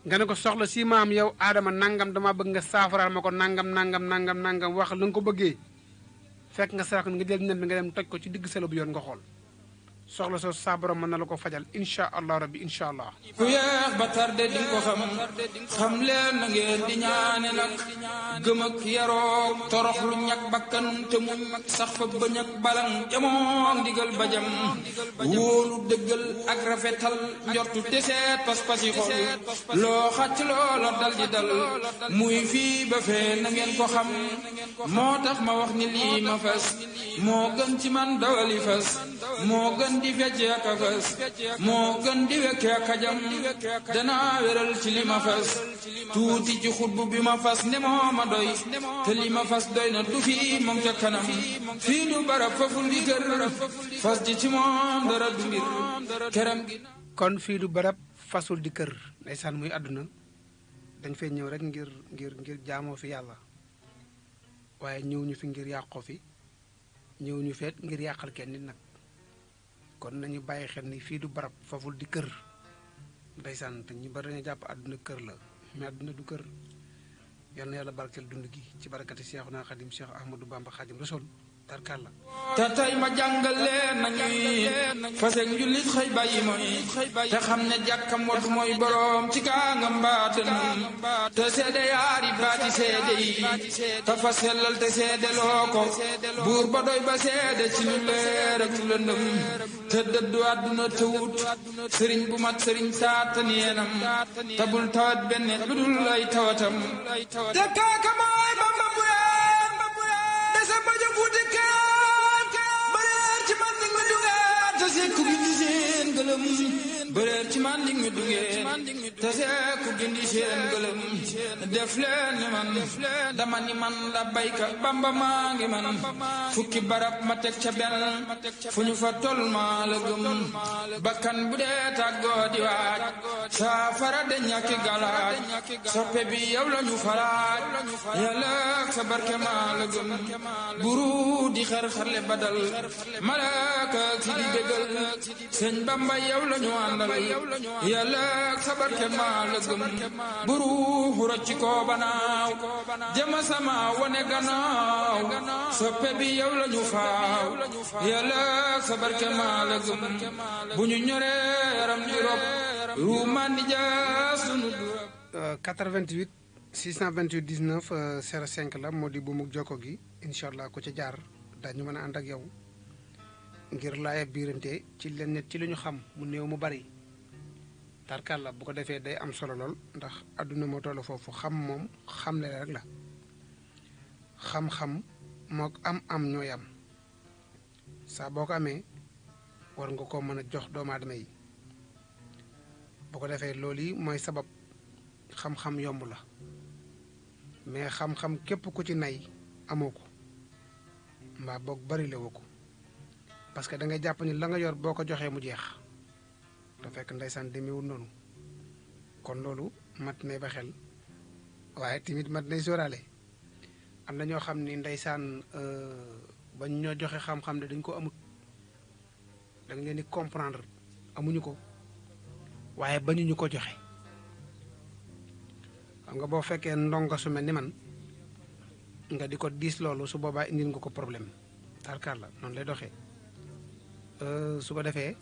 nga ne ko soxla si maam yow aadama nangam dama bëgg nga saafaraal ma ko nangam wax la nga ko bëggee fekk nga sarax nga jël nen bi nga dem toj ko ci digg selo bu yoon nga xool soxla soo saa borom mën na la ko fajal incha allah rabbi incha allah. ku yeex ba tarde di ko xam leen na ngeen di ñaane nag gëm ak yaroo torox lu ñàkk bakkan te muñ sax fa bañ ak balang jamono ndigal bajam wóolu dëggal ak rafetal njortu deseet pas-pasi xol loo xàcc loola dal di dal muy fii ba fee na ngeen ko xam moo tax ma wax ni lii ma fas moo gën ci man dawali fas moo gën di fecc ak a fas moo gën di wekke ak a jam danaa wéral ci li ma fas tuuti ci xutbu bi ma fas ne moo ma doy te li ma fas doy na du fii moom ca kanam fii du barab faful di kër fas ji ci moom dara du mbir këram gi kon fii du barab fasul di kër ndeysaan muy àdduna dañ fay ñëw rek ngir jaamoo fi yàlla waaye ñëw ñu fi ngir yàqoo fi ñëw ñu feet ngir yàqal kenn nit nag kon nañu bàyyi xel ni fii du barab faful di kër ndeysaan te ñu bari dañu jàpp àdduna kër la mais àdduna du kër yal na yàlla barkeel dund gi ci barakati Seexuna Xadim Cheikh Ahmadou Bamba Xadim Rasul tarkalla te tey ma jàngal leen nañuy fase njullit xëy bàyyi mooy te xam ne jàkkam watu mooy boroom ci kaa nga mbaaten te seede yaari baati seede yi te fa sellal te seede loo ko buur ba doy ba seede ci lu leer ak lëndëm te dëddu àdduna te wut sëriñ bu mat sëriñ saatan yeenam te bul tawat benn lu dul ay tawatam te kaaka mooy Bamba buraan desa bajo fuuti kaan bareer ci man ni nga dugaat te sekku gi ci seen gëlëm bëreer ci man dig mi dungeen te seeku gindi seen gëlëm def leen ni man dama ni man la bayka bamba maa ngi man fukki barab ma teg ca benn fu ñu fa tol maa la gëm bakkan bu dee tàggoo di waaj saafara de ñàkki galaaj soppe bi yow la ñu falaaj yàlla sa barke maa la gëm buru di xar-xarle badal malaaka si di bégal sëñ bamba yow la ñu àndal yàlla sa barke maa la gëm buru rocci ko banaaw jama sama wane gannaaw soppe bi yow la ñu faaw yàlla sa barke maa la gëm bu ñu ñoree yaram di rob ruumaan di jaas sunu 88 628 19 05 la moo di bu mu jokko gi incha allah ku ca jaar dañu mën a ànd ak yow ngir laaya biirante ci leen ci li ñu xam mu néew mu bari tarkalla bu ko defee day am solo lool ndax àdduna moo toll foofu xam moom xamle rek la xam-xam mook am ñooy am saa boo ko amee war nga ko mën a jox doomu aadama yi bu ko defee loolu yi mooy sabab xam-xam yomb la mais xam-xam képp ku ci nay amoo ko mbaa boog bari la woo ko parce que da ngay jàpp ni la nga yor boo ko joxee mu jeex te fekk ndeysaan demewul noonu kon loolu mat nay ba xel waaye tamit mat nay sóoraale am na ñoo xam ni ndeysaan bañ ñoo joxe xam-xam ne dañ ko amut da nga leen di comprendre amuñu ko waaye bañuñu ko joxe xam nga boo fekkee ndongo su mel ni man nga di ko diis loolu su boobaa indil nga ko problème tarkar la noonu lay doxee su ko defee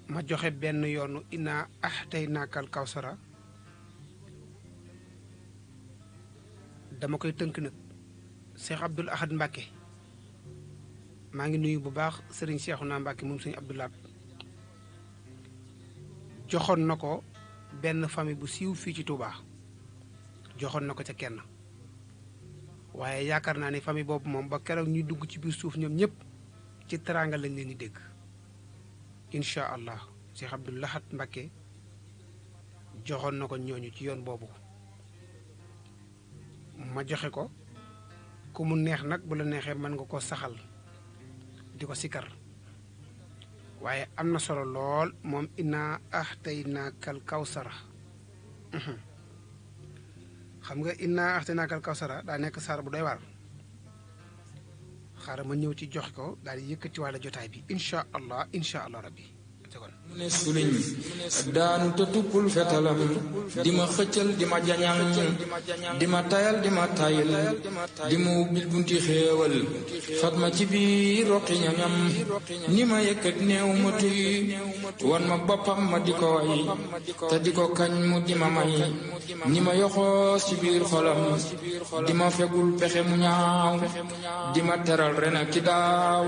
ma joxe benn yoonu inaa tey naakal kawsara dama koy tënk nag Cheikh Abdoul Ahad Mbacke maa ngi nuyu bu baax Serigne Cheikhouna Mbacke moom Serigne Abdoul Ahad joxoon na ko benn famille bu siiw fii ci Touba joxoon na ko ca kenn waaye yaakaar naa ne famille boobu moom ba keroog ñuy dugg ci biir suuf ñoom ñëpp ci teraanga lañ leen di dégg incha allah Cheikh Abdoul Ahad Mbacke joxoon na ko ñooñu ci yoon boobu ma joxe ko ku mu neex nag bu la neexee mën nga ko saxal di ko sikkar waaye am na solo lool moom inaa ahtaynakal kawsara xam nga inaa ahtaynakal kawsara daa nekk saar bu doy waar xaaral ma ñëw ci jox ko daal di yëkkati wàlla jotaay bi incha allah rabbi mu ne suliñ daanu te tuppul fetalam di ma xëccal di ma jañal di ma tayal di ma tayil di ma ubbil bunti xéewal fat ma ci biir roqi ñañam ni ma yëkkat néew ma tuy wan ma boppam ma di ko way te di ko kañ mu di ma may ni ma yoxoos ci biir xolam di ma fegul pexe mu ñaaw di ma teral ren ak ki daaw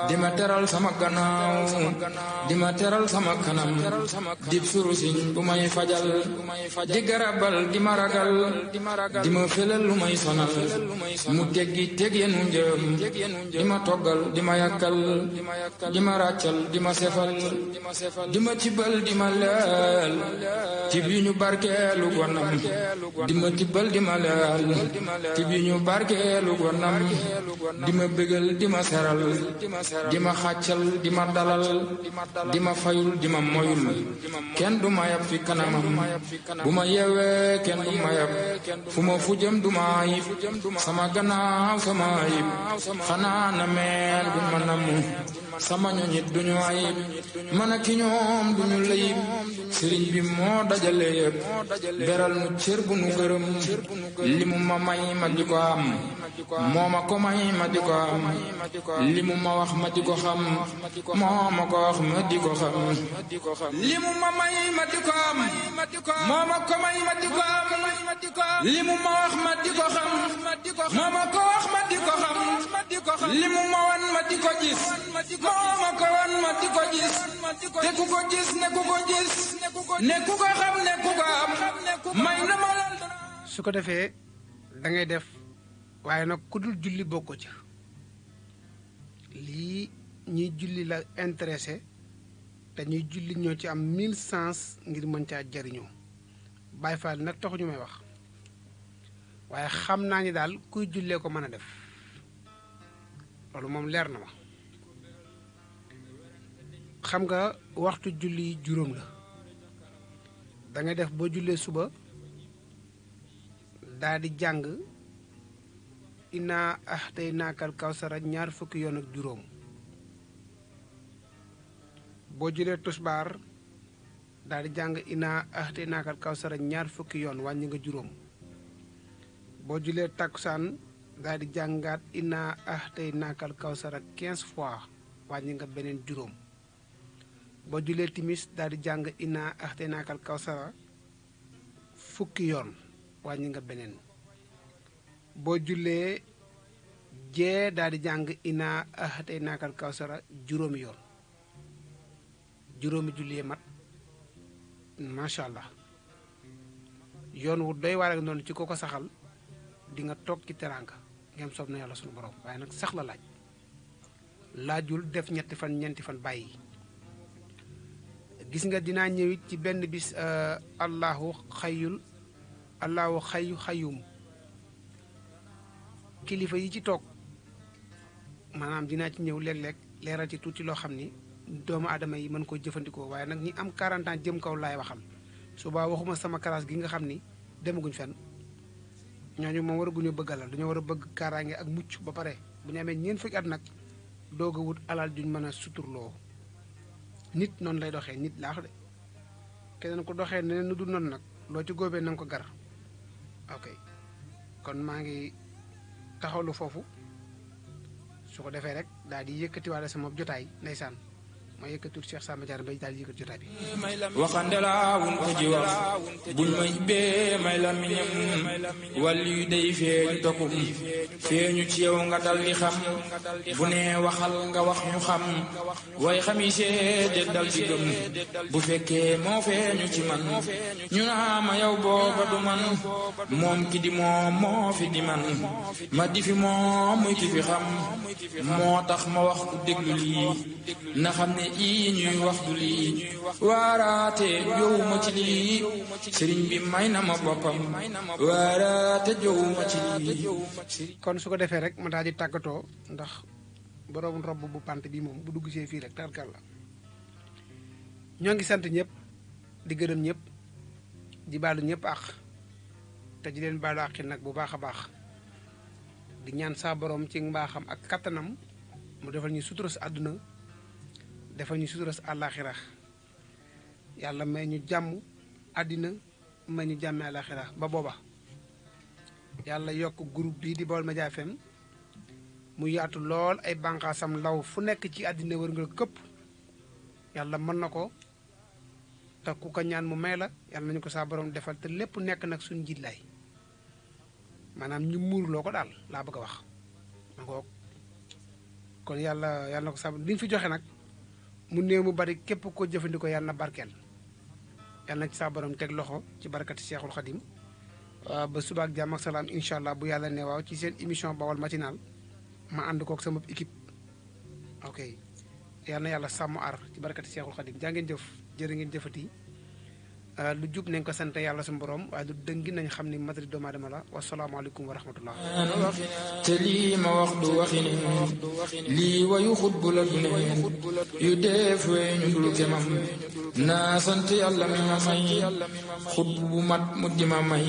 di ma teral sama gannaaw di ma teral sama kanam dib surusiñ bu may fajal di garabal di ma ragal di ma felal lu may sonal mu teggi teg yenu njëm di ma toggal di ma yàkkal di ma ràccal di ma sefal di ma tibbal di ma leel ci bi ñu barkeelu gonam di ma tibbal di ma leel ci bi ñu barkeelu gonam di ma bégal di ma seral di ma xàccal di ma dalal di ma fayul di ma moyul kenn du ma yab fi kanamam bu ma yeewee kenn du ma yab fu ma fu jëm du ma ayib sama gannaaw sama ayib xanaa na meel du ma namm sama ñoñit duñu ayib man ak ki ñoom duñu layib sëriñ bi moo dajale yëpp beral nu cër bu nu gërëm li mu ma may ma di ko am moo ma ko may ma di ko am li mu ma wax ma di ko xam moo ma ko wax ma di ko xam li mu ma may ma di ko am moo ma ko may ma di ko am li mu ma wax ma di ko xam moo ma ko wax ma di ko xam li mu ma wan ma di ko gis moo ma ko wan ma di ko gis te ku ko gis ne ku ko gis ne ku ko xam ne ku ko am may na ma la. su ko defee da ngay def waaye nag ku dul julli bokk ca lii ñiy julli la intéressé te ñuy julli ñoo ci am 1000 sens ngir mën caa jariñoo Baay Faal nag taxuñu may wax waaye xam naa ni daal kuy jullee ko mën a def loolu moom leer na ma xam nga waxtu julli juróom la da ngay def boo jullee suba daal di jàng inna ahtaynaakal kawsara 20 yoon ak juróom boo jullee tusbaar daal di jàng inna ahtaynaakal kawsara 20 yoon wàññi nga juróom boo jullee takkusaan daal di jàngaat inna ahtaynaakal kawsara 15 fois wàññi nga beneen juróom boo jullee timis daal di jàng inna ahtaynaakal kawsara 10 yoon wàññi nga beneen boo jullee jee daal di jàng inna ahtaynaakal kawsara juróomi yoon juróomi jullee mat macha allah yoon wu doy waar ak noonu ci ko saxal di nga toog ci teraanga ngeen soob na yàlla sunu borom waaye nag sax la laajul def ñetti fan ñeenti fan bàyyi gis nga dinaa ñëwit ci benn bis allahu xayu xayum kilifa yi ci toog maanaam dinaa ci ñëw léeg-léeg leeral ci tuuti loo xam ni doomu aadama yi mën koo jëfandikoo waaye nag ñi am 40 ans jëm kaw laay waxal suba waxuma sama classe gi nga xam ni demaguñ fenn ñooñu moom waraguñu bëgg alal dañoo war a bëgg kaaraange ak mucc ba pare bu ñu amee ñeent fukki at nag doog a wut alal juñ mën a suturloo nit noonu lay doxee nit laax de keneen ko doxee neneen nu dul noonu nag loo ci góobee na nga ko gar ok kon maa ngi taxawlu foofu su ko defee rek daal di yëkkatiwaale sama jotaay ndeysaan ma yëkkatul Cheikh Samba Diarra Mbaye daal di yëkkati jotaay bi waxande laa wun ko ji wax buñ ma yibbee may la miñam wàllu yu day feeñu tokum feeñu ci yow nga dal di xam bu ne waxal nga wax ñu xam way xami seede dal di gëm bu fekkee moo feeñu ci man ñu naa ma yow booba du man moom ki di moom moo fi di man ma di fi moom muy ki fi xam moo tax ma wax ku déglu lii na xam ne ii ñuy wax du lii waaraate jowuma ci lii sëriñ bi may na ma boppam waaraate jowuma ci lii kon su ko defee rek ma daal di tàggatoo ndax borom robb bu pant bi moom bu dugg see fii rek tarkal la ñoo ngi sant ñëpp di gërëm ñëpp di baalu ñëpp ak te di leen baalu àqi nag bu baax a baax di ñaan saa borom ci mbaaxam ak kattanam mu defal ñu sutura si àdduna defal ñu sutura si àllaaxira yàlla may ñu jàmm àddina may ñu jàmme àllaaxira ba booba yàlla yokk groupe bii di Baol Média FM mu yaatu lool ay bànqaasam law fu nekk ci àddina wër nga këpp yàlla mën na ko te ku ko ñaan mu may la yàlla nañu ko saa borom defal te lépp nekk nag suñu njiit lay maanaam ñu muurloo ko daal laa bëgg a wax ma ko kon yàlla na ko saa li nga fi joxe nag mu néew mu bari képp ko jëfandikoo yàlla na barkeel yàlla na ci saa borom teg loxo ci barakati Cheikhul Khadim ba suba ak jàmm ak salaam incha allah bu yàlla ne waaw ci seen émission Baol matinal ma ànd kook sama équipe ok yàlla na yàlla sàmm aar ci barakati Cheikhul Khadim jaa ngeen jëf jërë ngeen jëfati lu jub nañ ko sant yàlla suñu borom waaye lu dëngi nañ xam ni matari doomu aadama la wasalaamaaleykum wa rahmatullah te lii ma wax du waxi lii wayu xutbu la du neen yu def weñu dul kemam naa sant yàlla mi ma may xutbu bu mat mu di ma may